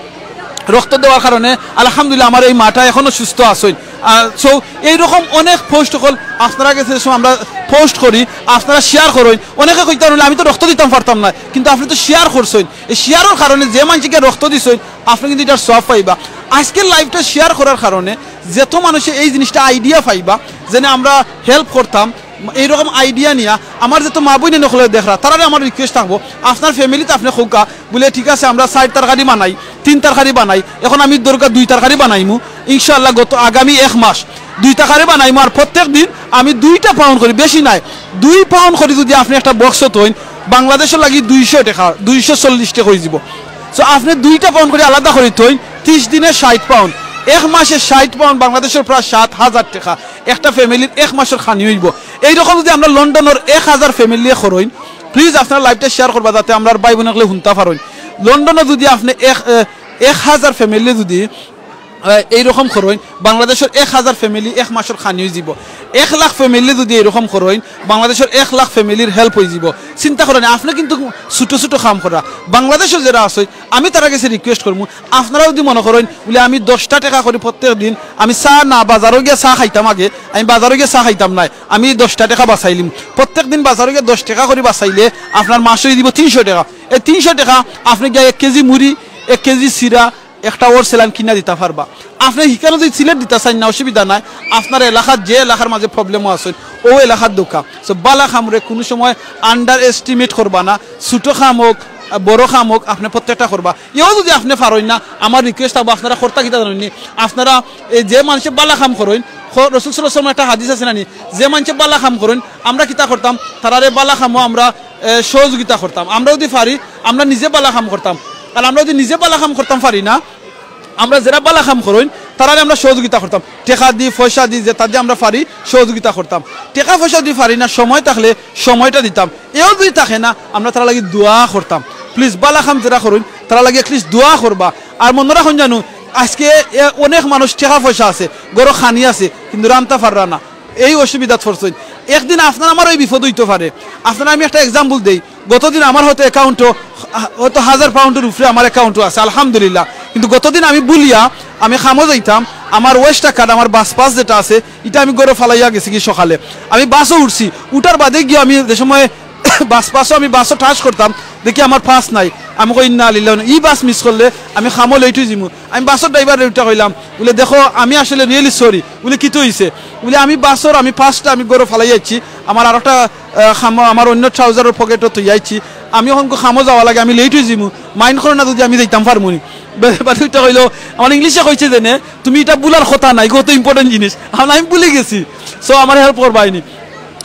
রক্ত দেওয়ার কারণে আলহামদুলিল্লাহ আমার এই মাটা এখনো সুস্থ আছইন। আহ, so এইরকম অনেক post অকল আপনারা গেছে যে সময় আমরা post করি, আপনারা share করইন। অনেকে কইতা পারইন, "আমি তো রক্ত দিতাম পারতাম না," কিন্তু আপনে তো share করছইন। এই share-অর কারণে যে মানষে গিয়া রক্ত দিছইন, আপনে কিন্তু ইটার সওয়াব পাইবা। আজকের live-টা share করার কারণে যত মানষে এই জিনিসটা idea পাইবা, যেন আমরা help করতাম, এইরকম idea নিয়া আমার যত মা বইনাইন অকলে দেখরা, তারারে আমার request থাকবো, আপনার family-ত আপনে কউক্কা, বুলে, "ঠিক আছে, আমরা চাইর তরকারি বানাই, তিন তরকারি বানাই, এখন আমি দরকার দুই তরকারি বানাইমু, ইনশাআল্লাহ গত আগামী এক মাস দুই তরকারি বানাইমু, আর প্রত্যেক দিন আমি দুইটা pound করি, বেশি নায়, দুই pound করি যুদি আপনে একটা box-ও থইন, বাংলাদেশর লাগি দুইশো টেকা, দুইশো চল্লিশ টেকা অইযিবো।" So আপনে দুইটা pound করি আলাদা করি থইন, তিরিশ দিনে ষাইট pound, এক মাসে ষাইট pound, বাংলাদেশর প্রায় সাত হাজার টেকা, একটা family-র এক মাসর খানি অইবো। এইরকম যুদি আমরা লন্ডনর এক হাজার family-রে করইন, please আপনারা live-টা share করবা, যাতে আমরার ভাই বইন অকলে হুনতা পারইন। লন্ডনো যুদি আপনে এক, এ, এক হাজার family যুদি, এ, এইরকম করইন, বাংলাদেশর এক হাজার family এক মাসর খানি অইযিবো। এক লাখ family যুদি এইরকম করইন, বাংলাদেশর এক লাখ family-র help অইযিবো। চিন্তা করইন, আপনে কিন্তু ছোট ছোট কাম করা, বাংলাদেশো যেরা আছইন, আমি তারার গেছে request করমু, আপনারা যুদি মনো করইন, বুলে, "আমি দশটা টেকা করি প্রত্যেক দিন, আমি চা না, বাজারো গিয়া চা খাইতাম আগে, আমি বাজারো গিয়া চা খাইতাম নায়, আমি দশটা টেকা বাচাইলিমু, প্রত্যেক দিন বাজারো গিয়া দশ টেকা করি বাচাইলে আপনার মাসো অইযিবো তিনশো টেকা। এই তিনশো টেকা আপনে গিয়া এক কেজি মুড়ি, এক কেজি চিরা, একটা অর সেলাইন কিনা দিতা পারবা।" আপনে হিকানো যুদি সিলেট দিতা চাইন না, অসুবিধা নাই, আপনার এলাকাত যে এলাকার মাঝে problem-ও আছইন, অউ এলাকাত দেউক্কা। So বালা কামরে কুনু সময় underestimate করবা না, ছোট কাম অউক, বড় কাম অউক, আপনে প্রত্যেকটা করবা। এও যুদি আপনে পারইন না, আমার request থাকবো, আপনারা করতা কিতা জানইননি? আপনারা এই যে মানষে বালা কাম করইন, খ-, রসুল সাল্লাল্লাহু আলাইহি ওয়াসাল্লামর একটা হাদিস আছে না নি, যে মানষে বালা কাম করইন, আমরা কিতা করতাম? তারারে বালা কামো আমরা, এ, সহযোগিতা করতাম। আমরা যুদি পারি, আমরা নিজে বালা কাম করতাম। আর আমরা যুদি নিজে বালা কাম করতাম পারি না, আমরা যেরা বালা কাম করইন, তারারে আমরা সহযোগিতা করতাম। টেকা দি, পয়সা দি, যেতা দি আমরা পারি, সহযোগিতা করতাম। টেকা পয়সা দি পারি না, সময় থাকলে সময়টা দিতাম। এও যুদি থাকে না, আমরা তারার লাগি দোয়া করতাম। Please, বালা কাম যেরা করইন, তারার লাগি at least দোয়া করবা। আর মনো রাখইন জানু, আজকে এ অনেক মানুষ টেকা পয়সা আছে, ঘরো খানি আছে, কিন্তু রানতা পাররা না, এই অসুবিধাত পড়ছইন। একদিন আপনার আমার অউ বিপদ অইতো পারে। আপনারারে আমি একটা example দেই, গতদিন আমার হয়তো account-ও, হয়তো হাজার pound-র উপরে আমার account-ও আছে, আলহামদুলিল্লাহ। কিন্তু গতদিন আমি ভুলিয়া, আমি কামো যাইতাম, আমার Western card, আমার bus pass যেটা আছে, ইটা আমি ঘরো ফালাইয়া গেছি গি সকালে। আমি বাসো উঠছি, উঠার বাদে গিয়া আমি যে সময় bus pass-ও, আমি বাসো touch করতাম, দেখি আমার pass নাই। আমি কই, "ইন্না লিল্লাহি ওয়া ইন্না-, ই bus miss করলে আমি কামো late অইযিমু।" আমি বাসর driver-রে উল্টা কইলাম, বুলে, "দেখো, আমি আসলে really sorry।" বুলে, "কিতা অইছে?" বুলে, "আমি বাসর, আমি pass-টা আমি ঘরো ফালাইয়া আইছি, আমার আরোটা, আহ, কামো, আমার অইন্য trouser-র pocket-ও থইয়া আইছি, আমি অখন কামো যাওয়া লাগে, আমি late অইযিমু, mind করো না যুদি আমি যাইতাম পারমুনি।" বে-, বাদে উল্টা কইলো, আমার English-এ কইছে যেনে, "তুমি ইটা ভুলার কথা নায়, কত important জিনিস, আর আমি ভুলি গেছি, so আমার help করবায়নি।"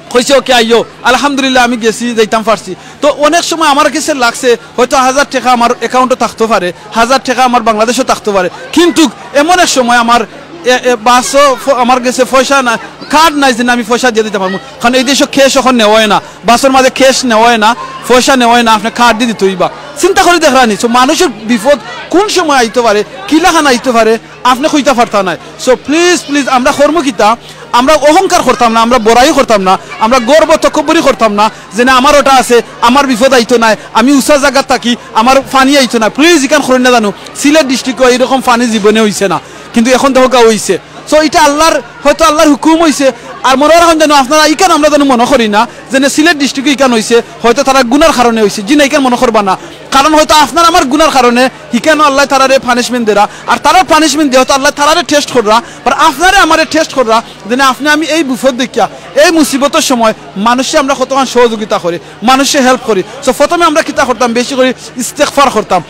কইছে, "OK, আইও।" আলহামদুলিল্লাহ, আমি গেছি, যাইতাম পারছি। তো অনেক সময় আমার গেছে লাগছে, হয়তো হাজার টেকা আমার account-ও থাকতো পারে, হাজার টেকা আমার বাংলাদেশো থাকতো পারে, কিন্তু এমন এক সময় আমার এ, এ, বাসও ফ-, আমার গেছে পয়সা না, কার্ড নাই যে আমি পয়সা দিয়া দিতাম পারমু, কারণ এই দেশো ক্যাশ অখন নেওয়া অয় না, বাসর মাঝে ক্যাশ নেওয়া অয় না, পয়সা নেওয়া অয় না, আপনে কার্ড দি দিতে অইবা। চিন্তা করি দেখরা নি, so মানুষর বিপদ কুন সময় আইতো পারে, কিলাখান আইতো পারে, আপনে কইতা পারতা নায়। So please, please, আমরা করমু কিতা, আমরা অহংকার করতাম না, আমরা বড়াই করতাম না, আমরা গর্ব তকব্বরি করতাম না যে না আমার ওটা আছে, আমার বিপদ আইতো নায়, আমি উচা জাগাত থাকি, আমার পানি আইতো নায়। Please, ইখান করইন না জানু, সিলেট ডিস্ট্রিক্টো এইরকম পানি জীবনে অইছে না, কিন্তু অখন দেখউক্কা অইছে। So ইটা আল্লার, হয়তো আল্লার হুকুম অইছে। আর মনো রাখইন জানু আপনারা, ইখান আমরা জানু মনো করি না যে না সিলেট ডিস্ট্রিক্টো ইখান অইছে, হয়তো তারা গুনার কারণে অইছে। জি না, ইখান মনো করবা না, কারণ হয়তো আপনার আমার গুনার কারণে ইখানও আল্লায় তারারে পানিশমেন্ট দেরা, আর তারার পানিশমেন্ট দিয়া হয়তো আল্লায় তারারে টেস্ট কররা, আর আপনারে আমারে টেস্ট কররা, যে না আপনে আমি এই বিপদ দেখিয়া, এই মুসিবতর সময় মানুষরে আমরা কতখান সহযোগিতা করি, মানুষরে হেল্প করি। So প্রথমে আমরা কিতা করতাম, বেশি করি ইস্তেগফার করতাম,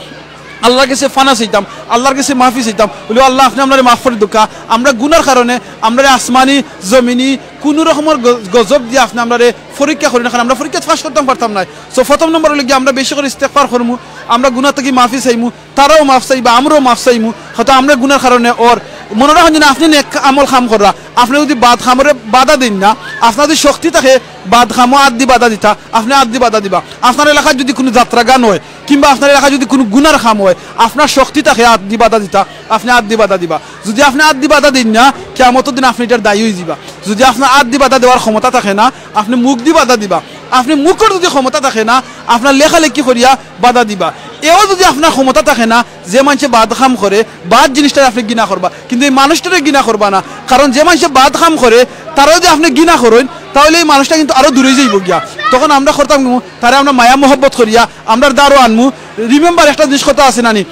আল্লার গেছে পানা চাইতাম, আল্লার গেছে মাফি চাইতাম, বলি, "আল্লাহ, আপনে আমরারে মাফ করি দেউক্কা, আমরা গুনার কারণে আমরারে আসমানি, জমিনি, কুনু রকমর গ-, গজব দিয়া আপনে আমরারে পরীক্ষা করি না, কারণ আমরা পরীক্ষাত পাস করতাম পারতাম নায়।" So প্রথম নম্বর অইলো গিয়া আমরা বেশি করি ইস্তেগফার করমু, আমরা গুনা থাকি মাফি চাইমু, তারাও মাফ চাইবা, আমরাও মাফ চাইমু। হয়তো আমরা গুনার কারণে ওর মনো রাখইন যে না, আপনে নেক আমল কাম কররা, আপনে যদি বাদ কামরে বাধা দেইন না, আপনার যদি শক্তি থাকে বাদ কামো আত দি বাধা দিতা, আপনে আত দি বাধা দিবা। আপনার এলাকাত যদি কুনু যাত্রা গান অয়, কিংবা আপনার এলাকাত যদি কুনু গুনার কাম অয়, আপনার শক্তি থাকে আত দি বাধা দিতা, আপনে আত দি বাধা দিবা। যদি আপনে আত দি বাধা দেইন না, কিয়ামতর দিন আপনে ইটার দায়ী অইযিবা। যদি আপনার আত দি বাধা দেওয়ার ক্ষমতা থাকে না, আপনে মুখ দি বাধা দিবা। আপনে মুখর যদি ক্ষমতা থাকে না, আপনার লেখালেখি করিয়া বাধা দিবা। এও যদি আপনার ক্ষমতা থাকে না, যে মানষে বাদ কাম করে, বাদ জিনিসটারে আপনে ঘিনা করবা, কিন্তু এই মানুষটারে ঘিনা করবা না। কারণ যে মানষে বাদ কাম করে, তারাও যদি আপনে ঘিনা করইন, তাইলে এই মানুষটা কিন্তু আরো দূরে যাইবো গিয়া। তখন আমরা করতাম কিমু, তারে আমরা মায়া মহব্বত করিয়া আমরা দারো আনমু। Remember, একটা জিনিস কথা আছে নানি,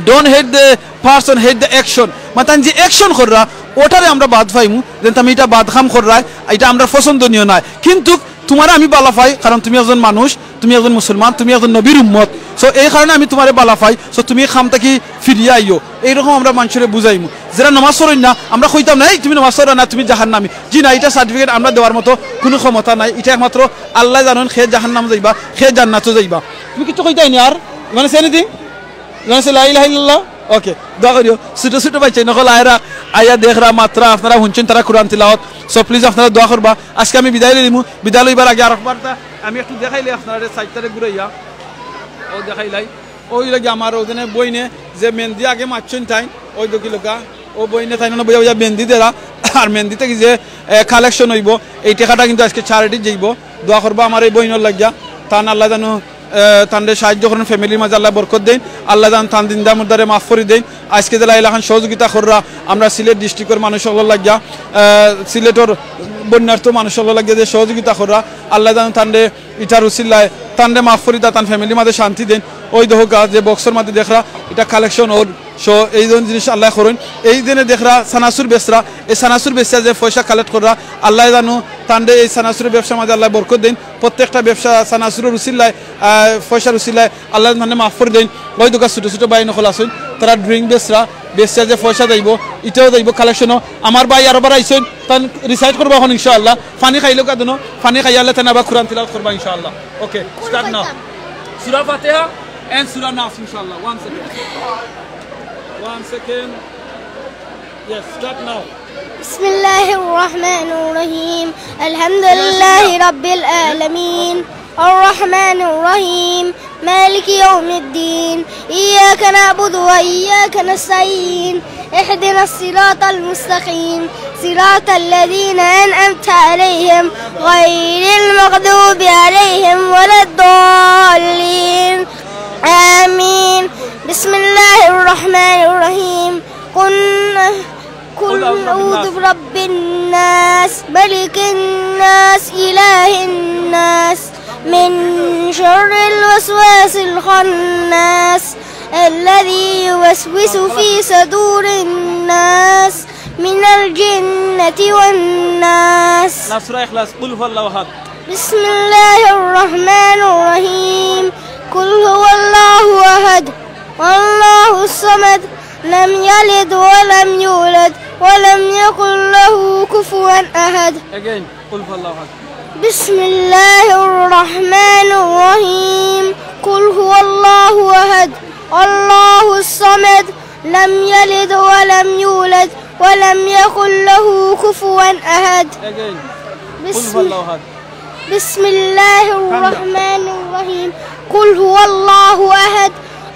"Don't hate the person, hate the action।" মানে তাইন যে অ্যাকশন কররা, ওটারে আমরা বাদ পাইমু, যেন আমি ইটা বাদ কাম কররায়, ইটা আমরার পছন্দনীয় নায়। কিন্তু তুমারে আমি বালা পাই, কারণ তুমি একজন মানুষ, তুমি একজন মুসলমান, তুমি একজন নবীর উম্মত। So এই কারণে আমি তুমারে বালা পাই। So তুমি কাম থাকি ফিরিয়া আইও, এইরকম আমরা মানষরে বুঝাইমু। যেরা নামাজ পড়ইন না, আমরা কইতাম না, "এই তুমি নামাজ পড়ো না, তুমি জাহান্নামী।" জি না, ইটা সার্টিফিকেট আমরা দেওয়ার মতো কুনু ক্ষমতা নাই। ইটা একমাত্র আল্লায় জানইন কে জাহান্নামো যাইবা, কে জান্নাতো যাইবা। তুমি কিচ্ছু কইতায় নি আর? You wanna say anything? You wanna say লা ইলাহা ইল্লাল্লাহ? ওকে, দোয়া করিও। ছোট ছোট বাচ্চাইন অকল আইরা, আইয়া দেখরা, মাতরা, আপনারা হুনছইন তারা কোরআন তিলাওয়াত। So please আপনারা দোয়া করবা। আজকে আমি বিদায় লইমু। বিদায় লইবার আগে আরকবার তা আমি একটু দেখাইলাই আপনারারে, সাইডটারে ঘুরাইয়া। ও দেখাইলাই। ওই লাগি আমার ওখানে বইনে যে মেহেন্দি আগে মাতছইন তাইন, ওই দেখি লোকা, ও বইনে তাইন না বইয়া বইয়া মেহেন্দি দেরা, আর মেহেন্দি থাকি যে, এ, কালেকশন অইবো, এই টেকাটা কিন্তু আজকে চ্যারিটিত যাইবো। দোয়া করবা আমার এই বইনর লাগিয়া, তান আল্লায় জানু, এ, তানরে সাহায্য করইন, ফ্যামিলির মাঝে আল্লায় বরকত দেইন, আল্লায় জানু তান জিন্দা মুর্দারে মাফ করি দেইন। আজকে যে এলাখান সহযোগিতা কররা, আমরা সিলেট ডিস্ট্রিক্টর মানুষ অকলর লাগিয়া, এ, সিলেটর বন্যার্ত মানুষ অকলর লাগিয়া যে সহযোগিতা কররা, আল্লায় জানু তানরে ইটার উসিলায় তানরে মাফ করি দা, তান ফ্যামিলির মাঝে শান্তি দেইন। ওই দেখউক্কা যে বক্সর মাঝে দেখরা, ইটা কালেকশন অর। So এই ধরন জিনিস আল্লায় করইন। এই দিনে দেখরা সানাসুর বেচরা, এই সানাসুর বেচিয়া যে পয়সা কালেক্ট কররা, আল্লায় জানু তানরে এই সানাসুরের ব্যবসার মাঝে আল্লায় বরকত দেইন। প্রত্যেকটা ব্যবসা সানাসুরের উসিলায়, আহ, পয়সার উসিলায় আল্লায় তানরে মাফ করি দেইন। ওই দেখউক্কা ছোট ছোট ভাই অকল আছইন, তারা ড্রিঙ্ক বেচরা, বেচিয়া যে পয়সা যাইবো, ইটাও যাইবো কালেকশনও। আমার ভাই আরোবার আইছইন, তান রিসাইট করবা অখন ইনশাআল্লাহ। পানি খাইলো কাদুনো, পানি খাইয়া আল্লাহ তান আবার কোরআন তিলাওয়াত করবা ইনশাআল্লাহ। ওকে, স্টার্ট নাও। সূরা ফাতিহা and সূরা নাস ইনশাআল্লাহ। One second. One second. Yes, start now. بسم الله الرحمن الرحيم. الحمد لله رب العالمين. الرحمن الرحيم. مالك يوم الدين. إياك نعبد وإياك نستعين. اهدنا الصراط المستقيم. صراط الذين أنعمت عليهم غير المغضوب عليهم ولا الضالين. آمين. بسم الله الرحمن الرحيم. قل قل أعوذ برب الناس، ملك الناس، إله الناس، من شر الوسواس الخناس، الذي يوسوس في صدور الناس، من الجنة والناس. না, সূরা ইখলাস, কুল হুয়াল্লাহু আহাদ। بسم الله الرحمن الرحيم. قل هو الله أحد. الله الصمد. لم يلد ولم يولد ولم يكن له كفوا أحد. Again, قل هو الله أحد. بسم الله الرحمن الرحيم. قل هو الله أحد. الله الصمد. لم يلد ولم يولد ولم يكن له كفوا أحد. Again. بسم الله أحد. بسم الله الرحمن الرحيم. قل هو الله أحد،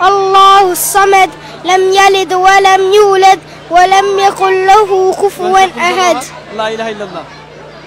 الله الصمد، لم يلد ولم يولد، ولم يكن له كفوا أحد. لا إله إلا الله.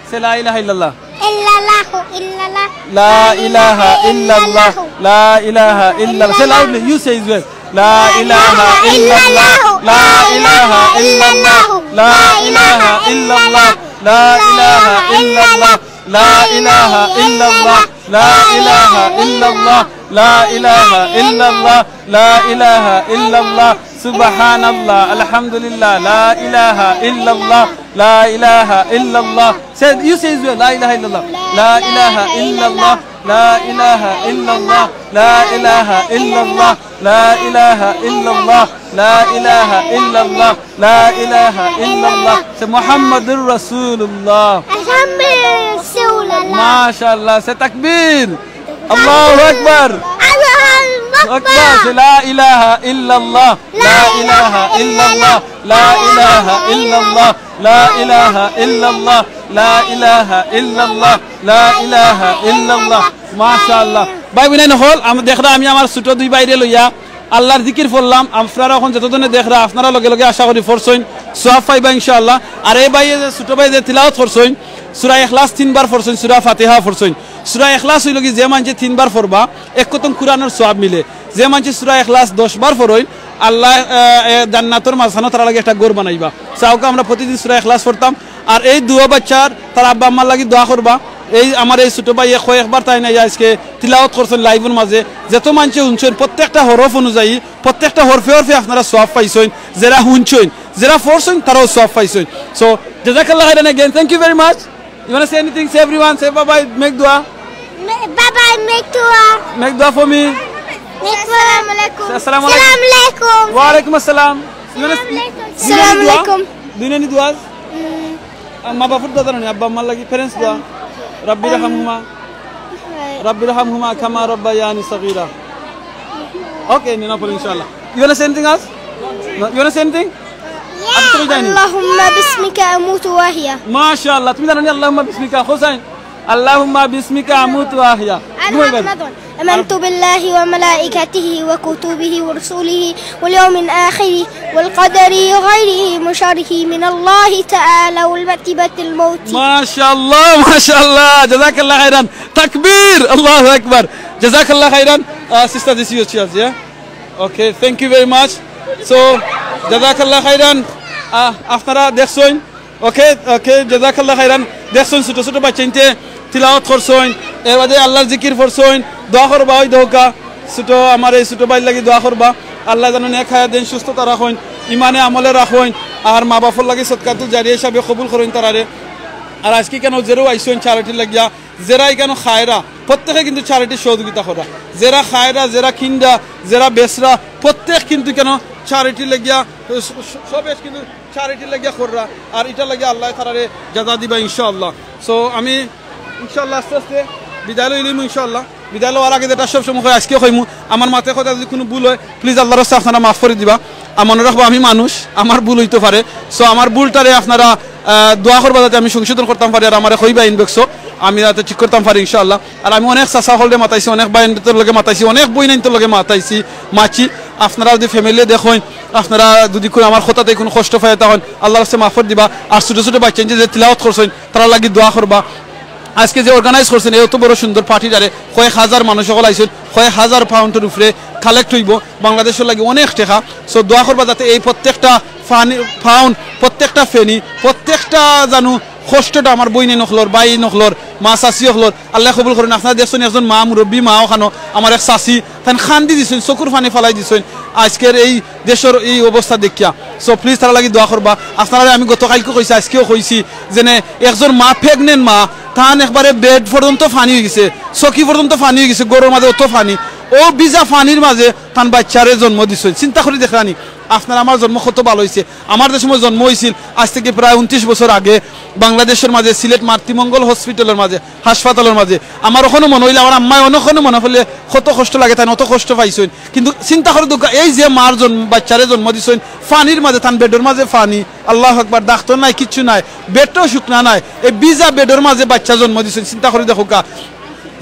Say لا إله إلا الله. إلا الله، إلا الله. لا إله إلا الله. لا إله إلا الله. Say loudly. You say as well. لا إله إلا الله. لا إله إلا الله. لا إله إلا الله. لا إله إلا الله. لا إله إلا الله. لا إله إلا الله. لا إله إلا الله. لا إله إلا الله. سبحان الله. الحمد لله. لا إله إلا الله. لا إله إلا الله. Say, you say as well. لا إله إلا الله. لا إله إلا الله. لا إله إلا الله. لا إله إلا الله. لا إله إلا الله. لا إله إلا الله. لا إله إلا الله. Say, محمد رسول الله. محمد رسول الله. ما شاء الله. Say, تكبير. الله أكبر. الله أكبر. أكبر. Say, لا إله إلا الله. لا إله إلا الله. لا إله إلا الله. لا إله إلا الله. لا إله إلا الله. لا إله إلا الله. ما شاء الله. ভাই বইনাইন অকল, আমি দেখরা, আমি আমার ছোট দুই ভাইরে লইয়া আল্লাহর জিকির পড়লাম। আপনারা অখন যতজনে দেখরা, আপনারা লগে লগে আশা করি পড়ছইন, সওয়াব পাইবা ইনশাআল্লাহ। আর এই ভাইয়ে যে ছোট ভাইয়ে যে তিলাওয়াত করছইন, সূরা ইখলাস তিনবার পড়ছইন, সূরা ফাতিহা পড়ছইন। সূরা ইখলাস অইলো কি, যে মানষে তিনবার পড়বা, এক খতম কুরআনর সওয়াব মিলে। যে মানষে সূরা ইখলাস দশ বার পড়ইন, আল্লায়, আহ, এ, জান্নাতর মাঝখানো তারার লাগি একটা ঘর বানাইবা। চাউক্কা আমরা প্রতিদিন সূরা ইখলাস পড়তাম। আর এই দুইও বাইচ্চার তারা আব্বা আম্মার লাগি দোয়া করবা। এই আমার এই ছোট ভাইয়ে কয়েকবার তাইন আইয়া আইজকে তিলাওয়াত করছইন live-অর মাঝে। যত মানষে হুনছইন, প্রত্যেকটা হরফ অনুযায়ী, প্রত্যেকটা হরফে হরফে আপনারা সওয়াব পাইছইন। যেরা হুনছইন, যেরা পড়ছইন, তারাও সওয়াব পাইছইন। So, جزاك الله خيرا again. Thank you very much. You wanna say anything? Say everyone, say bye bye, make dua. Bye bye, make dua. Make dua for me. السلام عليكم. Say السلام عليكم. السلام عليكم. وعليكم السلام. You wanna, you, you need dua? السلام عليكم. Do you need dua? Mm. আ, মা বাফর দোয়া জানো নি? আব্বা আম্মার লাগি, parents দোয়া। رب ارحمهما. رب ارحمهما كما ربياني صغيرا. Okay, no problem, ইনশাআল্লাহ। You wanna say anything else? No, you wanna say anything? আর তুমি জানো নি? اللهم باسمك أموت وأحيا. মাশাআল্লাহ, তুমি জানো নি اللهم باسمك, হোসাইন? اللهم باسمك أموت وأحيا. ঘুমাই ভাই। آمنت بالله وملائكته وكتبه ورسله واليوم الآخر والقدر خيره وشره من الله تعالى والموت. ما شاء الله, ما شاء الله. جزاك الله خيرا. تكبير. الله أكبر. جزاك الله خيرا. Uh, sister, this is your chance, yeah? Okay, thank you very much. So, جزاك الله خيرا. Uh, আপনারা দেখছইন, okay, okay, جزاك الله خيرا. দেখছইন, ছোট ছোট বাইচ্চাইন্তে তিলাওয়াত করছইন, এর বাদে আল্লাহর জিকির পড়ছইন, দোয়া করবা, ওই দেখউক্কা, ছোট, আমার এই ছোট ভাইর লাগি দোয়া করবা। আল্লায় জানো নেক হায়াত দেইন, সুস্থতা রাখইন, ইমানে আমলে রাখইন, আর মা বাফর লাগি সদকাতুল জারিয়া হিসাবে কবুল করইন তারারে। আর আইজকে কেনে যেরাও আইছইন charity-র লাগিয়া, যেরা ইকানো খায়রা, প্রত্যেকে কিন্তু charity-র সহযোগিতা কররা। যেরা খায়রা, যেরা কিনরা, যেরা বেচরা, প্রত্যেক কিন্তু কেনে charity-র লাগিয়া, স-, স-, সবে কিন্তু charity-র লাগিয়া কররা। আর ইটার লাগিয়া আল্লায় তারারে জাযা দিবা ইনশাআল্লাহ। So, আমি ইনশাআল্লাহ আস্তে আস্তে বিদায় লইলিমু ইনশাআল্লাহ। বিদায় লওয়ার আগে যেটা সব সময় কই, আইজকে কইমু, আমার মাতে কথা যদি কুনু ভুল অয়, please আল্লাহর রাস্তায় আপনারা মাফ করি দিবা। আর মনো রাখবা, আমি মানুষ, আমার ভুল অইতো পারে। So, আমার ভুলটারে আপনারা, আহ, দোয়া করবা যাতে আমি সংশোধন করতাম পারি, আর আমারে কইবা inbox-ও, আমি যাতে ঠিক করতাম পারি ইনশাআল্লাহ। আর আমি অনেক চাচা অকলরে মাতাইছি, অনেক ভাইয়াইন্তর লগে মাতাইছি, অনেক বইনাইন্তর লগে মাতাইছি, মাতছি। আপনারা যদি family দেখইন, আপনারা যদি কুনু আমার কথাতে কুনু কষ্ট পাইয়া থাকইন, আল্লাহর রাস্তায় মাফ করি দিবা। আর ছোট ছোট বাইচ্চাইন্তে যে তিলাওয়াত করছইন, তারার লাগি দোয়া করবা। আইজকে যে organize করছইন, এই অত বড় সুন্দর party-টারে, কয়েক হাজার মানুষ অকল আইছইন, কয়েক হাজার pound-র উপরে collect অইবো, বাংলাদেশর লাগি অনেক টেকা। So, দোয়া করবা যাতে এই প্রত্যেকটা ফানি, pound, প্রত্যেকটা ফেনি, প্রত্যেকটা জানু কষ্টটা আমার বইনাইন অকলর, ভাইয়াইন অকলর, মা চাচি অকলর, আল্লায় কবুল করইন। আপনারা দেখছইন, একজন মা, মুরব্বি মা অখানো, আমার এক চাচি, তাইন কান্দি দিছইন, চকুর পানি ফালাই দিছইন। আইজকের এই দেশর এই অবস্থা দেখিয়া। So, please তারার লাগি দোয়া করবা। আপনারারে আমি গতকাইলকু কইছি, আইজকেও কইছি, যেনে একজন মা, pregnant মা, তান একবারে bed পর্যন্ত পানি অইগেছে, চকি পর্যন্ত পানি অইগেছে, ঘরর মাঝে অত পানি। অউ ভিজা পানির মাঝে তান বাইচ্চারে জন্ম দিছইন। চিন্তা করি দেখরা নি, আপনার আমার জন্ম কত ভালা অইছে। আমার যে সময় জন্ম অইছিল, আইজ থাকি প্রায় ঊনত্রিশ বছর আগে, বাংলাদেশর মাঝে সিলেট মাতৃমঙ্গল হসপিটালর মাঝে, হাসপাতালর মাঝে, আমার অখনো মনো অইলে, আমার আম্মায় অখনো মনো অইলে কত কষ্ট লাগে, তাইন অত কষ্ট পাইছইন। কিন্তু চিন্তা করি দেখউক্কা, এই যে মার জন্ম, বাইচ্চারে জন্ম দিছইন, পানির মাঝে, তান বেডর মাঝে পানি, আল্লাহু আকবার, ডাক্তর নাই, কিচ্ছু নাই, বেডটাও শুকনা নাই, এই ভিজা বেডর মাঝে বাইচ্চা জন্ম দিছইন। চিন্তা করি দেখউক্কা,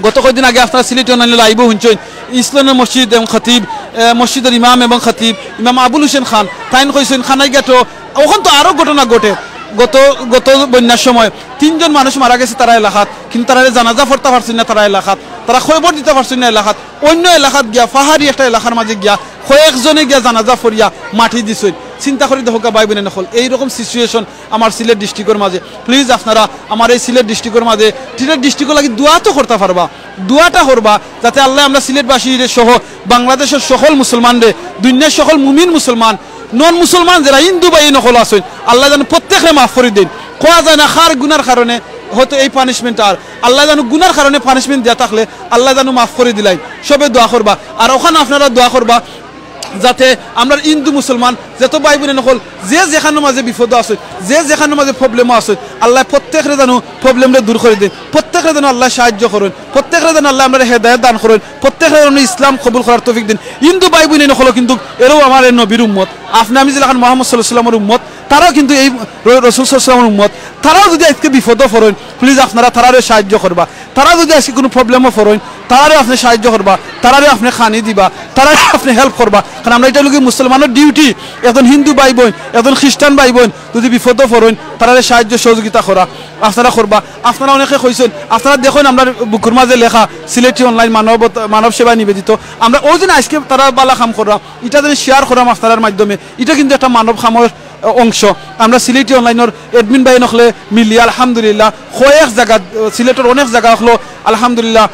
গত কয়দিন আগে আপনারা সিলেটি অনলাইন লাইভও হুনছইন, ইসলামের মসজিদ এবং খতিব, এ, মসজিদর ইমাম এবং খতিব, ইমাম আবুল হোসেন খান, তাইন কইছইন কানাইঘাটো, অখন তো আরো ঘটনা ঘটে। গত, গত বন্যার সময় তিনজন মানুষ মারা গেছে তারা এলাকাত, কিন্তু তারারে জানাজা পড়তা পারছইন না তারা এলাকাত, তারা কবর দিতা পারছইন না এলাকাত। অইন্য এলাকাত গিয়া, পাহাড়ি একটা এলাকার মাঝে গিয়া, কয়েকজনে গিয়া জানাজা পড়িয়া মাটি দিছইন। চিন্তা করি দেখউক্কা ভাই বইন অকল, এইরকম সিচুয়েশন আমার সিলেট ডিস্ট্রিক্টর মাঝে। প্লিজ আপনারা আমার এই সিলেট ডিস্ট্রিক্টর মাঝে, সিলেট ডিস্ট্রিক্টর লাগি দোয়া তো করতা পারবা, দোয়াটা করবা, যাতে আল্লায় আমরা সিলেটবাসীরে সহ বাংলাদেশর সকল মুসলমানরে, দুনিয়ার সকল মুমিন মুসলমান, নন মুসলমান যেরা হিন্দু ভাই অকল আছইন, আল্লায় যেন প্রত্যেকরে মাফ করি দেইন। কওয়া যায় না কার গুনার কারণে হয়তো এই পানিশমেন্ট, আর আল্লায় যেন গুনার কারণে পানিশমেন্ট দিয়া থাকলে আল্লায় যেন মাফ করি দিলাইন। সবে দোয়া করবা, আর অখান আপনারা দোয়া করবা যাতে আমরার হিন্দু মুসলমান যত ভাই বইন অকল যে যেখানর মাঝে বিপদো আছইন, যে যেখানর মাঝে প্রবলেমো আছইন, আল্লায় প্রত্যেকরে যেন প্রবলেমরে দূর করি দেইন, প্রত্যেকরে যেন আল্লায় সাহায্য করইন, প্রত্যেকরে যেন আল্লায় আমরারে হেদায়েত দান করইন, প্রত্যেকরে যেন ইসলাম কবুল করার তৌফিক দেইন। হিন্দু ভাই বইন অকলও কিন্তু এরাও আমার নবীর উম্মত, আপনে আমি যেলাখান মোহাম্মদ সাল্লাল্লাহু আলাইহি ওয়াসাল্লামর উম্মত, তারাও কিন্তু এই র-, রসুল সাল্লাল্লাহু আলাইহি ওয়াসাল্লামর উম্মত। তারাও যদি আইজকে বিপদো পড়ইন, প্লিজ আপনারা তারারে সাহায্য করবা। তারা যদি আইজকে কুনু প্রবলেমো পড়ইন, তারারে আপনে সাহায্য করবা, তারারে আপনে খানি দিবা, তারারে আপনে হেল্প করবা। কারণ আমরা ইটা অইলো গি মুসলমানর ডিউটি, একজন হিন্দু ভাই বইন, একজন খ্রিস্টান ভাই বইন যদি বিপদো পড়ইন, তারারে সাহায্য সহযোগিতা করা আপনারা করবা। আপনারা অনেকে কইছইন, আপনারা দেখইন আমরার বুকুর মাঝে লেখা সিলেটি অনলাইন মানবতা, মানব সেবায় নিবেদিত। আমরা অউ যে আইজকে তারা ভালা কাম কররা, ইটা যেন শেয়ার কররাম আপনারার মাধ্যমে, ইটা কিন্তু একটা মানব কামর অংশ। আমরা সিলেটি অনলাইনর অ্যাডমিন ভাই অকলে মিলিয়া আলহামদুলিল্লাহ কয়েক জাগাত, সিলেটর অনেক জাগা অকলো আলহামদুলিল্লাহ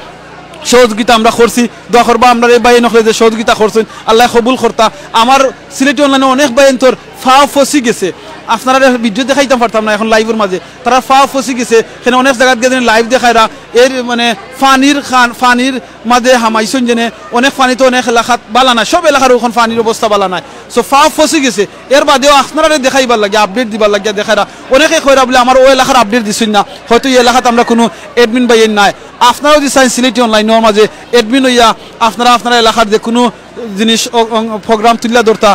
সহযোগিতা আমরা করছি। দোয়া করবা আমরার এই ভাই অকলে যে সহযোগিতা করছইন, আল্লায় কবুল করতা। আমার সিলেটি অনলাইনর অনেক ভাইয়াইন্তর পাও ফসি গেছে, আপনারারে ভিডিও দেখাইতাম পারতাম না অখন লাইভর মাঝে, তারার পাও ফসি গেছে। কেনে অনেক জাগাত গিয়া যেন লাইভ দেখাইরা, এর মানে পানির খান, পানির মাঝে হামাইছইন যেনে, অনেক পানিত অনেক এলাকাত ভালা নায়, সব এলাকার অখন পানির অবস্থা ভালা নায়। So পাও ফসি গেছে, এর বাদেও আপনারারে দেখাইবার লাগিয়া, আপডেট দিবার লাগিয়া দেখাইরা। অনেকে কইরা বুলে আমার অউ এলাকার আপডেট দিছইন না, হয়তো ই এলাকাত আমরার কুনু অ্যাডমিন ভাইয়াইন নাই। আপনারা যদি চাইন সিলেটি অনলাইনর মাঝে অ্যাডমিন অইয়া আপনারা আপনারার এলাকার যেকুনু জিনিস, অ-, অ-, প্রোগ্রাম তুলিয়া ধরতা,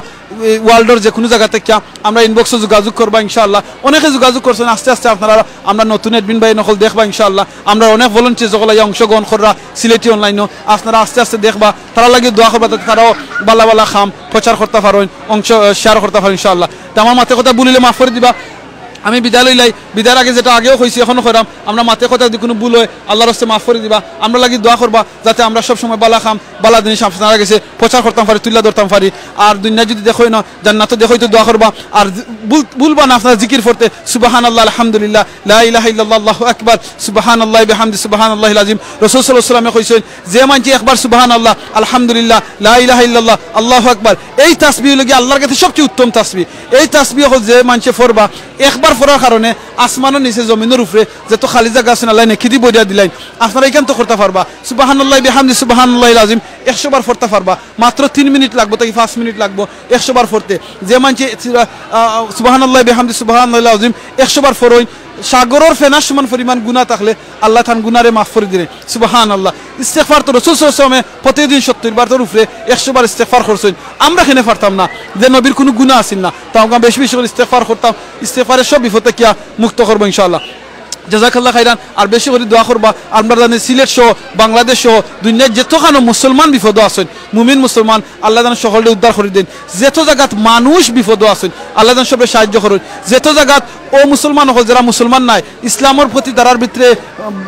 এই ওয়ার্ল্ডর যেকুনু জাগা থাকিয়া আমরা ইনবক্সো যোগাযোগ করবা ইনশাআল্লাহ। অনেকে যোগাযোগ করছইন, আস্তে আস্তে আপনারা আমরা নতুন অ্যাডমিন ভাই অকল দেখবা ইনশাআল্লাহ। আমরার অনেক ভলান্টিয়ার্স অকল আইয়া অংশগ্রহণ কররা সিলেটি অনলাইনও, আপনারা আস্তে আস্তে দেখবা, তারার লাগি দোয়া করবা যাতে তারাও ভালা ভালা কাম প্রচার করতা পারইন, অংশ, আহ, শেয়ার করতা পারইন ইনশাআল্লাহ। তে আমার মাতে কথা ভুল অইলে মাফ করি দিবা। আমি বিদায় লইলাই, বিদায়র আগে যেটা আগেও কইছি অখনো কইরাম, আমরার মাতে কথা যদি কুনু ভুল অয় আল্লার ওয়াস্তে মাফ করি দিবা। আমরার লাগি দোয়া করবা যাতে আমরা সব সময় ভালা কাম, ভালা জিনিস আপনারার গেছে প্রচার করতাম পারি, তুলিয়া ধরতাম পারি। আর দুনিয়া যদি দেখইন না, জান্নাতো দেখইতো দোয়া করবা। আর ভুল, ভুলবা না আপনারা জিকির পড়তে, সুবহানাল্লাহ, আলহামদুলিল্লাহ, লা ইলাহা ইল্লাল্লাহ, আল্লাহু আকবার, সুবহানাল্লাহি বিহামদি, সুবহানাল্লাহিল আযীম। রাসূল সাল্লাল্লাহু আলাইহি ওয়াসাল্লামে কইছইন, যে মানষে একবার সুবহানাল্লাহ, আলহামদুলিল্লাহ, লা ইলাহা ইল্লাল্লাহ, আল্লাহু আকবার, এই তাসবিহ অইলো গি আল্লার গেছে সবচেয়ে উত্তম তাসবিহ। এই তাসবিহ অকল যে মানষে পড়বা, একবার পড়ার কারণে আসমানর নিচে, জমিনর উপরে যত খালি জাগা আছে, আল্লায় নেকি দি ভরিয়া দিলাইন। আপনারা ইখান তো করতা পারবা, সুবহানাল্লাহি বিহামদি, সুবহানাল্লাহিল আযীম একশো বার পড়তা পারবা। মাত্র তিন মিনিট লাগবো থাকি পাঁচ মিনিট লাগবো একশো বার পড়তে। যে মানষে, আহ, সুবহানাল্লাহি বিহামদি, সুবহানাল্লাহিল আযীম একশো বার পড়ইন, সাগরর ফেনার সমান পরিমাণ গুনা থাকলে আল্লায় তান গুনারে মাফ করি দিরা। সুবহানাল্লাহ। ইস্তেগফার তো রাসূল সাল্লাল্লাহু আলাইহি ওয়াসাল্লামে প্রতিদিন সত্তর বার তোর উপরে একশো বার ইস্তেগফার করছইন। আমরা কেনে পারতাম না, যে নবীর কুনু গুনা আছিল না, তাও আমরা বেশি বেশি করি ইস্তেগফার করতাম। ইস্তেগফারে সব বিপদ থাকিয়া মুক্ত করবো ইনশাআল্লাহ। জাযাকাল্লাহ খাইরান। আর বেশি করি দোয়া করবা, আমরা জানি সিলেট সহ, বাংলাদেশ সহ, দুনিয়ার যতখানো মুসলমান বিপদো আছইন, মুমিন মুসলমান, আল্লায় যেন সকলরে উদ্ধার করি দেইন। যত জাগাত মানুষ বিপদো আছইন, আল্লায় যেন সবরে সাহায্য করইন। যত জাগাত অমুসলমান অকল, যেরা মুসলমান নায়, ইসলামর প্রতি তারার ভিতরে, আহ,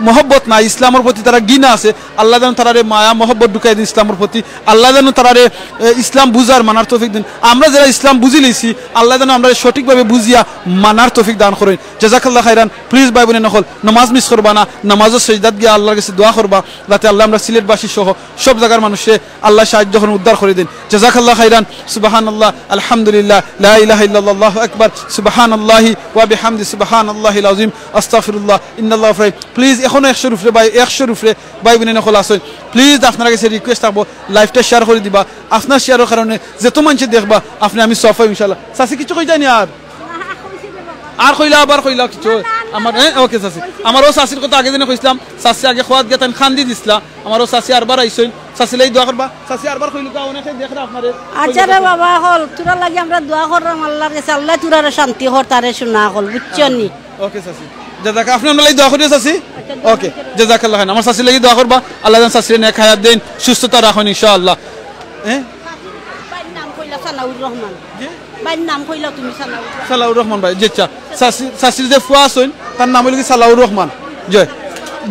মহব্বত নাই, ইসলামর প্রতি তারার ঘৃণা আছে, আল্লায় যেন তারারে মায়া মহব্বত ঢুকাই দেইন ইসলামর প্রতি। আল্লায় যেন তারারে, আহ, ইসলাম বুঝার, মানার তৌফিক দেইন। আমরা যেরা ইসলাম বুঝি লইছি, আল্লায় যেন আমরারে সঠিকভাবে বুঝিয়া মানার তৌফিক দান করইন। জাযাকাল্লাহ খাইরান। প্লিজ ভাই বইন অকল, নামাজ মিস করবা না, নামাজর সেজদাত গিয়া আল্লার গেছে দোয়া করবা, যাতে আল্লায় আমরা সিলেটবাসী সহ সব জাগার মানুষরে আল্লায় সাহায্য করইন, উদ্ধার করি দেইন। জাযাকাল্লাহ খাইরান। সুবহানাল্লাহ, আলহামদুলিল্লাহ, লা ইলাহা ইল্লাল্লাহ, আল্লাহু আকবার, সুবহানাল্লাহি ওয়া বিহামদি, সুবহানাল্লাহিল আযীম, আস্তাগফিরুল্লাহ, ইন্নাল্লাহ। প্লিজ প্লিজ, এখনো একশোর উপরে ভাই, একশোর উপরে ভাই বোন অকল আছইন। প্লিজ, আপনারার গেছে রিকোয়েস্ট থাকবো, লাইভটা শেয়ার করি দিবা। আপনার শেয়ারর কারণে যত মানষে দেখবা, আপনে আমি সওয়াব পাইমু ইনশাআল্লাহ। চাচি, কিচ্ছু কইতায় নি আর? আর কইলা, আবার কইলা কিচ্ছু? আমার, হ্যাঁ, ওকে চাচি। আমার অউ চাচির কথা আগে যেন কইছিলাম, চাচি আগে কওয়াত গিয়া তাইন কান্দি দিছলা। আমার অউ চাচি আরবার আইছইন, চাচির লাগি দোয়া করবা। চাচি আরবার কইলউক্কা, অনেকে দেখরা আপনারে। আচ্ছা রে বাবা অকল, তোরার লাগি আমরা দোয়া কররাম আল্লার গেছে, আল্লায় তোরারে শান্তি করউক, তারে সোনা অকল, বুঝছো নি? ওকে চাচি, জাজাক, আপনে আমরার লাগি দোয়া করিও চাচি। আচ্ছা, দোয়া ওকে, করিও। জাজাকাল্লাহ খাইরান। আমার চাচির লাগি দোয়া করবা, আল্লায় যেন চাচিরে নেক হায়াত দেইন, সুস্থতা রাখইন ইনশাআল্লাহ। হ্যাঁ? ভাইর নাম কইলা সানাউর রহমান। জি? ভাইর নাম কইলা তুমি সানাউর রহমান। সালাউর রহমান ভাই, জি আচ্ছা। চাচি, চাচির যে ফুয়া আছইন, তার নাম অইলো কি সালাউর রহমান। জয়,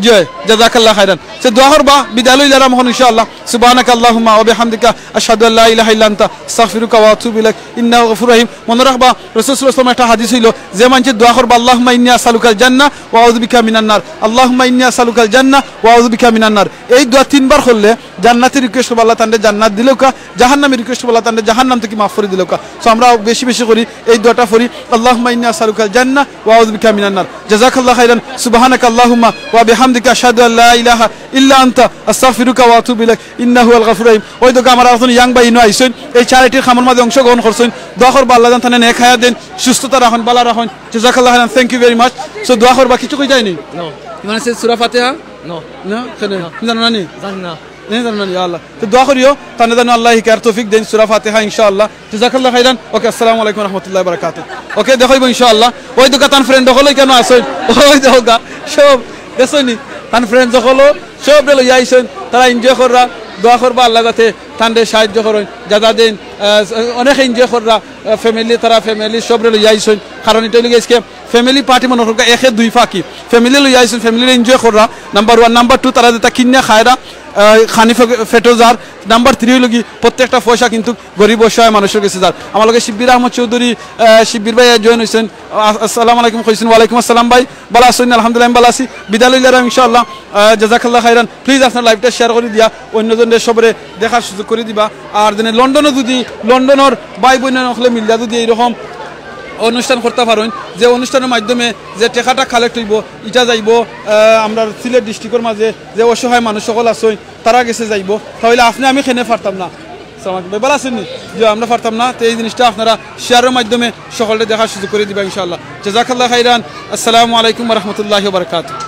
জয়, জাজাকাল্লাহ খাইরান। তে দোয়া করবা, বিদায় লইলাম অখন ইনশাআল্লাহ। সুবহানাকা আল্লাহুম্মা ওয়া বিহামদিকা, আশহাদু আল্লা ইলাহা ইল্লা আনতা, আস্তাগফিরুকা ওয়া আতুবু ইলাইক, ইন্নাহু গাফুরুর রহিম। মনো রাখবা, রাসূল সাল্লাল্লাহু আলাইহি ওয়াসাল্লামে একটা হাদিস অইলো, যে মানষে দোয়া করবা, "আল্লাহুম্মা ইন্নী আসআলুকাল জান্নাহ ওয়া আউযু বিকা মিনান নার, আল্লাহুম্মা ইন্নী আসআলুকাল জান্নাহ ওয়া আউযু বিকা মিনান নার।" এই দোয়া তিনবার করলে জান্নাতি রিকোয়েস্ট করবা, আল্লায় তানরে জান্নাত দিলাউক্কা, জাহান্নামি রিকোয়েস্ট করবা, আল্লায় তানরে জাহান্নাম থাকি মাফ করি দিলাউক্কা। So আমরা বেশি বেশি করি এই দোয়াটা পড়ি, "আল্লাহুম্মা ইন্নী আসআলুকাল জান্নাহ ওয়া আউযু বিকা মিনান নার।" জাযাকাল্লাহু খাইরান। সুবহানাকা আল্লাহুম্মা ওয়া বিহামদিকা, আশহাদু আল্লা ইলাহা ইল্লা আনতা, আস্তাগফিরুকা ওয়া আতুবু ইলাইক, ইন্নাকা হুয়াল গাফুরুর রহিম। ওই দেখো, আমার একজন ইয়াং ভাই ইনো আইছইন, এই চ্যারিটির কামর মাঝে অংশগ্রহণ করছইন। দোয়া করবা আল্লায় যেন তানরে নেক হায়াত দেইন, সুস্থতা রাখইন, বালা রাখইন। জাযাকাল্লাহু খাইরান, thank you very much। So দোয়া করবা, কিছু কইতায় নি? No. You wanna say Surah Fatiha? No. না, কেনে? No. তুমি জানো না নি? জানি না। নি জানো না নি? ইয়া আল্লাহ। তো দোয়া করিও, তানরে যেন আল্লায় হিকার তৌফিক দেইন, সূরা ফাতিহা ইনশাআল্লাহ। জাযাকাল্লাহু খাইরান। ওকে, আসসালামু আলাইকুম ওয়া রাহমাতুল্লাহি ওয়া বারাকাতুহু। ওকে, দেখা অইবো ইনশাআল্লাহ। ওই দেখো তান ফ্রেন্ড অকল কেনে আছইন? ওই দেখো গা, সব দেখছইন নি? তান ফ্রেন্ড অকল সবরে লইয়া আইছইন, তারা এনজয় কররা, দোয়া করবা আল্লায় যাতে তানরে সাহায্য করইন, যাতা দেইন, আহ, অনেক এনজয় কররা, আহ, ফ্যামিলি, তারা ফ্যামিলি সবরে লইয়া আইছইন। কারণ ইটা অইলো গিয়া আইজকে ফ্যামিলি পার্টি মনো করউক্কা, একে দুই ফাকি। ফ্যামিলি লইয়া আইছইন, ফ্যামিলি এনজয় কররা, নাম্বার ওয়ান। নাম্বার টু, তারা যেতা কিনিয়া খায়রা, আহ, খানি ফে-, ফেটো যার। নাম্বার থ্রি অইলো কি, প্রত্যেকটা পয়সা কিন্তু গরিব অসহায় মানুষর গেছে যার। আমার লগে শিব্বির আহমদ চৌধুরী, আহ, শিব্বির ভাই জয়েন অইছইন। আ-, আসসালামু আলাইকুম কইছইন। ওয়ালাইকুম আসসালাম ভাই, বালা আছইন? আলহামদুলিল্লাহ, আমি বালা আছি। বিদায় লইলাম ইনশাআল্লাহ। আহ, জাযাকাল্লাহু খাইরান। প্লিজ আপনারা লাইভটা শেয়ার করি দিয়া অন্যজনরে সবরে দেখার সুযোগ করি দিবা। আর যেনে লন্ডনো যুদি, লন্ডনর ভাই বইন অকলে মিলিয়া যুদি এইরকম অনুষ্ঠান করতা পারইন, যে অনুষ্ঠানর মাধ্যমে যে টেকাটা কালেক্ট অইবো, ইটা যাইবো, আহ, আমরার সিলেট ডিস্ট্রিক্টর মাঝে যে অসহায় মানুষ অকল আছইন, তারার গেছে যাইবো, তাইলে আপনে আমি কেনে পারতাম না। সালাম আলাইকুম ভাই, বালা আছইন নি? জি, আমরা পারতাম না। তো এই জিনিসটা আপনারা শেয়ারর মাধ্যমে সকলরে দেখার সুযোগ করি দিবা ইনশাআল্লাহ। জাযাকাল্লাহু খাইরান। আসসালামু আলাইকুম ওয়া রাহমাতুল্লাহি ওয়া বারাকাতুহু।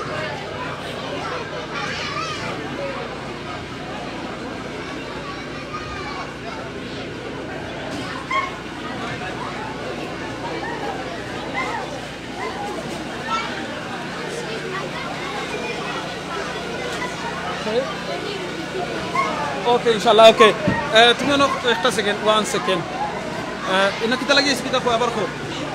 ওকে, ইনশাআল্লাহ, ওকে। আহ, তুমি অনো একটা সেকেন্ড, ওয়ান সেকেন্ড। আহ, ইনো কিতা লাগি আইছে, কিতা কও, আবার কও।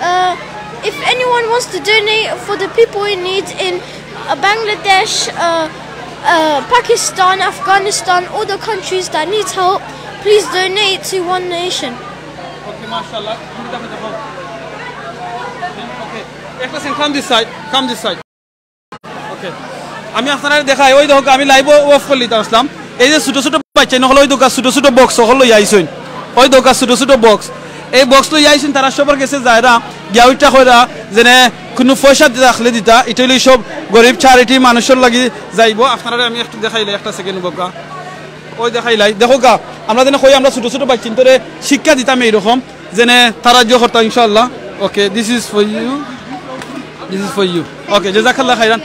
Uh, if anyone wants to donate for the people in need in, uh, Bangladesh, uh, uh, Pakistan, Afghanistan, all the countries that need help, please donate to One Nation. ওকে, মাশাআল্লাহ। তুমি দেখো, দেখো। ওকে, একটা second, come this side, come this side। ওকে, আমি আপনারারে দেখাই, ওই দেখো, আমি লাইভ অফ করি দিতাম আছলাম। এই যে ছোট ছোট বাচ্চাইন অকল, ওই দেখো, ছোট ছোট বক্স অকল লইয়া আইছইন। ওই দেখো, ছোট ছোট বক্স, এই বক্স লইয়া আইছইন, তারা সবর গেছে যায়রা, গিয়া ওইটা কইরা, যেনে কুনু পয়সা দিতা থাকলে দিতা, ইটা অইলো সব গরিব চ্যারিটি মানুষর লাগি যাইবো। আপনারারে আমি একটু দেখাইলাই, একটা সেকেন্ড বকা। ওই দেখাইলাই, দেখউক্কা, আমরা যেনে কই আমরা ছোট ছোট বাচ্চাইন্তরে শিক্ষা দিতাম এইরকম, যেনে তারা যে করতা ইনশাআল্লাহ। ওকে, this is for you, this is for you। ওকে, জাযাকাল্লাহু খাইরান,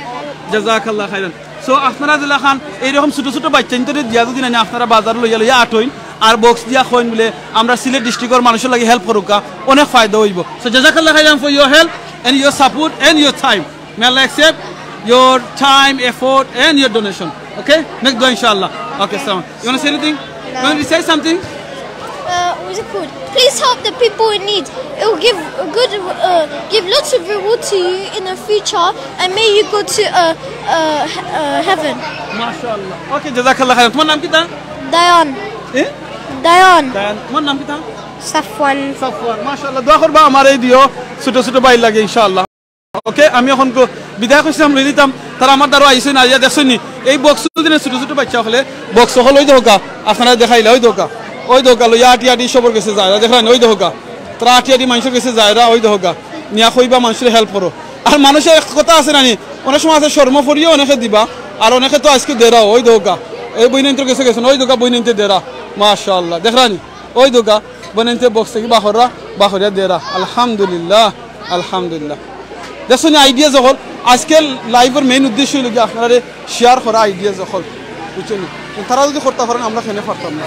জাযাকাল্লাহু খাইরান। So আপনারা যেলাখান এইরকম ছোট ছোট বাচ্চাইন্তরে দিয়া যুদি না আপনারা বাজার লইয়া লইয়া আটইন, আর বক্স দিয়া কইন বুলে আমরা সিলেট ডিস্ট্রিক্টর মানুষর লাগি হেল্প করউক্কা, অনেক ফায়দা অইবো। So জাযাকাল্লাহু খাইরান for your help and your support and your time. May Allah accept your time, effort and your donation. Okay? Make dua, inshallah. Okay, salam. You wanna say anything? You wanna say something? Uh, what's it called? Please help the people in need. It will give a good, uh, give lots of reward to you in the future, and may you go to, uh, uh, he- uh, heaven. MashaAllah. Okay, jazakallah khairan. তোমার নাম কিতা? Dayan. এ? Dayan. Dayan. তোমার নাম কিতা? Safwan. Safwan. MashaAllah. দোয়া করবা আমার এই দিও ছোট ছোট ভাইর লাগি, ইনশাআল্লাহ। ওকে, আমি এখন গো-, বিদায় কইছিলাম, লই দিতাম। তারা আমার দ্বারা আইছইন, আইয়া দেখছইন নি? এই বক্স দিনে ছোট ছোট বাচ্চা অকলে, বক্স অকল ওই দেখউক্কা, আপনারা দেখাইলা, ওই দেখউক্কা, ওই দেখউক্কা, লইয়া আটি আটি সবর গেছে যায়রা, দেখরা নি, ওই দেখউক্কা, তারা আটি আটি মানষর গেছে যায়রা, ওই দেখউক্কা, নিয়া কইবা মানষরে হেল্প করো। আর মানষর এক কথা আছে না নি, অনেক সময় আছে শরমো পড়িয়া অনেকে দিবা, আর অনেকে তো আইজকে দেরা, ওই দেখউক্কা। এই বইনাইন্তর গেছে গেছে, ওই দেখউক্কা বইনাইন্তে দেরা, মাশাআল্লাহ, দেখরানি, ওই দেখউক্কা বইনাইন্তে বক্স থাকি বার কররা, বার করিয়া দেরা, আলহামদুলিল্লাহ, আলহামদুলিল্লাহ। দেখছনি, আইডিয়া অকল, আইজকে live-র main উদ্দেশ্য অইলো গিয়া আপনারারে share করা আইডিয়া অকল, বুঝছনি? তারা যুদি করতা পারইন, আমরা কেনে পারতাম না?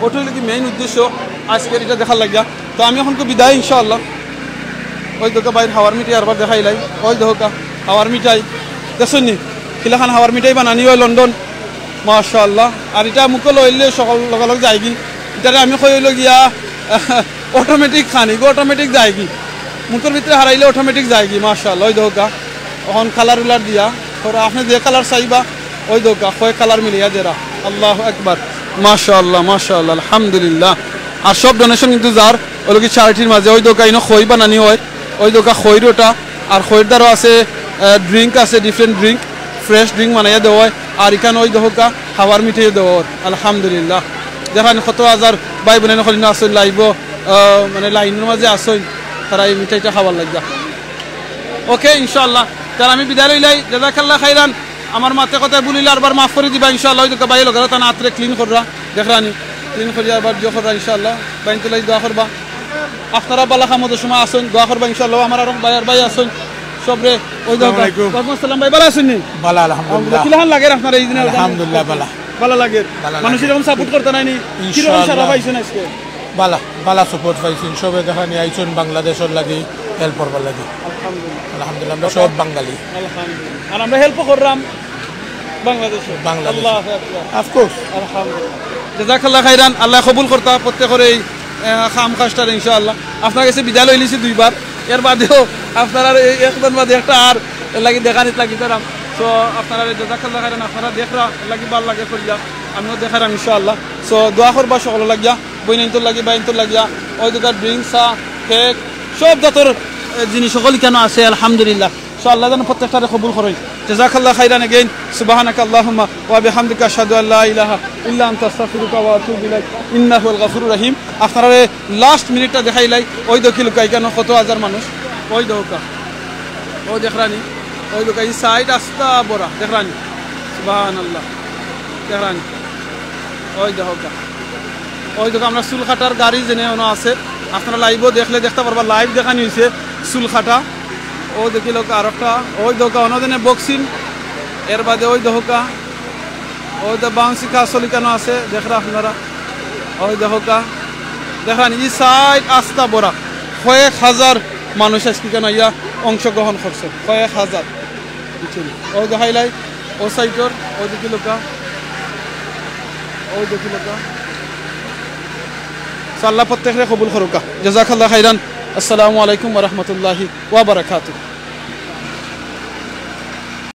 ওটা অইলো গি main উদ্দেশ্য আইজকে ইটা দেখার লাগিয়া। তো আমি অখন বিদায় ইনশাআল্লাহ। ওই দেখউক্কা ভাইর হাওয়ার মিঠাই আরবার দেখাইলাই, ওই দেখউক্কা হাওয়ার মিঠাই। দেখছনি, কিলাখান হাওয়ার মিঠাই বানানি অয় লন্ডন, মাশাআল্লাহ। আর ইটা মুখো লইলে সকল লগালগ যায়গি। ইটারে আমি কই অইলো গিয়া automatic খানি গো, automatic যায়গি। মুখর ভিতরে হারাইলে automatic যায়গি, মাশাআল্লাহ। ওই দেখউক্কা, অখন colour উলার দিয়া, ওরা আপনে যে colour চাইবা, ওই দেখউক্কা, কয় colour মিলাইয়া দেরা। আল্লাহু আকবার, মাশাআল্লাহ, মাশাআল্লাহ, আলহামদুলিল্লাহ। আর সব donation কিন্তু যার, অইলো গি charity-র মাঝে, ওই দেখউক্কা, ইনো খই বানানি অয়, ওই দেখউক্কা, খইর ওটা, আর খইর দ্বারা আছে, আহ, drink আছে, different drink, fresh drink বানাইয়া দেওয়া অয়, আর ইখান ওই দেখউক্কা, হাওয়ার মিঠাইও দেওয়া অয়, আলহামদুলিল্লাহ। দেখইন কত হাজার ভাই বইন অকল ইনো আছইন live-ও, আহ, মানে line-র মাঝে আছইন, তারা এই মিঠাইটা খাওয়ার লাগিয়া। OK, ইনশাআল্লাহ। তার আমি বিদায় লইলাই, জাযাকাল্লাহ খাইরান। আমার মাতে কথায় ভুল অইলে আরবার মাফ করি দিবা, ইনশাআল্লাহ। ওই দেখউক্কা ভাই লগে তান আতরে clean কররা, দেখরানি, clean করিয়া আরবার জিও কররা, ইনশাআল্লাহ। ভাইন্তর লাগি দোয়া করবা। আপনারা বালা কামো যে সময় আছইন, দোয়া করবা, ইনশাআল্লাহ। আমার আরক ভাই আর ভাই আছইন, সবরে ওই দেখউক্কা। আসসালামু আলাইকুম। ওয়ালাইকুম আসসালাম ভাই, বালা আছইননি? বালা, আলহামদুলিল্লাহ। কিলাখান লাগের আপনারে এই দিনে? আলহামদুলিল্লাহ, বালা। বালা লাগের। বালা মানুষে লাগের। যেরকম support করতা নায়নি, কিরকম সারা ইনশাআল্লাহ। পাইছইন আইজকে? বালা, বালা support পাইছইন, সবে দেখইন আইছইন বাংলাদেশর লাগি help করবার লাগি। আলহামদুলিল্লাহ। আলহামদুলিল্লাহ, আমরা সব বাঙালি। আলহামদুলিল্লাহ। আর আমরা help-ও কররাম বাংলাদেশো। বাংলাদেশো। আল্লাহু আকবার। Of course। আলহামদুলিল্লাহ। জাযাকাল্লাহ খাইরান, আল্লায় কবুল করতা প্রত্যেকর এই, আহ, কাম কাজটারে ইনশাআল্লাহ। আপনার গেছে বিদায় লইলিছি দুইবার, এর বাদেও আপনারার এই একজন বাদে একটা আর এর লাগি দেখানিত লাগি তারাম। So, আপনারারে জাযাকাল্লাহ খাইরান, আপনারা দেখরা, এর লাগি ভালা লাগে করিয়া, আমিও দেখাইরাম ইনশাআল্লাহ। So, দোয়া করবা সকলর লাগিয়া। বইনাইন্তর লাগি, ভাইয়াইন্তর লাগিয়া, ওই দেখউক্কা drink, চা, cake, সব জাতর, এ, জিনিস অকল ইখানো আছে, আলহামদুলিল্লাহ। So, আল্লায় যেন প্রত্যেকটারে কবুল করইন। জাযাকাল্লাহ খাইরান again। সুবহানাকা আল্লাহুম্মা ওয়া বিহামদিকা, আশহাদু আল্লা ইলাহা ইল্লা আনতা, আস্তাগফিরুকা ওয়া আতুবু ইলাইক। ইন্নাকা হুয়াল গাফুরুর রহিম। আপনারারে last minute-টা দেখাইলাই, ওই দেখউক্কা ইখানো কত হাজার মানুষ, ওই দেখউক্কা, ওই দেখরানি, ওই দেখউক্কা, ই side আস্তা ভরা, দেখরানি, সুবহানাল্লাহ, দেখরানি, ওই দেখউক্কা। ওই দেখউক্কা, আমরা চুল কাটার গাড়ি যেনে অনো আছে, আপনারা live-ও দেখলে দেখতা পারবা, live দেখানি অইছে চুল কাটা। ও দেখিলাউক্কা আরকটা, ওই দেখউক্কা অনো যেনে boxing, এর বাদে ওই দেখউক্কা, ওই যে bouncy castle ইখানো আছে, দেখরা আপনারা, ওই দেখউক্কা, দেখইন ই side আস্তা ভরা, কয়েক হাজার মানুষ আইজকে ইখানো আইয়া অংশগ্রহণ করছে, কয়েক হাজার। বুঝছইন? ওই দেখাইলাই, ও side-র, ওই দেখউক্কা, ওই দেখউক্কা। So, আল্লায় প্রত্যেকরে কবুল করউক্কা। জাযাকাল্লাহ খাইরান। আসসালামু আলাইকুম ওয়া রাহমাতুল্লাহি ওয়া বারাকাতুহু।